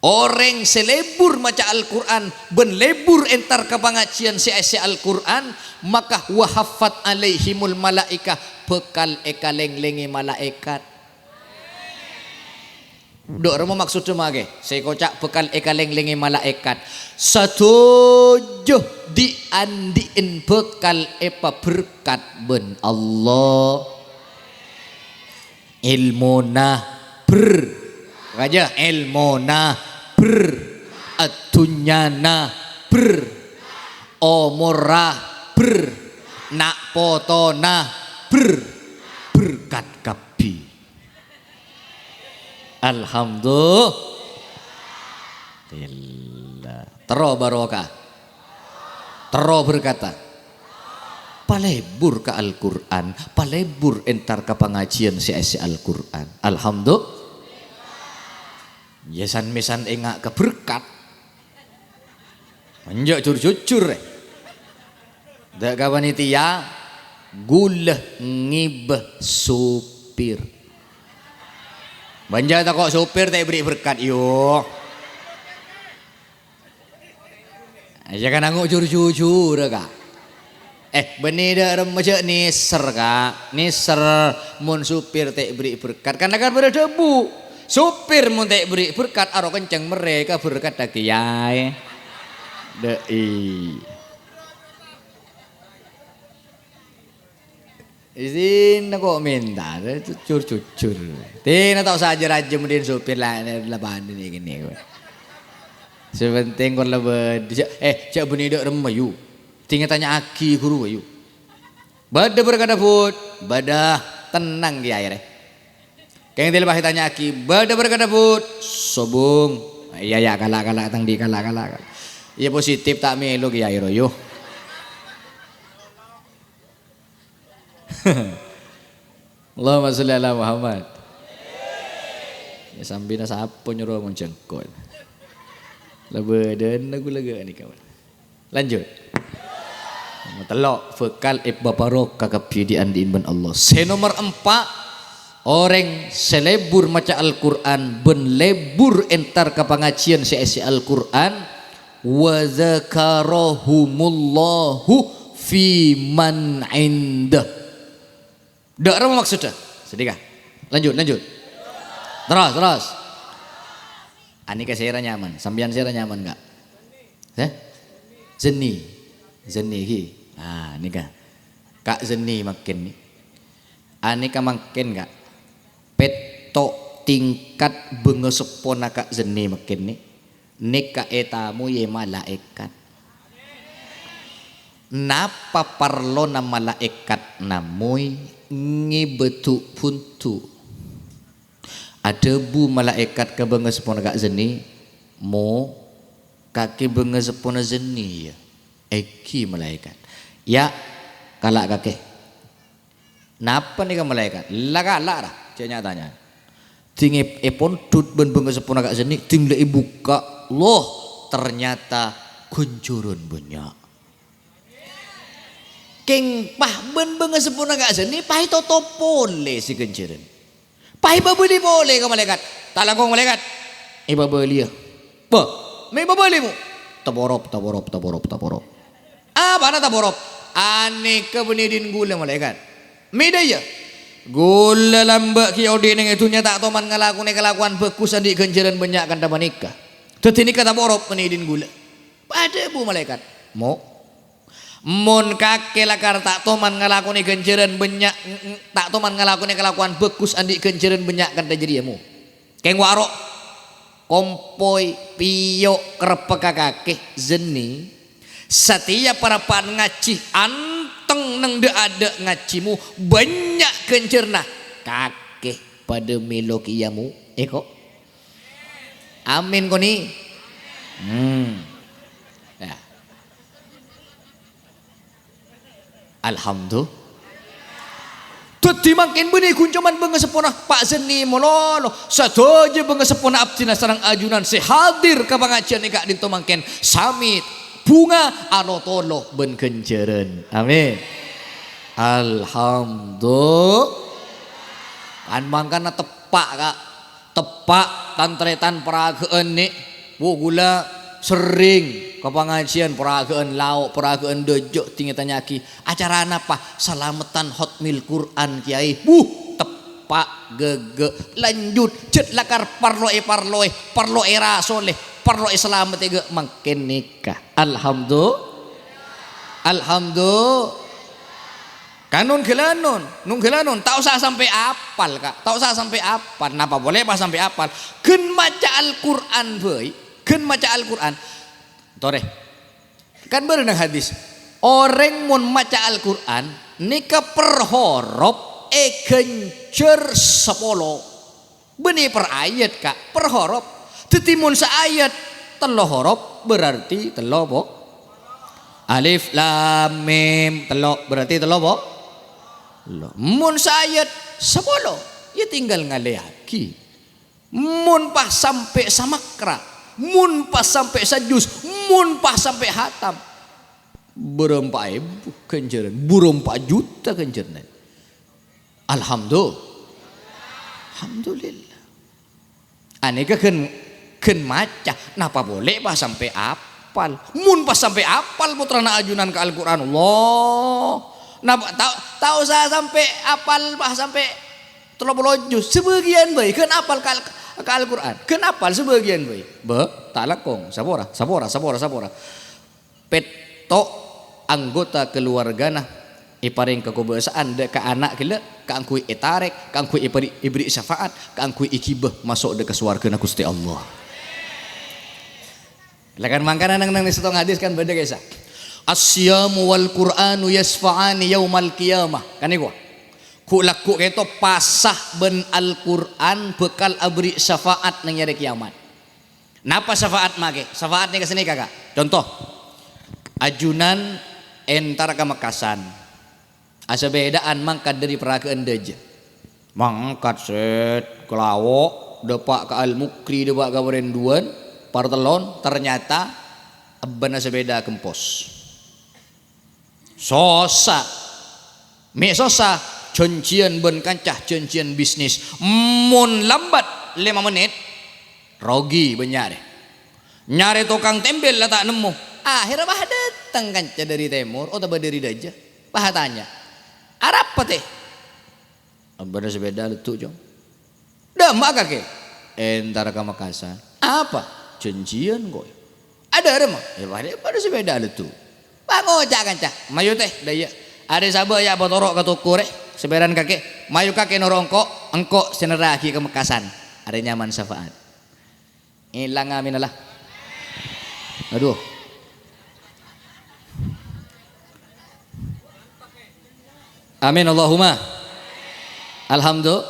Orèng sè lebur maca Al-Qur'an bân lebur entar ka pangajiyân sè èssè Al-Qur'an, maka wa haffat alaihimul malaikah, bhâkal èkalènglèngè malaèkat. Dâ' remma maksodda makè, sè èkoca' bhâkal èkalènglèngè malaèkat. Sadhâjâ dhi'-andhi'en bhâkal èpaberkat bân Allah. Èlmona bher. Rajâ, èlmona bher. Adhunnyana bher. Omorra bher. Na' potona bher. Berkat kabbhi. Alhamdulillah. Terro barokah. Terro berkata. Palebur ka Al-Qur'an, palebur entar ka pangajiyân sè èssè Al-Qur'an. Alhamdulillah. Ya san-mèsan enga' ka berkat. Enjâ' jur-jujur, eh. Dâ' ka panitia, ghulâ ngibâ sopir. Bânjâ tako' sopir ta' èberri' berkat, yo. Ya kan angok jur-jujur, Ka'. Eh, bânnè dâ' remma jâ' nèser, Ka'. Nèser mon sopir ta' èberri' berkat. Karna kan bâdâ dhâbu, sopir mon ta' èberri' berkat, aro kenceng merrè ka berkat dhâggi' yaè. Dâ'i. Izinna ko' mènta, jur-jujur. Tèna ta' osa jâ-rajâ mending sopir la, la bâdâ nè kènè kowe. Sè penting kon la bâdâ, jâ-, eh, jâ' bânnè dâ' remma, yu. Tènga tanya'aghi ghuru, yu. Bâdâ berkadda, Bud? Bâdâ. Tenang, Kèyaè rè. Kèng dilbâ ètanya'aghi, "Bâdâ berkadda, Bud?" Sobung. Iyâ, iyâ, kala', kala', tang dhi' kala', kala', kala'. Iyâ, positif ta' mèlo, Kèyaè, royo. Allahumma sholli ala Muhammad. Ya, sambina sapa nyoro mon jengkol. La bâdâna ghulâ ghâ' nèka. Lanjut. Nomer tello', bhâkal èpabaroka kabbhi dhi'-andhi'en bân Allah. Sè nomer empa', orèng sè lebur maca Al-Qur'an bân lebur entar ka pangajiyân sè èssè Al-Qur'an, "Wa dzakarahumullahu fi man indah." Dâ' remma maksodda? Sedhika. Lanjut, lanjut. Terros, terros. Anèka sèra nyaman, sampèyan sèra nyaman, Ka'? Heh? Zenni. Zenni ghi. Ah, nèka. Ka' Zenni mangkèn nè. Anèka mangkèn, Ka'. Pètto' tingkat bângaseppona Ka' Zenni mangkèn nè. Nèka ètamoyè malaèkat. Napa parlona malaèkat namoy ngèbâ du-bhundu? Adhâbu malaèkat ka bângaseppona Ka' Zenni, "Mo, kakè bângaseppona Zenni, yâ?" "Èngghi, malaèkat." "Yâ', kala' kakè." "Napa nèka, malaèkat?" "La kala', ra, jhâ' nya'-tanya'." Ding è-, èpondhut bân bângaseppona Ka' Zenni, ding la èbukka', loh, ternyata ghânjhârân bânnya'. Kèng pas bân bângaseppona Ka' Zenni, pas ètotop polè sè ghânjhârân. Pas èpabâli polè ka malaèkat. Ta' langkong malaèkat. Èpabâliyâ. Bâh, mè' èpabâli, Mo'. Taporop, taporop, taporop, taporop. Apana taporop? Anèka bânnè dhin ghulâ, malaèkat. Mè' dâ' iyâ. Ghulâ lambâ' ghi' odi' neng è dhunnya ta' toman ngalakonè kalakowan bhâghus andi' ghânjhârân bânnya' kantha panèka. Dhâddhi nèka taporop bânnè dhin ghulâ. Pas adhâbu malaèkat, "Mo', mon kakè lakar ta' toman ngalakonè ghânjhârân bânnya', ta' toman ngalakonè kalakowan bhâghus andi' ghânjhârân bânnya' kantha jârèya, Mo'. Kèng wa' aro'." Kompoy, piyo', karebbhâ ka kakè, zenni. Satèya parappa'na ngajhi, anteng neng dâ'-adâ' ngajhimu, bânnya' ghânjhârânna. Kakè padâ mèlo kèyamu, èko. Amin, koni. Hmm. Ya. Alhamdulillah. Dhâddhi mangkèn bânnè ghun coma bângaseppona Pa' Zenni malolo. Sadhâjâ bângaseppona abdhina sareng ajunan sè hadir ka pangajiân è ka'dinto mangkèn. Samè bhunga alotolo bân ghânjhârân. Amin. Alhamdulillah. Kan mangkana teppa', Ka'. Teppa', tan-tarètan, paragâ'ân, nè'. Wo, ghulâ serrèng ka pangajiân, paragâ'ân lao', paragâ'ân dâjâ, dingèn ètanya'aghi, "Acara napa?" "Salameddhân hotmil Qur'an, Kèyaè." Wuh, teppa', ghâghâ'. Lanjut, jhât lakar parlo èparloè, parlo èrasolè, parlo èsalamettè ghâ' mangkèn nèka. Alhamdu-, Alhamdu-, Kan non-ghâlânon, non-ghâlânon, ta' osa sampè' apal, Ka'. Ta' osa sampè' apal. Napa polè pas sampè' apal? Ghân maca Al-Qur'an bhâi, ghân maca Al-Qur'an. Torè. Kan bâdâ neng hadis, orèng mon maca Al-Qur'an nèka per horop èghânjhâr sapolo. Bânnè per ayat, Ka', per horop. Dhâddhi, mon saayat tello horop, berarti tello po-, Alif, Lam, Mim, tello, berarti tello po-, tello. Mon saayat sapolo, ya tinggal ngalèyaghi. Mon pas sampè' samakra, mon pas sampè' sajus, mon pas sampè' hatam. Bârâmpa èbu ghânjhârân, bârâmpa juta ghânjhârân. Alhamdu-, Alhamdulillah. Anèka ghân, ghân maca, napa polè pas sampè' apal? Mon pas sampè' apal pottrana ajunan ka Al-Qur'an, Allah. Napa ta', ta' osa sampè' apal pas sampè' tello polo juz, sabâgiyân bhâi ghân apal ka Al-, ka Al-Qur'an. Ghân apal sabâgiyân bhâi. Bâ, ta' langkong, sapora, sapora, sapora, sapora. Pètto' anggota kaluwargana èparèng kakobâsa'an dâ' ka ana' ghellâ' kaangghuy ètarèk, kaangghuy èparè-, èbherri' syafaat, kaangghuy èghibâ maso' dâ' ka sowarghâna Ghustè Allah. Lah kan mangkana neng-neng sèttong hadis kan bâdâ kèsa. "As-siyamu wal Qur'anu yasyafa'ani yaumal qiyamah." Kan nèko. Ghu'-lagghu' kèto pasa bân Al-Qur'an bhâkal aberri' syafaat neng è arè kèyamat. Napa syafaat makè? Syafaat nèka sanèka, Ka'. Conto, ajunan entar ka Mekkasan. Asapèdaan mangkat dâri Paragâ'ân Dâjâ. Mangkat, sèt, ka Lawo', dâpa' ka Al-Mukri, dâpa' ka Parènduwân, partellon, ternyata ebbâna sapèda kempos. Sossa. Mè' sossa, jhânjhiyân bân kanca, jhânjhiyân bisnis. Mon lambat lèma mennit, rogi bân nyarè. Nyarè tokang tèmbel la ta' nemmo. Akhèrra pas dâteng kanca dâri tèmor otabâ dâri dâjâ. Pas atanya, "Arapa, Tè?" "Bâdâ sapèda leddu', Cong." "Dâ'emma, Kakè?" "Entar ka Mekkasan." "Apa?" "Jhânjhiyân, engko'." "Adâ' arapa?" "Yâ, bâdâ, bâdâ sapèda leddu'." Pas ngoca' kanca, "Mayu, Tè, dâ' iyâ. Arè sabâ ya' patoro' ka toko rè, sapèran Kakè. Mayu Kakè noro' engko', engko' sè nerra'aghi ka Mekkasan." Arè nyaman syafaat. Èlang, amin, Allah. Aduh. Amin, Allahumma. Alhamdulillah.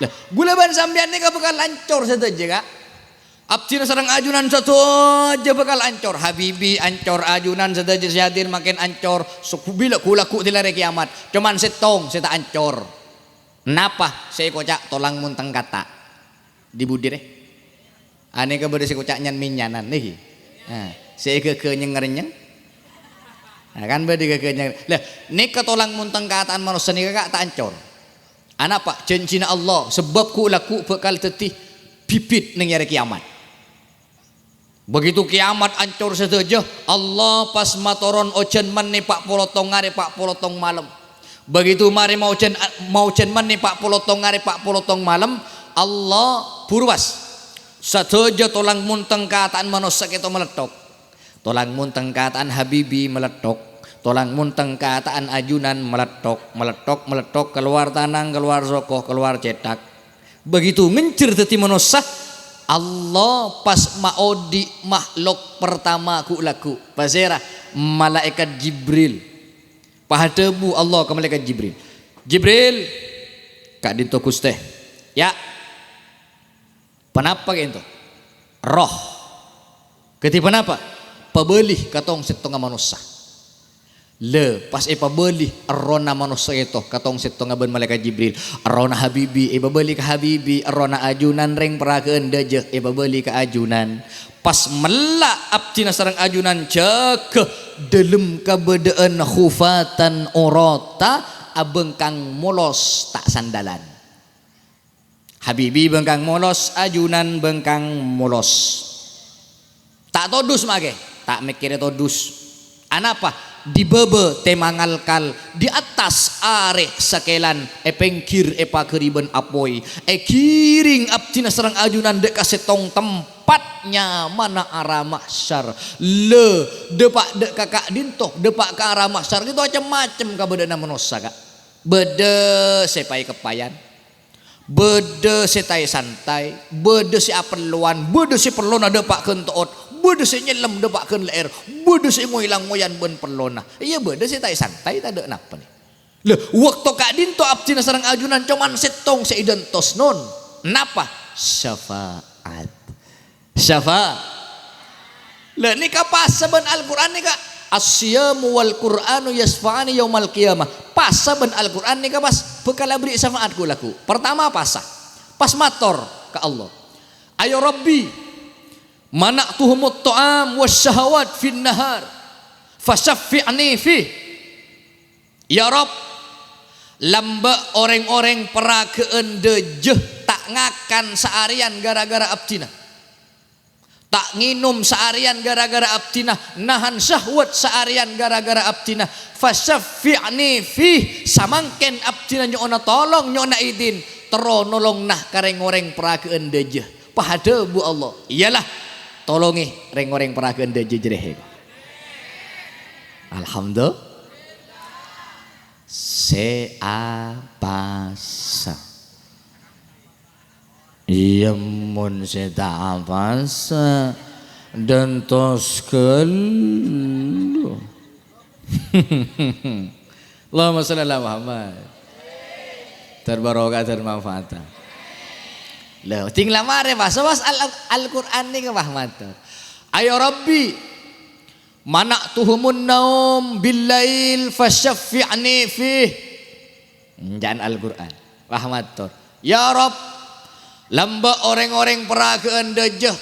Lah, ghulâ bân sampèyan nèka bhâkal ancor sadhâjâ, Ka'. Abdhina sareng ajunan sadhâjâ bhâkal ancor. Habibi ancor, ajunan sadhâjâ sè hadir mangkèn ancor. Sè bilâ ghu'-lagghu' dâri arè kèyamat. Coma sèttong sè ta' ancor. Napa sè èkoca' tolang monteng kata'? Di budi rè. Anèka bâdâ sè èkoca' nyan-mènyanan, nèka. Nah, sè èghâghâ nyèng-rènyèng. Nah, kan bâdâ ghâghâ nyèng-, lah, nèka tolang monteng kata'an manossa nèka, Ka', ta' ancor. Anapa? Jhânjhina Allah, sabâb ghu'-lagghu' bhâkal dhâddhi bibit neng è arè kèyamat. Begitu kèyamat ancor sadhâjâ, Allah pas matoron ojhân mennè pa' polo tong arè, pa' polo tong malem. Begitu marè maojhân, maojhân mennè pa' polo tong arè, pa' polo tong malem, Allah buru pas. Sadhâjâ tolang monteng kata'an manossa kèto maletthok. Tolang monteng kata'an Habibi maletthok. Tolang monteng kata'an ajunan maletthok, maletthok, maletthok, kalowar tanang, kalowar soko, kalowar cèthak. Begitu ngènjhâr dhâddhi manossa, Allah pas maodi' makhluk pertama ghu'-lagghu'. Pasèra? Malaèkat Jibril. Pas adhâbu Allah ka malaèkat Jibril, "Jibril, ka'dinto, Ghustè." "Ya." "Ponapa ka'dinto?" "Roh." "Kadhi ponapa?" "Pabâli ka tong-sèttongnga manossa." La, pas èpabâli errohna manossa ka'dinto ka tong-sèttongnga bân malaèkat Jibril, errohna Habibi èpabâli ka Habibi, errohna ajunan rèng paragâ'ân dâjâ èpabâli ka ajunan. Pas mella' abdhina sareng ajunan jâgâ dâlem kabâdâ'ân hufatan urata, abhângkang molos ta' sandalan. Habibi bhângkang molos, ajunan bhângkang molos. Ta' todus makè, ta' mèkkèrè todus. Anapa? Di bâbâ tèmangalkal, di attas arè sakèlan, è pèngghir èpaghâri bân apoy. Èghirèng abdhina sareng ajunan dâ' ka sèttong tempat nyamana Ara Mahsyar. La, dâpa' dâ' ka ka'dinto, dâpa' ka Ara Mahsyar, ka'dinto cem-macem kabâdâ'ânna manossa, Ka'. Bâdâ sè paèkeppayan, bâdâ sè taè-santaè, bâdâ sè apellowan, bâdâ sè pellona dâpa' ghân to'ot, bâdâ sè nyellem dâpa' ghân lè'èr, bâdâ sè ngoy-langoyan bân pellona. Iyâ, bâdâ sè taè-santaè, tadâ' napa, nè. La, bâkto ka'dinto abdhina sareng ajunan coma sèttong sè èdântos, non. Napa? Syafaat. Syafa-, la, nèka pasa bân Al-Qur'an nèka, "As-siyamu wal Qur'anu yasyafa'ani yaumal qiyamah." Pasa bân Al-Qur'an nèka pas bhâkal aberri' syafaat ghu'-lagghu'. Pertama pasa. Pas mator ka Allah, "Ayo Rabbi, mana'tuhumut ta'am was syahawat fin nahar, fasyaffi'ni fih." "Ya Rabb, lambâ' orèng-orèng paragâ'ân dâjâ ta' ngakan saarèyan ghârâ-ghârâ abdhina. Ta' ngènom saarèyan ghârâ-ghârâ abdhina, nahan syahwat saarèyan ghârâ-ghârâ abdhina. Fasyaffi'ni fih, samangkèn abdhina nyo'ona tolong, nyo'ona idin, terro nolongana ka rèng-orèng paragâ'ân dâjâ." Pas adhâbu Allah, "Iyâlah, tolongè rèng-orèng paragâ'ân dâjâ jârèya." Alhamdulillah. Sè apasa. Iyâ, mon sè ta' apasa, dântos ghâllu. Allahumma shalli ala Muhammad. Terbarokah, termanfaat. Lho, ding la marè, pas, pas Al-, Al-Qur'an nèka, pas mator, "Ayo Rabbi, mana'tuhumun naum bil lail fasyaffi'ni fih." Ènca'na Al-Qur'an. Pas mator, "Ya Rabb, lambâ' orèng-orèng paragâ'ân dâjâ,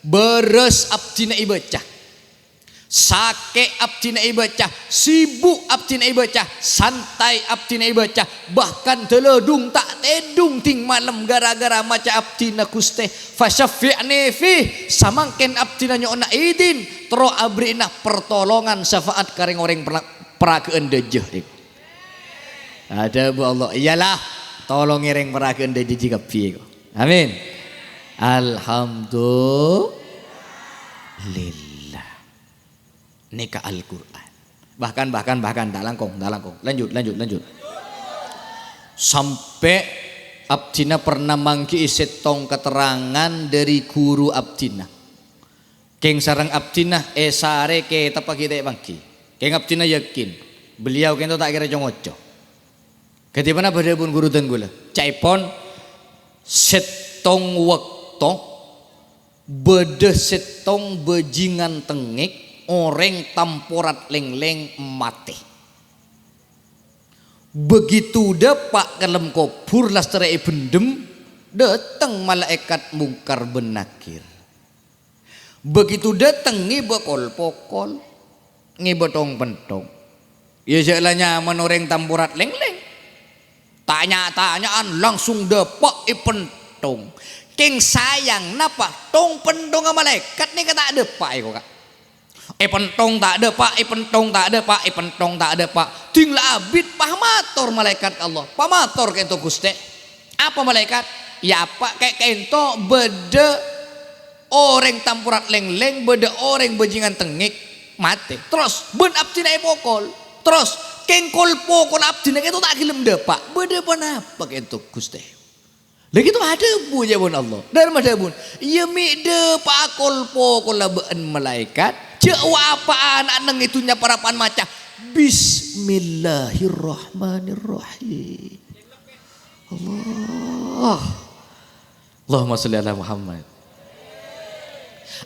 bârâs abdhina èbâca. Sakè' abdhina èbâca, sibuk abdhina èbâca, santai abdhina èbâca, bahkan dâlâdhung ta' tèdhung ding malem ghârâ-ghârâ maca abdhina Ghustè. Fasyaffi'ni fih, samangkèn abdhina nyo'ona idin, terro aberri'na partolongan syafaat ka rèng-orèng pera-, paragâ'ân dâjâ." Adhâbu Allah, "Iyâlah, tolongè rèng paragâ'ân dâjâ kabbhi, ko." Amin. Alhamdulillah. Nèka Al-Qur'an. Bahkan, bahkan, bahkan, ta' langkong, ta' langkong. Lanjut, lanjut, lanjut. Sampè' abdhina pernah mangghi'i sèttong katerrangan dâri ghuru abdhina. Kèng sareng abdhina èsarè kètabbhâ ghi' ta' èpangghi. Kèng abdhina yakin, beliau kènto ta' kèra co-ngoco. Kadhiponapa dhâbuna ghuru dân kaulâ? Ca'èpon, sèttong bâkto bâdâ sèttong bâjingan tengngek orèng tamporat lènglèng matè. Begitu dâpa' ka dâlem kobhur lastarè èbhendhem, dâteng malaèkat Mungkar bân Nakir. Begitu dâteng ngèbâ kol-pokol, ngèbâ thong-penthong. Iyâ, jhâ' la nyaman orèng tamporat lènglèng. Ta-nya-tanya'an langsung dâpa' èpenthong. Kèng sayang, napa thong-penthongnga malaèkat nèka ta' dâpa', èko, Ka'? Èpenthong ta' dâpa', èpenthong ta' dâpa', èpenthong ta' dâpa'. Ding la abit, pas mator malaèkat ka Allah. Pas mator ka'ènto, Ghustè. Apa malaèkat? Iyâ, apa ka'ènto bâdâ orèng tamporat lènglèng, bâdâ orèng bâjingan tengngek, matè. Terros, bân abdhina èpokol. Terros, kèng kol-pokol abdhina ka'ènto ta' ghellem dâpa'. Bâdâ ponapa ka'ènto, Ghustè? Lha ghitto adhâbu jâwâbhân Allah. Dhâlem adhâbuna, "Iyâ mè' dâpa'a kol-pokolla bâ'ân malaèkat, jâ' wa-, apa'a ana' neng è dhunnya parappa'na maca, 'Bismillahirrahmanirrahim.'" Allah. Allahumma sholli ala Muhammad.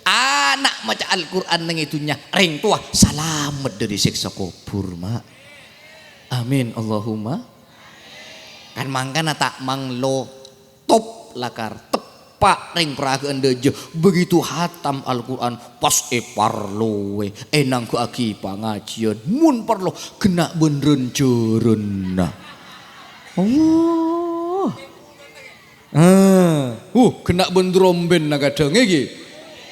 Ana' maca Al-Qur'an neng è dhunnya, rèng towa salamet dhâri sèksa kobhur, Ma'. Amin, Allahumma. Kan mangkana ta' manglo, top lakar, teppa' rèng paraghâ'ân dâjâ, begitu hatam Al-Qur'an, pas èparloè, ènangghâ'aghi pangajiyân, mon parlo, ghenna' bân rân-jhârânna. Allah. Ah, uh, ghenna' bân drombènna kadhâng, ènggi.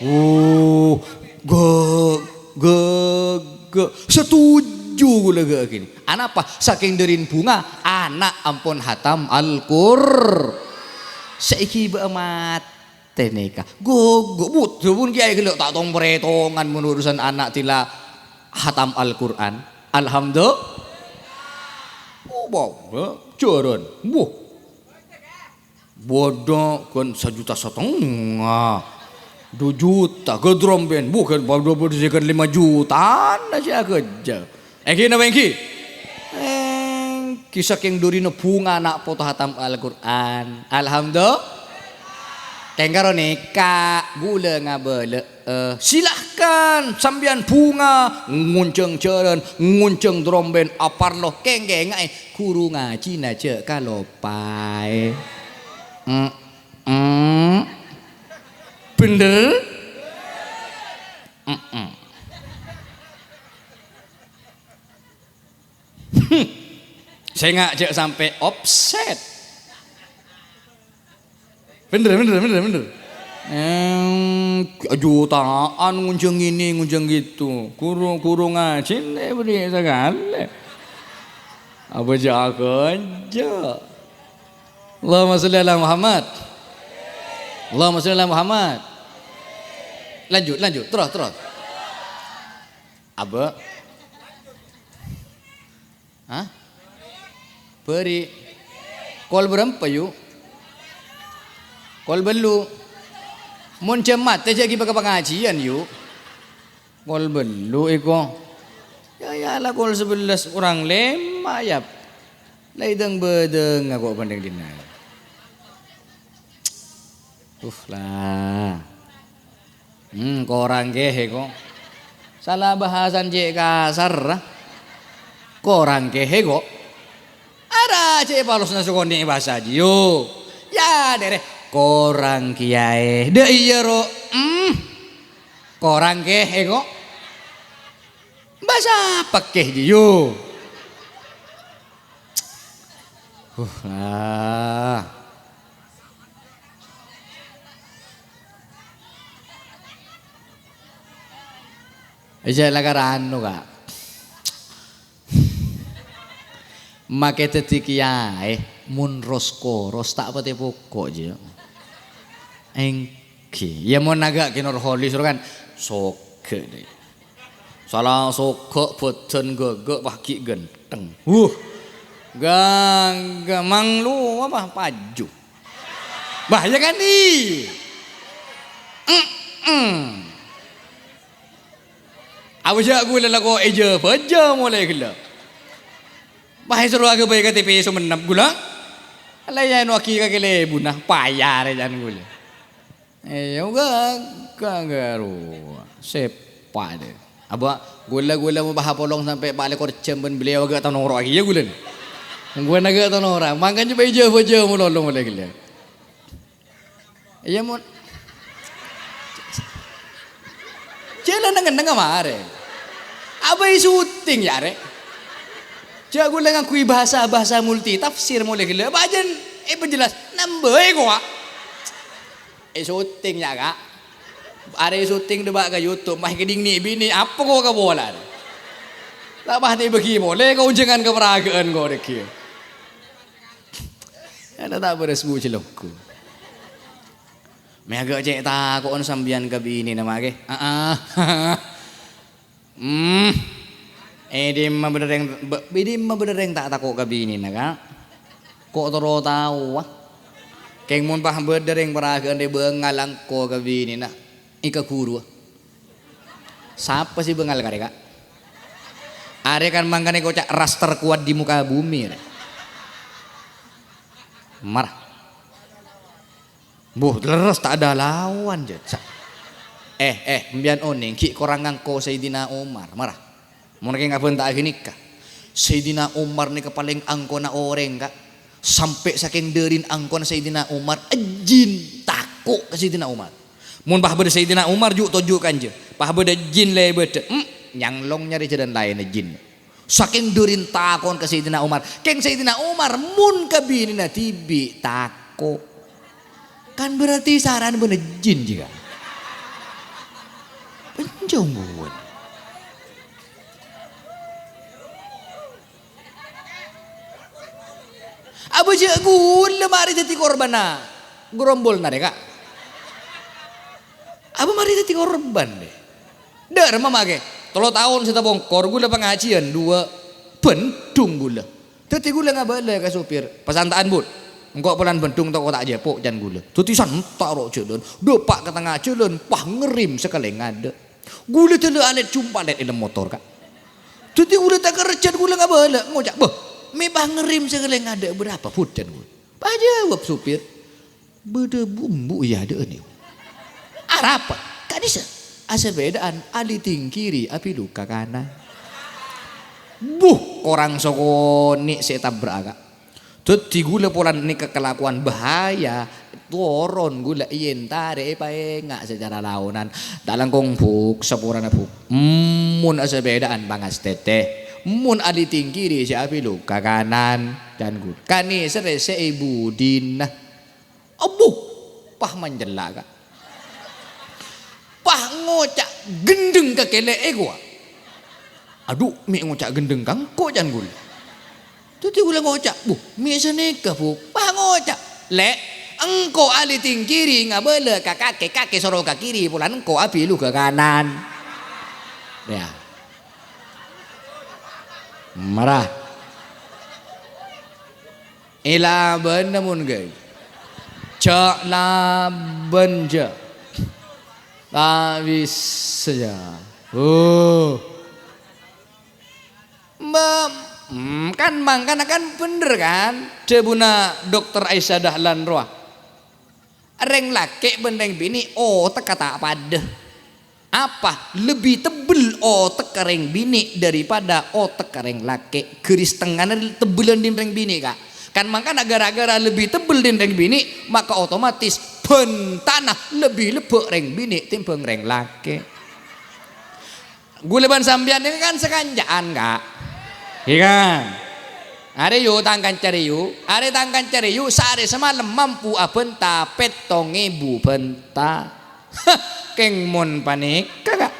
Oh, gâ-, gâ-, gâ-, setuju ghulâ ghâ' ghini. Anapa? Sakèng dhârina bhunga, ana' ampon hatam Al-Qur-, saènggi bâ' matè nèka. Ghughuk, but, pon kèyaè ghellâ' ta' tong-parètongan mon urusan ana' dila hatam Al-Qur'an. Alhamdulillah. Oh, bâ-, bâ-, jhârân. Wuh. Bâdâ kan sajuta satengnga. Du juta, ghâdromben, bu, kan bâdâ, bâdâ sè kan lèma jutana sè aghâjâ. Ènggi napa ènggi? Ènggi, sakèng dhârina bhunga ana' poto hatam Al-Qur'an. Alhamdulillah. Kèng karo nèka, ghulâ ngabâlâ'â. Silahkan, sampèyan bhunga, ngonjhâng jhârân, ngonjhâng dromben, aparlo, kèng-kèngaè. Ghuru ngajhina jhâ' kalopaè. Mm, mm. Bhender? Mm, mm. Sènga' jhâ' sampè' offset. Bhender, bhender, bhender, bhender. Em, jutaan ngonjhâng ini, ngonjhâng gitu. Ghuru, ghuru ngajhi, nè, bâri' sakalè. Apa jhâ' aghâjâ? Allahumma sholli ala Muhammad. Allahumma sholli ala Muhammad. Lanjut, lanjut, terus, terus. Abâ'. Hah? Bâri'. Kol bârâmpa, yu? Kol bâllu'. Mon jhâm matè jhâ' ghi' bâkal pangajiyân, yu. Kol bâllu' èko. Ya, ya, la kol sabellâs korang lèma', yâ. La èdâng-bâdâng ako' bhânding dinna'. Uh, la. Hmm, korang kèhè, ko'. Sala bhâsana cè' kasar, ra. Korang kèhè, ko'. Ara cè' palosna sakonè' bhâsa jiyu. Ya, dârè. Korang kèyaè. Dâ' iyâ, ro. Hmm. Korang kèhè, ko'. Bhâsa pèkkè jiyu. Huh, ah. Iyâ, la karano, Ka'. Makè dhâddhi kèyaè, mon ros-koros ta' patè poko', jâ. Ènggi. Iyâ, mon aghâ' Ki Nurholis ro kan, sogâ, dè. Sala sogâ bhâdhân ghâghâ' pas ghi' ghântheng. Wuh. Ghâghâ' manglu apa paju. Bah, iyâ kan, i? Mm-mm. Apa jhâ' ghulâ lako èjâ-bâjâ molaè ghellâ'. Pas èsoro aghâbây ka T P Sumenep ghulâ. La èyanoaghi ka kalèbunna, payah rè can ghulâ. Iyâ, ga-, ga-, garu. Sèpa' dâ. Apa, ghulâ-ghulâ mabâhâ polong sampè' pa' lèkor jhâm bân beliau ga' tao noro'aghi, yâ, ghulâ. Ghulâ ga' tao noro'. Mangkana jhâ' bâi jâ-bâjâ mololo molaè ghellâ'. Iyâ, mon. Jhâ' la neng-enneng marè. Abâi syuting, yâ, rè. Jhâ' ghulâ ngangghuy bhâsa-bhâsa multi tafsir molaè ghellâ'. Bâjâna èpajhellas, nambâi, kowa. Èsyuting, yâ, Ka'. Arè syuting dâpa' ka YouTube, ma' èkadhing nè' binè', apa kowa ka polana. La pastè èbâghi polè kaonjhângan ka paraghâ'ân kowa dhâggi'. Ana' ta' bârâs bu cilokku. Mè' aghâ' cè' tako'na sampèyan ka binèna, Ma', kè? Aa. Hmm. È dimma bâdâ rèng, bâ-, è dimma bâdâ rèng ta' tako' ka binèna, Ka'? Ko' terro taowa. Kèng mon pas bâdâ rèng paragâ'ân rè bângal engko' ka binèna, èkaghuru. Sapa sè bângal karè, Ka'? Arè kan mangkana èkoca' ras terkuat di muka bumi, rè. Mara. Mbuh, lerres ta' ada lawan, jâ. Sa-, eh, eh, empèyan onèng, ghi' korang ngangko Sayyidina Umar, mara. Mon kèng abhânta'aghi nèka. Sayyidina Umar nèka palèng angkona orèng, Ka'. Sampè' sakèng dârin angkona Sayyidina Umar, jin tako' ka Sayyidina Umar. Mon pas bâdâ Sayyidina Umar, ju' toju' kanja. Pas bâdâ jin lèbâdhâ, em, nyanglong nyarè jhâlân laènna jin. Sakèng dârin takon ka Sayyidina Umar. Kèng Sayyidina Umar mon ka binèna dhibi' tako'. Kan berarti sarana bânnè jin jiyâ, Ka'. Panjhâmbhuwân. Abâ' jâ' ghulâ marè dhâddhi korbanna grombol narè, Ka'. Abâ' marè dhâddhi korban, deh. Dâ' remma makè, tello taon sè tapongkor ghulâ pangajiyân duwâ' Bandung ghulâ. Dhâddhi ghulâ ngabâlâ ka sopir, "Pasanta'an, Bud. Engko' polana Bandung tako' ta' jhâpo'," can ghulâ. Dhâddhi santa' ro' jhâlân, dâpa' ka tengnga jhâlân, pas ngerrem sakalèng adâ'. Ghulâ dâlâ alèt jumpa lèt è dâlem motor, Ka'. Dhâddhi ghulâ takerrejjhân ghulâ ngabâlâ, ngoca', "Bâh, mè' pas ngerrem sakalèng adâ' bârâmpa, Bud?" can ghulâ. Pas jâwâb sopir, "Bâdâ bumbu è adâ'na." "Arapa?" "Ka'dissa', asapèdaan, aliting kiri, apilu ka kanan." Buh, korang sakonè' sè ètabra'a, Ka'. Dhâddhi ghulâ polana nèka kalakowan bahaya, toron ghulâ èentarè èpaènga' sacara laonan. Ta' langkong, Buk, saporana, Buk. Mon asapèdaan pangastètè, mon aliting kiri sè apilu ka kanan, can ghulâ. Kanèserrè sè è budina. Abbhu! Pas manjella', Ka'. Pas ngoca' ghendheng ka kèlè'è, kowa. "Adhu, mè' ngoca' ghendheng ka engko'," can ghulâ. Dhâddhi ghulâ ngoca', "Bhu, mè' sanèka, Bhu?" Pas ngoca', "Lè', engko' aliting kiri ngabâlâ ka kakè, kakè soro ka kiri, polana engko' apilu ka kanan." Yâ. Mara. Èlabâna mon ghâi. Jhâ' labân, jhâ'. Ta' bisa, jhâ'. Oh. Mbak, hmm, kan mangkana kan bhender, kan? Dhâbuna Dokter Aisyah Dahlan rowa. Rèng lakè' bân rèng binè' otekka ta' padâ. Apa? Lebbi tebbel otekka rèng binè' daripada otekka rèng lakè'. Ghâris tengngana tebbellan dhin rèng binè', Ka'. Kan mangkana ghârâ-ghârâ lebbi tebbel dhin rèng binè', maka otomatis bhântana lebbi lebbâ' rèng binè' tèmbhâng rèng lakè'. Ghulâ bân sampèyan nèka kan sakanca'an, Ka'. Iyâ, kan? Arè, yu, tang kanca rè, yu. Arè tang kanca rè, yu, saarè samalem mampu abhânta pèttong èbu bhânta. Kèng mon panèka, Ka'.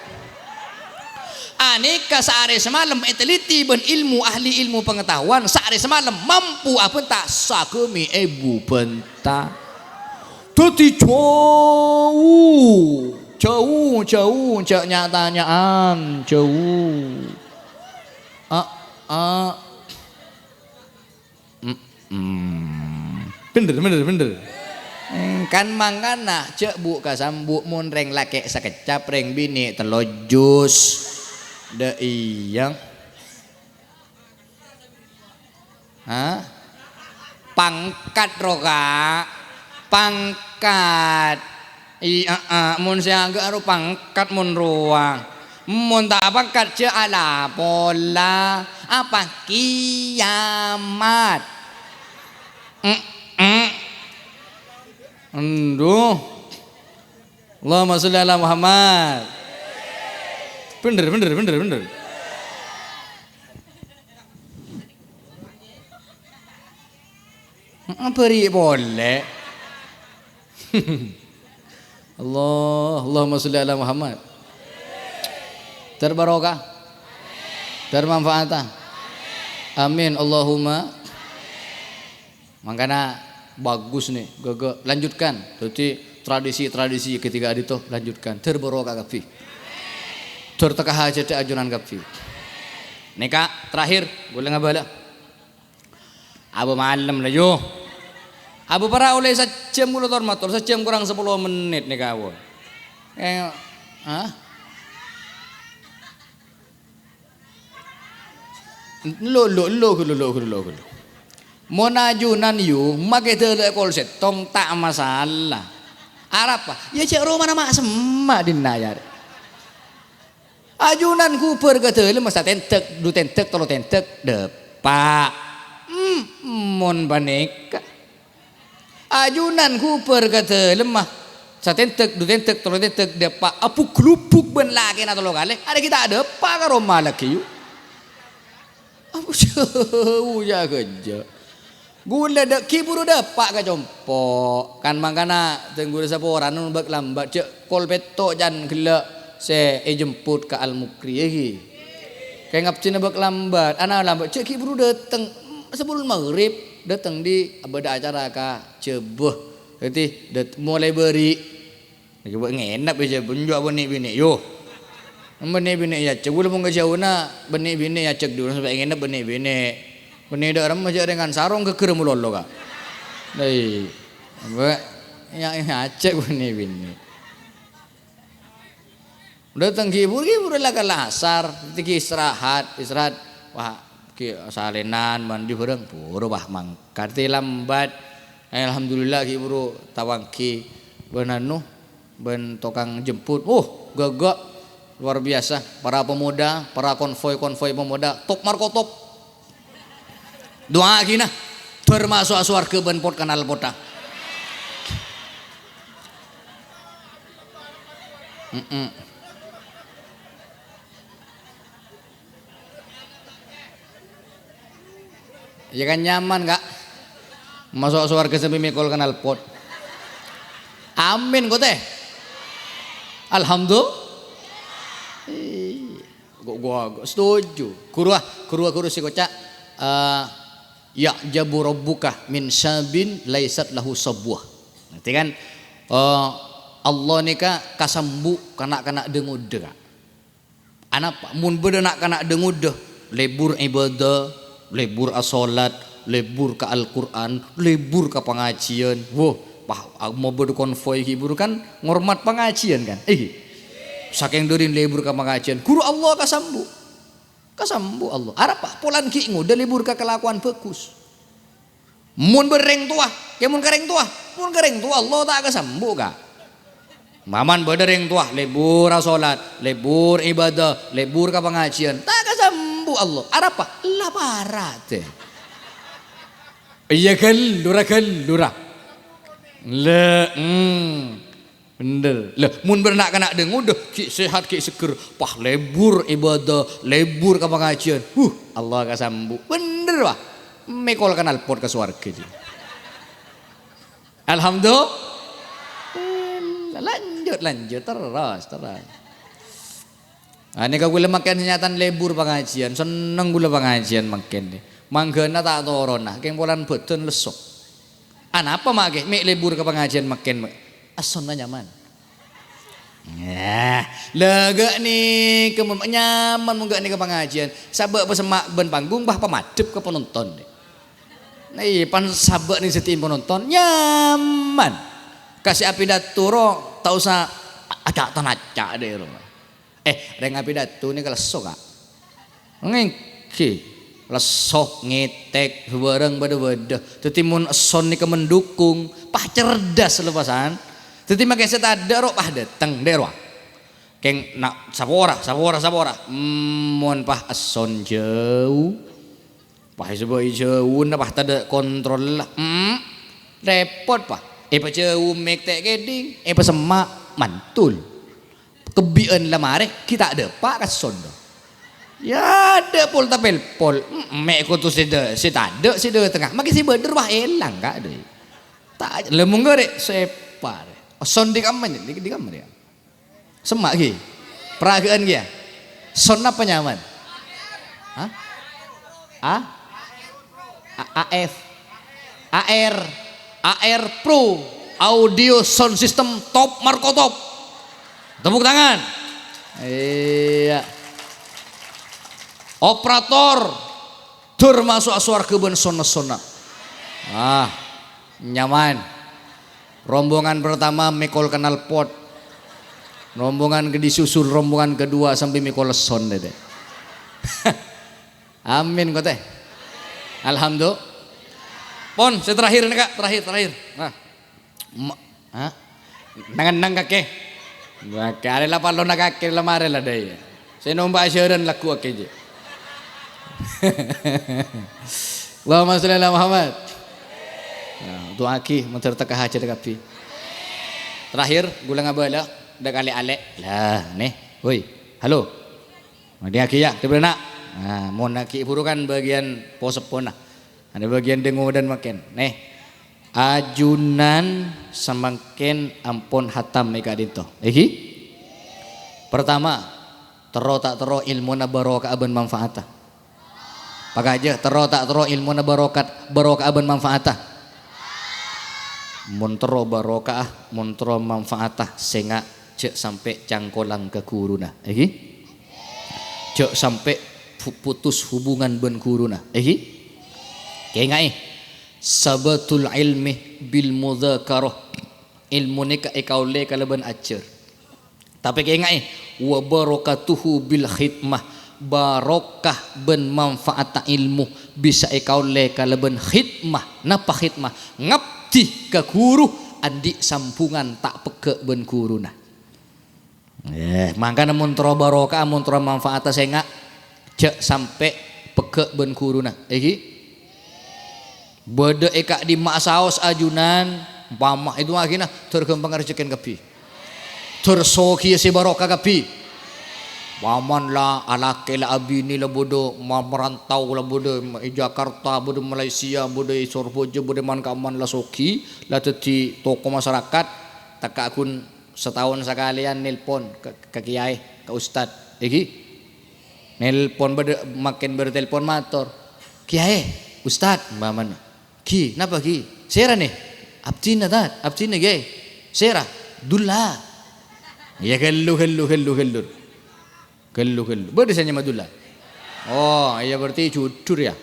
Anèka saarè samalem ètèliti bân ilmu ahli ilmu pengetahuan, saarè samalem mampu abhânta sagâmè èbu bhânta. Dhâddhi jhâu, jhâu, jhâu, jhâ' nya'-tanya'an, jhâu. A, a. Mm-mm. Bhender, bhender, bhender. Kan mangkana, jhâ' bu' ka sambu' mon rèng lakè' sakeccap, rèng binè' tello jus. Dâ' iyâ. Ha? Pangkat, ro, Ka'. Pangkat. Iyâ, a, mon sè aghâ' aro pangkat mon rowa. Mon ta' pangkat jhâ' ala pola. Apa? Kiamat. Mm-mm. Endhu. Allahumma sholli ala Muhammad. Bhender, bhender, bhender, bhender. Heeh, bâri' polè. Allah, Allahumma sholli ala Muhammad. Terbarokah. Termanfaat. Amin. Allahumma. Mangkana bagus nè, ghâ-, ghâ-, lanjutkan. Dhâddhi tradisi-tradisi ketika adito lanjutkan. Terbarokah kabbhi. Tertekka hajhâddhâ ajunan kabbhi. Nèka terakhir, ghulâ ngabâlâ. Abâ malem la, yu. Abâ para ollè sajjhâm kaulâ tor-mator, sajjhâm korang sapolo mennit nèka, won. Eh, hah? Lo, lo, lo, lo, lo, lo, lo. Mon ajunan, yu, makè dâlâ kol sèttong, ta' masalah. Arapa? Yâ, jhâ' romana ma' semma' dinna' yâ. Ajunan ghubâr ka dâlemma satèndhâk, du tèndhâk, tello tèndhâk, dâpa'. Hmm, mon panèka. Ajunan ghubâr ka dâlemma satèndhâk, du tèndhâk, tello tèndhâk, dâpa'. Abuk-glubuk bân lakèna tello kalè. Arèya ghi' ta' dâpa' ka roma laghi, yu. Abu jhâu, yâ ghânjhâ'. Ghulâ dâ-, ghi' buru dâpa' ka compo'. Kan mangkana tèngghu saporana bâk-lambât, jhâ' kol pètto' can ghellâ' sè èjemput ka Al-Mukri, yâ ghi. Kèng abdhina bâk-lambât, ana lambât, jhâ' ghi' buru dâteng. Sabellunna maghrib, dâteng dhi' bâdâ acara ka Jhâbâ. Dhâddhi, dât-, molaè bâri'. Nèka bâ-, ngènep yâ, jhâ' bânnya' bânnè binè', yo. Bânnè binè' yâ, jhâ' ghulâ mon ka jhâuna, bânnè binè' yâ, jhâ' dhu sampè' ngènep bânnè binè'. Bânnè dâ' remma jhâ' rèngan sarong ghâgghâr malolo, Ka'. Dâi, bâ-, yâ, yâ, jhâ' bânnè binè'. Dâteng ghibur, ghibur la kala asar, dhâddhi istirahat, istirahat. Wah, ghi salènan, mandi bhâreng, buru, wah, mangkat, dhâddhi lambât. Alhamdulillah, ghi buru tawangghi bân anu, bân tokang jemput. Uh, ghâghâ'. Luar biasa. Para pemuda, para konvoi-konvoi pemuda, top marko top. Du'aaghi, nah. Dâr maso'a sowarghâ bân pot kanal potta. Mm-mm. Yâ kan nyaman, Ka'. Maso' sowarghâ sambi mèkol knalpot. Amin, kote. Alhamdulillah. Iyâ. Gua, gua, gua setuju. Ghuru, ah, ghuru, ah, ghuru sè koca', eh, "Ya'jabu rabbuka min syabin laisat lahu sabwah." Ngartè kan? Eh, Allah nèka kasambu' ka na'-kana' dhâ-ngodâ, Ka'. Anapa? Mon bâdâ na'-kana' dhâ-ngodâ, lebur ibadah, lebur asolat, lebur ka Al-Qur'an, lebur ka pangajiân. Woh, pas, mon bâdâ konvoi ghi' buru kan ngormat pangajiân kan? Eh, sakèng dhârin lebur ka pangajiân, ghuru Allah kasambu'. Kasambu' Allah. Arapa? Polana ghi' ngodâ lebur ka kalakowan bhâghus. Mon bâ-, rèng towa, kè mon ka rèng towa, mon ka rèng towa Allah ta' kasambu', Ka'. Maman bâdâ rèng towa, lebur asolat, lebur ibadah, lebur ka pangajiân, ta' kasambu' Allah. Arapa? La para, tè. Iyâ, ghâllu ra, ghâllu ra. La, hmm. Bhender. Lah, mon bâdâ na'-kana' dhâ-ngodâ, ghi' sehat, ghi' seger, pas lebur ibadah, lebur ka pangajiân. Huh, Allah kasambu'. Bhender, wah. Mèkol knalpot ka sowarghâ, jiyâ. Alhamdulillah. Lanjut, lanjut. Terros, terros. Ah, nèka ghulâ mangkèn nyatana lebur pangajiân, senneng ghulâ pangajiân mangkèn. Mangghâna ta' torona, kèng polana bhâdhân lesso. Anapa, Ma', kè? Mè' lebur ka pangajiân mangkèn, Ma'. Essonna nyaman. Yah, la ghâ' nèka, Ma', nyaman mon ghâ' nèka pangajiân. Sabâ' pasemma' bân panggung, bâh, pamadhep ka panonton. Nah, iyâ, pan sabâ' nèng sèdhi'na panonton, nyaman. Ka sè apidato ro, ta' osa a-, aca'-tanaca' dâ' ro. Eh, rèng apidato nèka lesso, Ka'. Èngghi, lesso, ngètèk, bhârâng bâdâ-bâdâ. Dhâddhi mon esson nèka mendukung, pas cerdas lepasan. Dhâddhi mangkèn sè tadâ' ro, pas dâteng, dâ' rowa. Kèng na-, sapora, sapora, sapora. Hmm, mon pas esson jhâu. Pas èsabâ'i jhâuna, pas tadâ' kontrolla. Hmm, rèpot, pas. Èpajhâu mèk ta' kèdhing, èpasemma' mantul. Kebbi'ân la marè, ghi' ta' dâpa' ka esson, do. Yâ, adâ' pol tapèlpol. Mm, mè' kodhu sè dâ-, sè tadâ', sè dâtengnga. Mangkèn sè bâdâr, wah, èlang, Ka', dâi. Ta', la mongghâ rè', sèpa rè'. Esson dâ' kamma, dâ', dâ' kamma rè'. Semma' ghi. Paraghâ'ân ghi, yâ. Esson apa nyaman? Hah? A? A-, A F. A R. A R Pro. Audio sound system top marko top. Tepuk tangan. Iyâ. Operator. Dâr maso'a sowarghâ bân sonna-sonna. Ah. Nyaman. Rombongan pertama mèkol knalpot. Rombongan ke disusul rombongan kedua sampai mèkol lesson, dede. Amin, kote. Alhamdulillah. Pon, sè terakhir ini, Kak. Terakhir, terakhir. Nah. Ma-, ha? Nang-ennang kakè. Wah, kare la pallona kakè la marè la dâi. Sè nomba ajaran lagu akè jè. Allahumma sholli ala Muhammad. Nah, du'aaghi, mandhâr tekka hajat kabbhi. Terakhir, ghulâ ngabâlâ, dâ' kalè-alè. Lah, nè. Woi, halo. Mandhiyâghi, yâ, dhâbuna. Nah, mon aghi' buru kan bâgiyân po-seppona. Ana bâgiyân dângodan mangkèn. Nè, ajunan samangkèn ampon hatam è ka'dinto. Èghi? Pertama, terro ta' terro èlmona barokah bân manfaatta? Pakajâ, terro ta' terro èlmona barokat, barokah bân manfaatta? Mon terro barokah, mon terro manfaatta, sènga' jhâ' sampè' cangkolang ka ghuruna. Èghi? Jhâ' sampè' pu-, putus hubungan bân ghuruna. Èghi? Kaènga'è, sabatul ilmi bil mudzakarah. Èlmo nèka èkaollè kalabân ajhâr. Tapè kaènga'è, wa barakatuhu bil khidmah. Barokah bân manfaatta èlmo bisa èkaollè kalabân khidmah. Napa khidmah? Ngabdi ka ghuru, andi' sambhungan ta' pegghâ' bân ghuruna. Eh, mangkana mon terro barokah, mon terro manfaatta sènga', jhâ' sampè' pegghâ' bân ghuruna. Èghi? Bâdâ è ka'dimma'a saos ajunan, ompama èdu'aaghinah, dhâr ghâmpang rejhekkèn kabbhi. Dhâr soghiyâ sè barokah kabbhi. Ompamana la alakè la abinè la bâdâ ma-, marantau la bâdâ è Jakarta, bâdâ Malaysia, bâdâ è Sorbhâjâ, bâdâ man-kamman la soghi, la dhâddhi tokoh masyarakat, tekka' ghun sataon sakalèyan nelpon ka, ka kiyaè, ka ustad, èghi. Nelpon bâdâ, mangkèn bâdâ telpon mator. "Kiyaè, ustad," ompamana. "Ghi, napa ghi?" "Sèra nè?" "Abdhina, Tad, abdhina, Kiyaè." "Sèra?" "Dulla." Iyâ, ghellu, ghellu, ghellu, ghellu. Ghellu, ghellu. Bâdâ sè nyama Dulla? Oh, iyâ berarti jujur, yâ.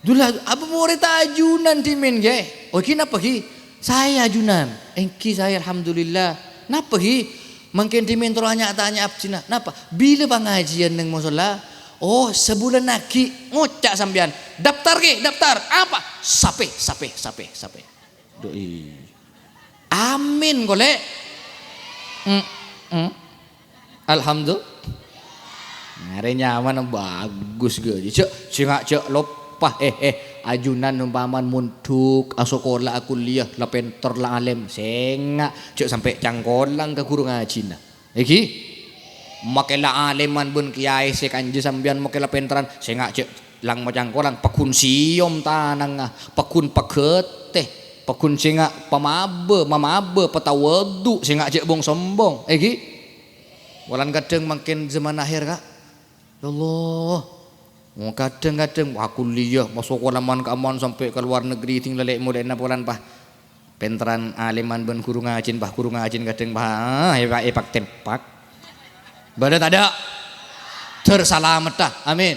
"Dulla, apa morèdda ajunan dhimèn, Kiyaè?" "Oh, ghi napa, ghi?" "Saè ajunan." "Èngghi saè, alhamdulillah." "Napa, ghi?" "Mangkèn dhimèn terro nya'-tanya' abdhina." "Napa?" "Bilâ pangajiyân neng mosolla?" "Oh, sabulân aghi'." "Ngoca' sampèyan, 'Daftar, Ki, daftar.'" "Apa?" "Sapè, sapè, sapè, sapè." Doi. Amin, kolè. Mm, mm. Alhamdulillah. Arè nyamana bagus, ghi. Jhâ', sènga' jhâ' loppa. Eh, eh, ajunan ompamana mondhuk, asakola, akuliah, la pènter, la alèm. Sènga' jhâ' sampè' cangkolang ka ghuru ngajhina. Èghi? Makè la alèman bân kiyaè sè kanja sampèyan, makè la pènterran, sènga' jhâ' lang macangkolang, pagghun sèyom tanangnga, pagghun pagâtè, pagghun sènga' pamabâ, mamabâ, patawadhu, sènga' jhâ' bong-sombong. Èghi? Polana kadhâng mangkèn zaman akhir, Ka'. Ya Allah. Oh, kadhâng-kadhâng, wah, kuliah, masakola man-kamman sampè' ka lowar negri, dhing lalè' molèna polana, Pa'. Pènterran alèman bân ghuru ngajhin, Pa', ghuru ngajhin kadhâng, Pa', ah, èpa-, èpak-tempak. Bâdâ tadâ'? Dhâr salametta. Amin.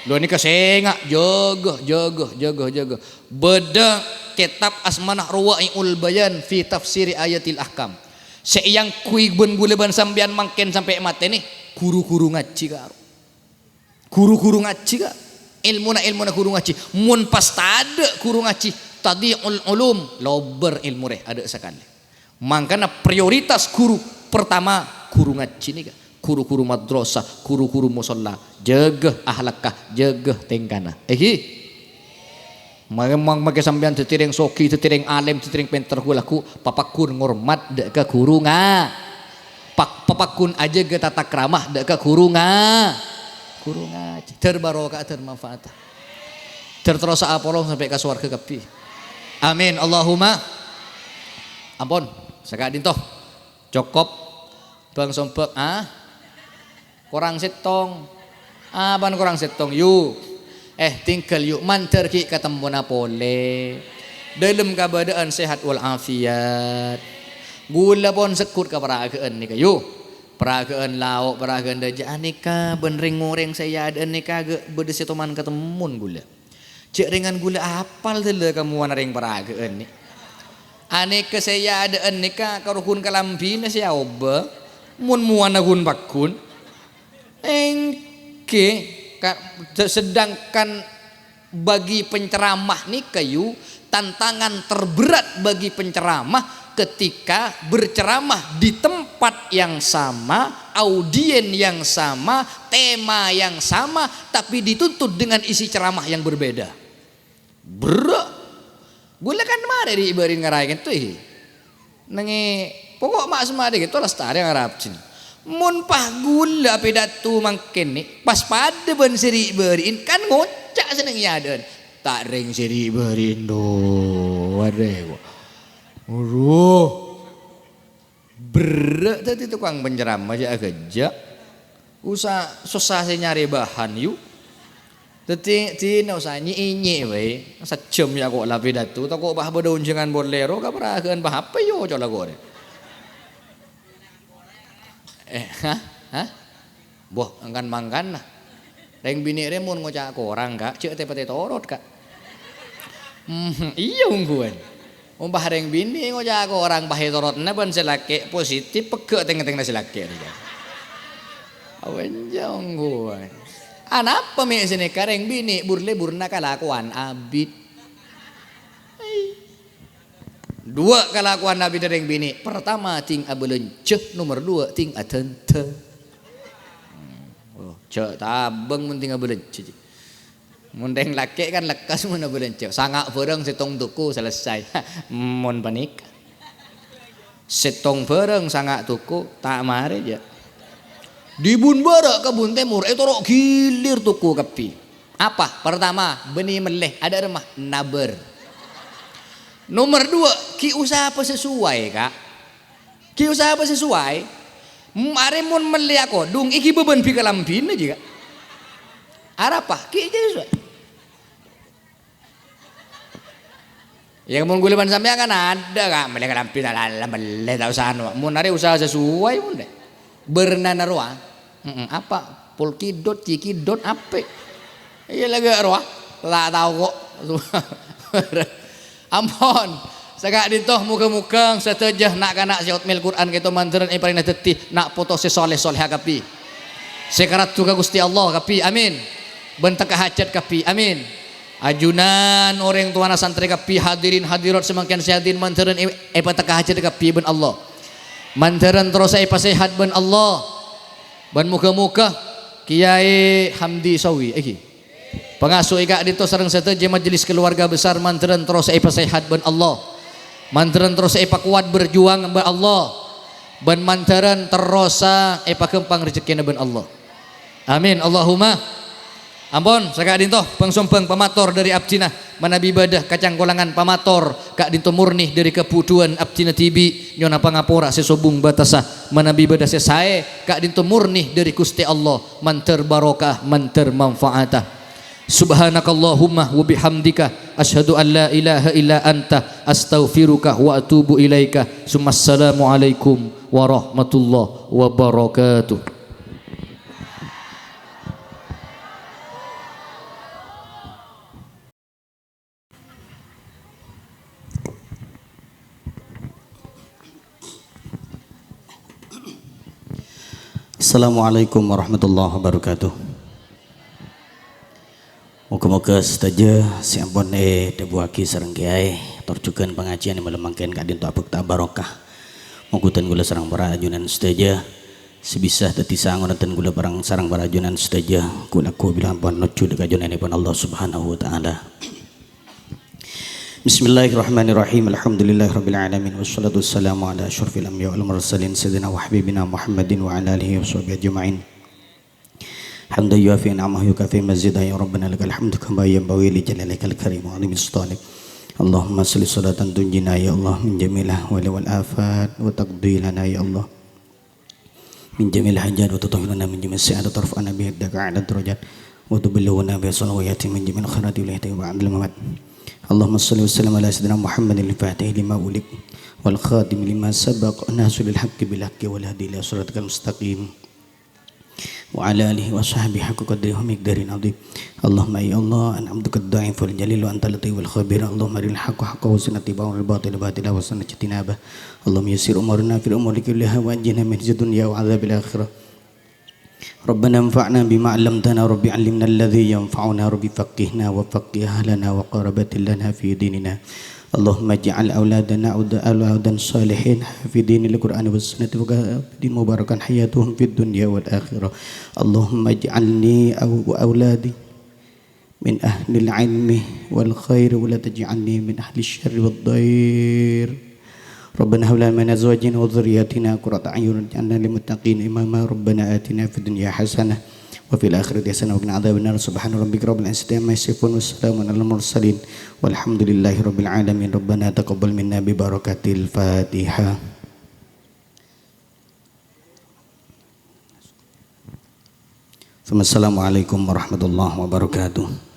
Lho, nèka sènga', jâgâ, jâgâ, jâgâ, jâgâ. Bâdâ kètab asmana Ruwai'ul Bayan fi Tafsiri Ayatil Ahkam. Sè èangghuy bân ghulâ bân sampèyan mangkèn sampè' matènè, ghuru-ghuru ngajhi, karo. Ghuru-ghuru ngajhi, Ka'. Èlmona, èlmona ghuru ngajhi. Mon pas tadâ' ghuru ngajhi, tadhi'ul ulum, lobâr èlmo rè, adâ' sakalè. Mangkana prioritas ghuru pertama, ghuru ngajhi nèka. Ghuru-ghuru madrasah, ghuru-ghuru mosolla. Jâgâ ahlakka, jâgâ tèngkana. Èghi? Mangkè, mangkè sampèyan dhâddhi rèng soghi, dhâddhi rèng alèm, dhâddhi rèng pènter ghu-lagghu, papagghun ngormat dâ' ka ghuru nga-, pa-, papagghun ajâgâ tata krama dâ' ka ghuru nga-, ghuru ngajhi. Dhâr barokah, dhâr manfaat. Dhâr terrosa apolong sampè' ka sowarghâ kabbhi. Amin. Allahumma. Ampon, saka'dinto. Cokop. Bâng sombâng, ah? Korang sèttong. Apana korang sèttong, yu? Eh, tinggal, yu. Mandhâr ghi' katemmona polè. Dâlem kabâdâ'ân sehat wal afiat. Ghulâ pon segghut ka paragâ'ân nèka, yu. Paragâ'ân lao', paragâ'ân dâjâ nèka, bân rèng-orèng sè è adâ'ân nèka ghâ' bâdâ sè toman katemmon ghulâ. Jhâ' rèngan ghulâ apal dâlâ kamowana rèng paragâ'ân nè. Anèka sè èadâ'ân nèka karoghun kalambhina sè aobâ, mon mowana ghun-pagghun. Èngghi, ka-, sedangkan bagi penceramah nèka, yu, tantangan terberat bagi penceramah ketika berceramah di tempat yang sama, audien yang sama, tema yang sama, tapi dituntut dengan isi ceramah yang berbeda. Berrâ'. Ghulâ kan marè ri' bâri' ngaraè ghânto, iyâ. Nangèng poko' ma' sè marè ghânto lastarè ngarap jin. Mon pas ghulâ apidato mangkèn nè, pas padâ bân sè ri'-bâri'in, kan ngoca' sè neng è adâ'ân. Ta' rèng sè ri'-bâri'in, do, arè, kok. Aduh. Berrâ' dhâddhi tokang penceramah jhâ' aghâjâ'. Usa-, sossa sè nyarè bahan, yu. Dhâddhi, dhina usa nyè'-nyè' bhâi. Sajjhâm, yâ, kok la pidato, tako' pas bâdâ onjhângan polè ro, kaparagâ'ân pas apa, yu, cola kore. Eh, hah? Hah? Boh, angkan-mangkan, nah. Rèng binè' rè mon ngoca' korang, Ka', jhâ' tè-patè torot, Ka'. Mhm, iyâ, ongghuwân. Mon pas rèng binè' ngoca' korang, pas ètorotna bân sè lakè' positif, pegghâ' teng-tengna sè lakè' rè, Ka'. Awenja, ongghuwân. Anapa mè' sanèka rèng binè' bur-lebburna kalakowan abit? Ai. Duwâ' kalakowan abit rèng binè'. Pertama, dhing abâlânjhâ. Nomer duwâ', dhing adhândhâ. Hmm. Oh, jhâ' tabâng mon dhing abâlânjhâ, jhi. Mon rèng lakè' kan lekkas mon abâlânjhâ. Sanga' bhârâng sèttong toko, selesai. Mon panèka. Sèttong bhârâng sanga' toko, ta' marè, jhâ'. Dhibun bârâ' ka bun tèmor, ètoro' ghilir toko kabbhi. Apa? Pertama, bânnè mellè, adâ' remma, nabâr. Nomer duwâ', ghi' usaha apa sè sowai, Ka'. Ghi' usaha apa sè sowai. Marè mon mellèya kodhung, èghi bâbân bi-kalambhina, jhi, Ka'. Arapa? Ghi' jhâ' sowai. Yâ, mon ghulâ bân sampèyan kan adâ, Ka', mellè kalambhi ta' la-, la-, mellè ta' osa anu. Mon arè usaha sè sowai, mon dâ'. Bârnana rowa. Heeh, apa? Polkidot, cikidot, apè'. Iyâ, la ghâ' rowa. Ta' tao, kok. Ampon. Saka'dinto, moghâ-moghâ sadhâjâ na'-kana' sè otmil Qur'an ka'dinto mandhârân èparèngana dhâddhi na' poto sè soleh-soleha kabbhi. Sè karaddhu ka Ghustè Allah kabbhi. Amin. Bân tekka hajhât kabbhi. Amin. Ajunan orèng towana santrè kabbhi, hadirin hadirat samangkèn sè hadir mandhârân è-, èpatekka hajhât kabbhi bân Allah. Mandhârân terrosa èpasèhat bân Allah. Bân moghâ-moghâ Kèyaè Hamdi Sawi, èghi. Pangasu'i ka'dinto sareng sadhâjâ majelis keluarga besar mandhârân terrosa èpasèhat bân Allah. Mandhârân terrosa èpakowat berjuang bân Allah. Bân mandhârân terrosa èpaghâmpang rejekkèna bân Allah. Amin. Allahumma. Ampon, saka'dinto, bâng-sombâng pamator dhâri abdhina, manabi bâdâ kacangkolangan pamator, ka'dinto morni dhâri kabudhuwân abdhina dhibi', nyona pangapora sè sobung bâtessa, manabi bâdâ sè saè, ka'dinto morni dhâri Ghustè Allah, mandhâr barokah, mandhâr manfaata. Subhanakallahumma wa bihamdika, asyhadu an la ilaha illa anta, astaghfiruka wa atubu ilaika. Summa assalamualaikum warahmatullahi wabarakatuh. Assalamualaikum warahmatullahi wabarakatuh. Moghâ-moghâ sadhâjâ sè ampon èdhâbuwâghi sareng kèyaè, tor jhughân pangajiyân è malem mangkèn ka'dinto abhâkta barokah. Moghâ dhân kaulâ sareng para ajunan sadhâjâ sè bisa dhâddhi sangonan dhân kaulâ parang-, sareng para ajunan sadhâjâ, ghu-lagghu bilâ ampon nojjhu dhâ' ka Junanèpon Allah Subhanahu wa Ta'ala. Bismillahirrahmanirrahim. Alhamdulillahirabbil alamin. Wassalatu wassalamu ala asyrafil anbiya wal mursalin, sayyidina wa habibina Muhammadin wa ala alihi wa sahbihi ajma'in. Hamdan yuwafi ni'amahu wa yukafi mazidah. Ya Rabbana lakal hamdu kama yanbaghi li jalalikal karim wa 'azimi sultanik. Allahumma shalli shalatan tunjina ya Allah min jami'il ahwali wal afat wa taqdi lana ya Allah min jami'il hajat wa tutahhiruna min jami'is sayyi'at wa tarfa'una biha 'indaka a'la darajat wa tuballighuna biha aqsal ghayat min jami'il khairati wa la yahdi ba'dal mamat. Allahumma shalli wa sallim ala sayyidina Muhammadil fatihi lima ughliq wal khatimi lima sabaq nasiril haqqi bil haqqi wal hadi ila siratikal mustaqim. وعلى آله وصحبه حق قدره ومقداره العظيم. اللهم يا الله، أنت عبدك الضعيف الجليل وأنت اللطيف الخبير. اللهم أرنا الحق حقا وارزقنا اتباعه، والباطل باطلا وارزقنا اجتنابه. اللهم يسر أمورنا في الأمور كلها وأنجنا من خزي الدنيا وعذاب الآخرة. ربنا انفعنا بما علمتنا، رب علمنا الذي ينفعنا، رب فقهنا وفقه أهلنا وقرابة لنا في ديننا. اللهم اجعل أولادنا أولادا صالحين حافظين للقرآن والسنة مباركا حياتهم في الدنيا والآخرة. اللهم اجعلني وأولادي من أهل العلم والخير ولا تجعلني من أهل الشر والضير. ربنا هب لنا من أزواجنا وذرياتنا قرة أعين واجعلنا للمتقين إماما. ربنا آتنا في الدنيا حسنة وفي الآخرة حسنة وقنا عذاب النار. سبحان ربك رب العزة عما يصفون وسلام على المرسلين والحمد لله رب العالمين. ربنا تقبل منا ببركة الفاتحة. Assalamualaikum warahmatullahi wabarakatuh.